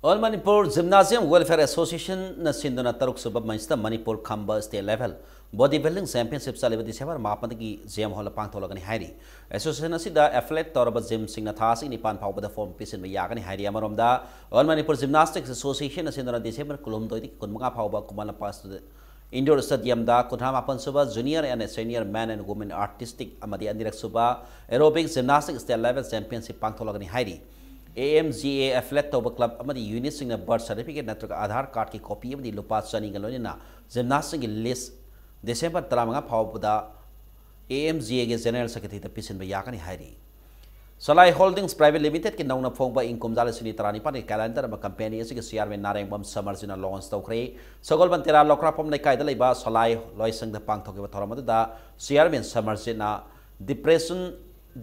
All Manipur Gymnasium Welfare Associationꯅ ꯁꯤꯟꯗꯨꯅ ꯇꯔꯨꯛ ꯁꯨꯕ ꯃꯟꯁꯇ ꯃꯅꯤꯄꯨꯔ ꯈꯝꯕ state level body building championship ꯆꯠꯂꯤꯕ ꯗꯤꯁꯦꯝꯕꯔ ꯃꯥꯄꯟꯗꯒꯤ ꯖꯦꯝ ꯍꯣꯜꯗ ꯄꯥꯡꯊꯣꯛꯂꯒꯅꯤ ꯍꯥꯏꯔꯤ꯫ ꯑꯦꯁꯣꯁꯤꯌꯦꯁꯟ ꯑꯁꯤꯗ ꯑꯦꯊꯂꯦꯠ ꯇꯧꯔꯕ ꯖꯤꯝꯁꯤꯡꯅ ꯊꯥ ꯑꯁꯤꯒꯤ ꯅꯤꯄꯥꯟ ꯐꯥꯎꯕꯗ ꯐꯣꯔꯝ ꯄꯤꯁꯤꯟꯕ ꯌꯥꯒꯅꯤ ꯍꯥꯏꯔꯤ꯫ ꯑꯃꯔꯣꯝꯗ, All Manipur Gymnastics Associationꯅ ꯁꯤꯟꯗꯨꯅ ꯗꯤꯁꯦꯝꯕꯔ ꯀꯨꯟꯍꯨꯝꯗꯣꯏꯗꯒꯤ ꯀꯨꯟꯃꯉꯥ ꯐꯥꯎꯕ ꯈꯨꯃꯟ ꯂꯝꯄꯥꯛ indoor stadiumꯗ ꯀꯨꯟꯊ꯭ꯔꯥ ꯃꯥꯄꯟ ꯁꯨꯕ Junior and Senior Men and Women Artistic ꯑꯃꯗꯤ ꯑꯅꯤꯔꯛ ꯁꯨꯕ Aerobic Gymnastics state level championship ꯄꯥꯡꯊꯣꯛꯂꯒꯅꯤ ꯍꯥꯏꯔꯤ꯫ ꯑꯦ ꯑꯦꯝ ꯖꯤ ꯑꯦ ꯑꯦꯐꯤꯂꯦꯠ ꯇꯧꯕ ꯀ꯭ꯂꯕ ꯑꯃꯗꯤ ꯌꯨꯅꯤꯠꯁꯤꯡꯅ ꯕꯔꯊ ꯁꯥꯔꯇꯤꯐꯤꯀꯦꯠ ꯅꯠꯇ꯭ꯔꯒ ꯑꯥꯙꯥꯔ ꯀꯥꯔꯗꯀꯤ ꯀꯣꯄꯤ ꯑꯃꯗꯤ ꯂꯨꯄꯥ ꯆꯅꯤꯒ ꯂꯣꯏꯅꯅ ꯖꯤꯝꯅꯥꯁꯁꯤꯡꯒꯤ ꯂꯤꯁ ꯗꯤꯁꯦꯝꯕꯔ ꯇꯔꯥꯃꯉꯥ ꯐꯥꯎꯕꯗ ꯑꯦ ꯑꯦꯝ ꯖꯤ ꯑꯦꯒꯤ ꯖꯦꯅꯔꯦꯜ ꯁꯦꯀ꯭ꯔꯦꯇꯔꯤꯗ ꯄꯤꯁꯤꯟꯕ ꯌꯥꯒꯅꯤ ꯍꯥꯏꯔꯤ꯫ ꯁꯂꯥꯏ ꯍꯣꯜꯗꯤꯡꯁ ꯄ꯭ꯔꯥꯏꯚꯦꯠ ꯂꯤꯃꯤꯇꯦꯗꯀꯤ ꯅꯧꯅ ꯐꯣꯡꯕ ꯏꯪ ꯀꯨꯝꯖꯥ ꯂꯤꯁꯤꯡ ꯑꯅꯤ ꯇꯔꯥꯅꯤꯄꯥꯟꯒꯤ ꯀꯦꯂꯦꯟꯗꯔ ꯑꯃ ꯀꯝꯄꯦꯅꯤ ꯑꯁꯤꯒꯤ ꯆꯤꯌꯥꯔꯃꯦꯟ ꯅꯥꯔꯦꯡꯕꯝ ꯁꯃꯔꯖꯤꯠꯅ ꯂꯣꯟꯆ ꯇꯧꯈ꯭ꯔꯦ꯫ ꯁꯒꯣꯜꯕꯟ ꯇꯦꯔꯥ ꯂꯧꯀ꯭ꯔꯥꯛꯄꯝ ꯂꯩꯀꯥꯏꯗ ꯂꯩꯕ ꯁꯂꯥꯏ ꯂꯣꯏꯁꯪꯗ ꯄꯥꯡꯊꯣꯛꯈꯤꯕ ꯊꯧꯔꯝ ꯑꯗꯨꯗ chairman ꯁꯃꯔꯖꯤꯠꯅ depression,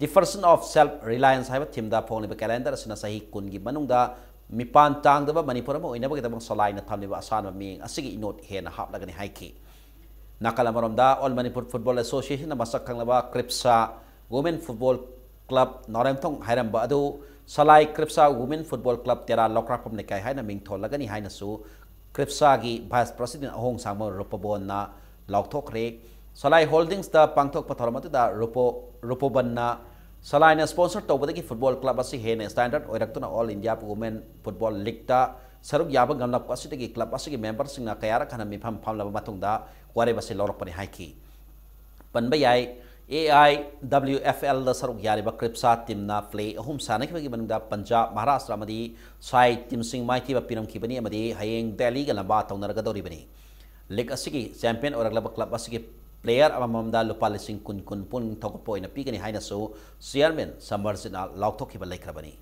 depression of self reliance ꯍꯥꯏꯕ ꯊꯤꯝꯗ ꯐꯣꯡꯂꯤꯕ ꯀꯦꯂꯦꯟꯗꯔ ꯑꯁꯤꯅ ꯆꯍꯤ ꯀꯨꯟꯒꯤ ꯃꯅꯨꯡꯗ ꯃꯤꯄꯥꯟ ꯇꯥꯡꯗꯕ ꯃꯅꯤꯄꯨꯔ ꯑꯃ ꯑꯣꯏꯅꯕꯒꯤꯗꯃꯛ ꯁꯂꯥꯏꯅ ꯊꯝꯂꯤꯕ ꯑꯁꯥꯟꯕ ꯃꯤꯠꯌꯦꯡ ꯑꯁꯤꯒꯤ ꯏꯅꯣꯠ ꯍꯦꯟꯅ ꯍꯥꯞꯂꯒꯅꯤ ꯍꯥꯏꯈꯤ꯫ ꯅꯥꯀꯜ ꯑꯃꯔꯣꯝꯗ, All Manipur Football Associationꯅ ꯃꯁꯛ ꯈꯪꯂꯕ ꯀ꯭ꯔꯤꯞꯁꯥ Women Football Club ꯅꯥꯎꯔꯦꯝꯊꯣꯡ ꯍꯥꯏꯔꯝꯕ ꯑꯗꯨ ꯁꯂꯥꯏ ꯀ꯭ꯔꯤꯞꯁꯥ Women Football Club ꯇꯦꯔꯥ ꯂꯧꯀ꯭ꯔꯥꯛꯄꯝ ꯂꯩꯀꯥꯏ ꯍꯥꯏꯅ ꯃꯤꯡꯊꯣꯜꯂꯒꯅꯤ ꯍꯥꯏꯅꯁꯨ ꯀ꯭ꯔꯤꯞꯁꯥꯒꯤ ꯚꯥꯏꯁ ꯄ꯭ꯔꯁꯤꯗꯦꯟ ꯑꯍꯣꯡꯁꯥꯡꯕ ꯔꯨꯄꯕꯣꯟꯅ ꯂꯥꯎꯊꯣꯛꯈ꯭ꯔꯦ꯫ ꯁꯂꯥꯏ ꯍꯣꯜꯗꯤꯡꯁꯇ ꯄꯥꯡꯊꯣꯛꯄ ꯊꯧꯔꯝ ꯑꯗꯨꯗ ꯔꯨꯄꯣ-, ꯔꯨꯄꯣꯕꯟꯅ ꯁꯂꯥꯏꯅ ꯁ꯭ꯄꯣꯟꯁꯔ ꯇꯧꯕꯗꯒꯤ ꯐꯨꯠꯕꯣꯜ ꯀ꯭ꯂꯕ ꯑꯁꯤ ꯍꯦꯟꯅ ꯁ꯭ꯇꯦꯟꯗꯔꯗ ꯑꯣꯏꯔꯛꯇꯨꯅ ꯑꯣꯜ ꯏꯟꯗꯤꯌꯥ ꯋꯨꯃꯦꯟ ꯐꯨꯠꯕꯣꯜ ꯂꯤꯒꯇ ꯁꯔꯨꯛ ꯌꯥꯕ ꯉꯝꯂꯛꯄ ꯑꯁꯤꯗꯒꯤ ꯀ꯭ꯂꯕ ꯑꯁꯤꯒꯤ ꯃꯦꯝꯕꯔꯁꯤꯡꯅ ꯀꯌꯥꯔꯛ ꯍꯟꯅ ꯃꯤꯐꯝ ꯐꯝꯂꯕ ꯃꯇꯨꯡꯗ ꯋꯥꯔꯦꯞ ꯑꯁꯤ ꯂꯧꯔꯛꯄꯅꯤ ꯍꯥꯏꯈꯤ꯫ ꯄꯟꯕ ꯌꯥꯏ, ꯑꯦ ꯑꯥꯏ ꯗꯕ꯭ꯂꯤꯎ ꯑꯦꯐ ꯑꯦꯜꯗ ꯁꯔꯨꯛ ꯌꯥꯔꯤꯕ ꯀ꯭ꯔꯤꯞꯁꯥ ꯇꯤꯝꯅ ꯄ꯭ꯂꯦ ꯑꯍꯨꯝ ꯁꯥꯟꯅꯈꯤꯕꯒꯤ ꯃꯅꯨꯡꯗ ꯄꯟꯖꯥꯕ, ꯃꯍꯥꯔꯥꯁꯇ꯭ꯔ ꯑꯃꯗꯤ ꯁꯥꯏ ꯇꯤꯝꯁꯤꯡ ꯃꯥꯏꯊꯤꯕ ꯄꯤꯔꯝꯈꯤꯕꯅꯤ ꯑꯃꯗꯤ ꯍꯌꯦꯡ ꯗꯦꯜꯂꯤꯒ ꯂꯝꯕꯥ ꯇꯧꯅꯔꯒꯗꯧꯔꯤꯕꯅꯤ꯫ ꯂꯤꯒ ꯑꯁꯤꯒꯤ ꯆꯦꯝꯄꯤꯌꯟ ꯑꯣꯏꯔꯛꯂꯕ ꯀ꯭ꯂꯕ ꯑꯁꯤꯒꯤ ꯄ꯭ꯂꯦꯌꯔ ꯑꯃꯃꯝꯗ ꯂꯨꯄꯥ ꯂꯤꯁꯤꯡ ꯀꯨꯟ ꯀꯨꯟ ꯄꯨꯛꯅꯤꯡ ꯊꯧꯒꯠꯄ ꯑꯣꯏꯅ ꯄꯤꯒꯅꯤ ꯍꯥꯏꯅꯁꯨ ꯆꯤꯌꯔꯃꯦꯟ ꯁꯃꯔꯖꯤꯠꯅ ꯂꯥꯎꯊꯣꯛꯈꯤꯕ ꯂꯩꯈ꯭ꯔꯕꯅꯤ꯫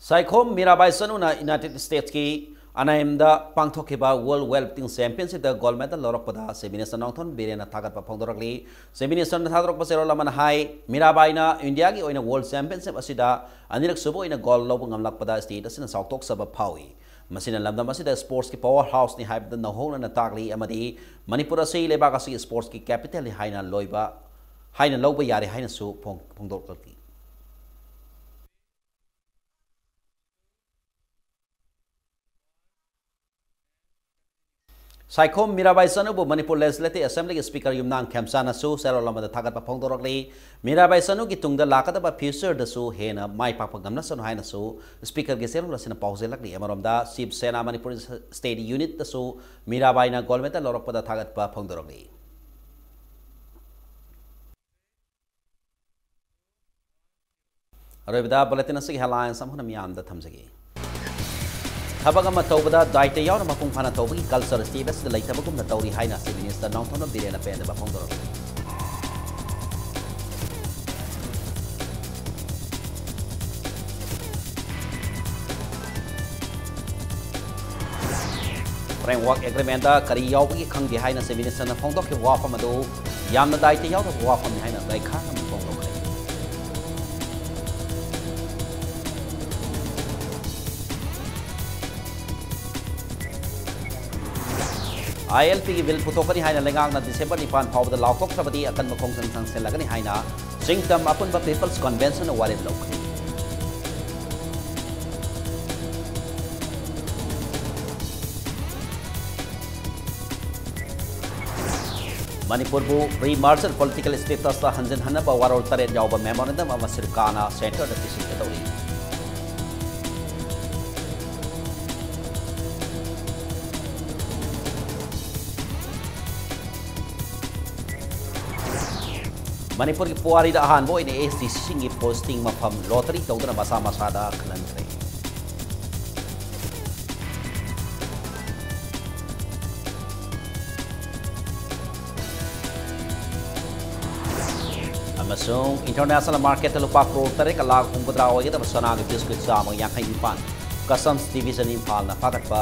ꯁꯥꯏꯈꯣꯝ ꯃꯤꯔꯥꯕꯥꯏ ꯆꯅꯨꯅ ꯌꯨꯅꯥꯏꯇꯦꯗ ꯁ꯭ꯇꯦꯠꯁꯀꯤ ꯑꯅꯥꯏꯝꯗ ꯄꯥꯡꯊꯣꯛꯈꯤꯕ ꯋꯥꯔꯜꯗ ꯋꯦꯠ ꯂꯤꯐꯇꯤꯡ ꯆꯦꯝꯄꯤꯌꯟꯁꯤꯞꯇ ꯒꯣꯜꯗ ꯃꯦꯗꯜ ꯂꯧꯔꯛꯄꯗ ꯆꯤꯐ ꯃꯤꯅꯤꯁꯇꯔ ꯅꯣꯡꯊꯣꯝ ꯕꯤꯔꯦꯟꯅ ꯊꯥꯒꯠꯄ ꯐꯣꯡꯗꯣꯔꯛꯂꯤ꯫ ꯆꯤꯐ ꯃꯤꯅꯤꯁꯇꯔꯅ ꯊꯥꯗꯣꯔꯛꯄ ꯆꯦꯔꯣꯜ ꯑꯃꯅ ꯍꯥꯏ, ꯃꯤꯔꯥꯕꯥꯏꯅ ꯏꯟꯗꯤꯌꯥꯒꯤ ꯑꯣꯏꯅ ꯋꯥꯔꯜꯗ ꯆꯦꯝꯄꯤꯌꯟꯁꯤꯞ ꯑꯁꯤꯗ ꯑꯅꯤꯔꯛ ꯁꯨꯕ ꯑꯣꯏꯅ ꯒꯣꯜꯗ ꯂꯧꯕ ꯉꯝꯂꯛꯄꯗ ꯁ꯭ꯇꯦꯠ ꯑꯁꯤꯅ ꯆꯥꯎꯊꯣꯛꯆꯕ ꯐꯥꯎꯏ꯫ ꯃꯁꯤꯅ ꯂꯝꯗꯝ ꯑꯁꯤꯗ ꯁ꯭ꯄꯣꯔꯠꯁꯀꯤ ꯄꯥꯋꯔ ꯍꯥꯎꯁꯅꯤ ꯍꯥꯏꯕꯗ ꯅꯧꯍꯧꯅꯅ ꯇꯥꯛꯂꯤ ꯑꯃꯗꯤ ꯃꯅꯤꯄꯨꯔ ꯑꯁꯤ ꯂꯩꯕꯥꯛ ꯑꯁꯤꯒꯤ ꯁ꯭ꯄꯣꯔꯠꯁꯀꯤ ꯀꯦꯄꯤꯇꯦꯜꯅꯤ ꯍꯥꯏꯅ ꯂꯣꯏꯕ, ꯍꯥꯏꯅ ꯂꯧꯕ ꯌꯥꯔꯦ ꯍꯥꯏꯅꯁꯨ ꯐꯣꯡ-, ꯐꯣꯡꯗꯣꯛꯂꯛꯂꯤ꯫ ꯁꯥꯏꯈꯣꯝ ꯃꯤꯔꯥꯕꯥꯏ ꯆꯅꯨꯕꯨ ꯃꯅꯤꯄꯨꯔ ꯂꯦꯖꯤꯁꯂꯦꯇꯤꯚ ꯑꯦꯁꯦꯝꯕ꯭ꯂꯤꯒꯤ ꯁ꯭ꯄꯤꯀꯔ ꯌꯨꯝꯅꯥꯝ ꯈꯦꯝꯆꯥꯅꯁꯨ ꯆꯦꯔꯣꯜ ꯑꯃꯗ ꯊꯥꯒꯠꯄ ꯐꯣꯡꯗꯣꯔꯛꯂꯤ꯫ ꯃꯤꯔꯥꯕꯥꯏ ꯆꯅꯨꯒꯤ ꯇꯨꯡꯗ ꯂꯥꯛꯀꯗꯕ ꯐ꯭ꯌꯨꯆꯔꯗꯁꯨ ꯍꯦꯟꯅ ꯃꯥꯏ ꯄꯥꯛꯄ ꯉꯝꯅꯁꯅꯨ ꯍꯥꯏꯅꯁꯨ ꯁ꯭ꯄꯤꯀꯔꯒꯤ ꯆꯦꯔꯣꯜ ꯑꯁꯤꯅ ꯄꯥꯎꯖꯦꯜꯂꯛꯂꯤ꯫ ꯑꯃꯔꯣꯝꯗ ꯁꯤꯕ ꯁꯦꯅꯥ ꯃꯅꯤꯄꯨꯔ ꯁ꯭ꯇꯦꯠ ꯌꯨꯅꯤꯠꯇꯁꯨ ꯃꯤꯔꯥꯕꯥꯏꯅ ꯒꯣꯜꯗ ꯃꯦꯗꯜ ꯂꯧꯔꯛꯄꯗ ꯊꯥꯒꯠꯄ ꯐꯣꯡꯗꯣꯔꯛꯂꯤ꯫ ꯑꯔꯣꯏꯕꯗ ꯕꯨꯂꯦꯇꯤꯟ ꯑꯁꯤꯒꯤ ꯍꯦꯗꯂꯥꯏꯟꯁ ꯑꯃꯨꯛ ꯍꯟꯅ ꯃꯤꯌꯥꯝꯗ ꯊꯝꯖꯒꯦ꯫ ꯊꯕꯛ ꯑꯃ ꯇꯧꯕꯗ ꯗꯥꯏꯇ ꯌꯥꯎꯅ ꯃꯄꯨꯡ ꯐꯥꯅ ꯇꯧꯕꯒꯤ ꯀꯜꯆꯔ ꯁ꯭ꯇꯦꯠ ꯑꯁꯤꯗ ꯂꯩꯇꯕꯒꯨꯝꯅ ꯇꯧꯔꯤ ꯍꯥꯏꯅ ꯆꯤꯐ ꯃꯤꯅꯤꯁꯇꯔ ꯅꯣꯡꯊꯣꯝꯕꯝ ꯕꯤꯔꯦꯟꯅ ꯄꯦꯟꯗꯕ ꯐꯣꯡꯗꯣꯔꯛꯂꯤ꯫ ꯐ꯭ꯔꯦꯝꯋꯥꯔꯛ ꯑꯦꯒ꯭ꯔꯤꯃꯦꯟꯗ ꯀꯔꯤ ꯌꯥꯎꯕꯒꯦ ꯈꯪꯗꯦ ꯍꯥꯏꯅ ꯆꯤꯐ ꯃꯤꯅꯤꯁꯇꯔꯅ ꯐꯣꯡꯗꯣꯛꯈꯤꯕ ꯋꯥꯐꯝ ꯑꯗꯨ ꯌꯥꯝꯅ ꯗꯥꯏꯇ ꯌꯥꯎꯗꯕ ꯋꯥꯐꯝꯅꯤ ꯍꯥꯏꯅ ꯂꯩꯈꯥ ꯑꯃꯅ ꯐꯣꯡꯗꯣꯛꯈ꯭ꯔꯦ꯫ ꯑꯥꯏ ꯑꯦꯜ ꯄꯤꯒꯤ ꯕꯤꯜ ꯄꯨꯊꯣꯛꯀꯅꯤ ꯍꯥꯏꯅ ꯂꯩꯉꯥꯛꯅ ꯗꯤꯁꯦꯝꯕꯔ ꯅꯤꯄꯥꯟ ꯐꯥꯎꯕꯗ ꯂꯥꯎꯊꯣꯛꯇ꯭ꯔꯕꯗꯤ ꯑꯀꯟꯕ ꯈꯣꯡꯖꯪ ꯆꯪꯁꯤꯜꯂꯒꯅꯤ ꯍꯥꯏꯅ ꯆꯤꯡꯇꯝ ꯑꯄꯨꯟꯕ ꯄꯤꯄꯜꯁ ꯀꯟꯚꯦꯟꯁꯟꯅ ꯋꯥꯔꯦꯞ ꯂꯧꯈ꯭ꯔꯦ꯫ ꯃꯅꯤꯄꯨꯔꯕꯨ ꯄ꯭ꯔꯤ ꯃꯥꯔꯖꯔ ꯄꯣꯂꯤꯇꯤꯀꯦꯜ ꯁ꯭ꯇꯦꯇꯁꯇ ꯍꯟꯖꯤꯟꯍꯟꯅꯕ ꯋꯥꯔꯣꯜ ꯇꯔꯦꯠ ꯌꯥꯎꯕ ꯃꯦꯃꯣꯔꯦꯟꯗꯝ ꯑꯃ ꯁꯔꯀꯥꯔꯅ ꯁꯦꯟꯇꯔꯗ ꯄꯤꯁꯤꯟꯒꯗꯧꯔꯤ꯫ ꯃꯅꯤꯄꯨꯔꯒꯤ ꯄꯨꯋꯥꯔꯤꯗ ꯑꯍꯥꯟꯕ ꯑꯣꯏꯅ ꯑꯦꯁ ꯇꯤ ꯁꯤꯁꯤꯡꯒꯤ ꯄꯣꯁꯇꯤꯡ ꯃꯐꯝ ꯂꯣꯇꯔꯤ ꯇꯧꯗꯨꯅ ꯃꯁꯥ ꯃꯁꯥꯗ ꯈꯜꯍꯟꯈ꯭ꯔꯦ꯫ ꯑꯃꯁꯨꯡ international marketꯇ ꯂꯨꯄꯥ ꯀ꯭ꯔꯣꯔ ꯇꯔꯦꯠꯀ ꯂꯥꯈ ꯍꯨꯝꯐꯨꯇꯔꯥ ꯑꯣꯏꯒꯗꯕ ꯁꯅꯥꯒꯤ piece ꯀꯨꯟ ꯆꯥꯝꯃꯒ ꯌꯥꯡꯈꯩ ꯅꯤꯄꯥꯟ Customs Division ꯏꯝꯐꯥꯜꯅ ꯐꯥꯒꯠꯄ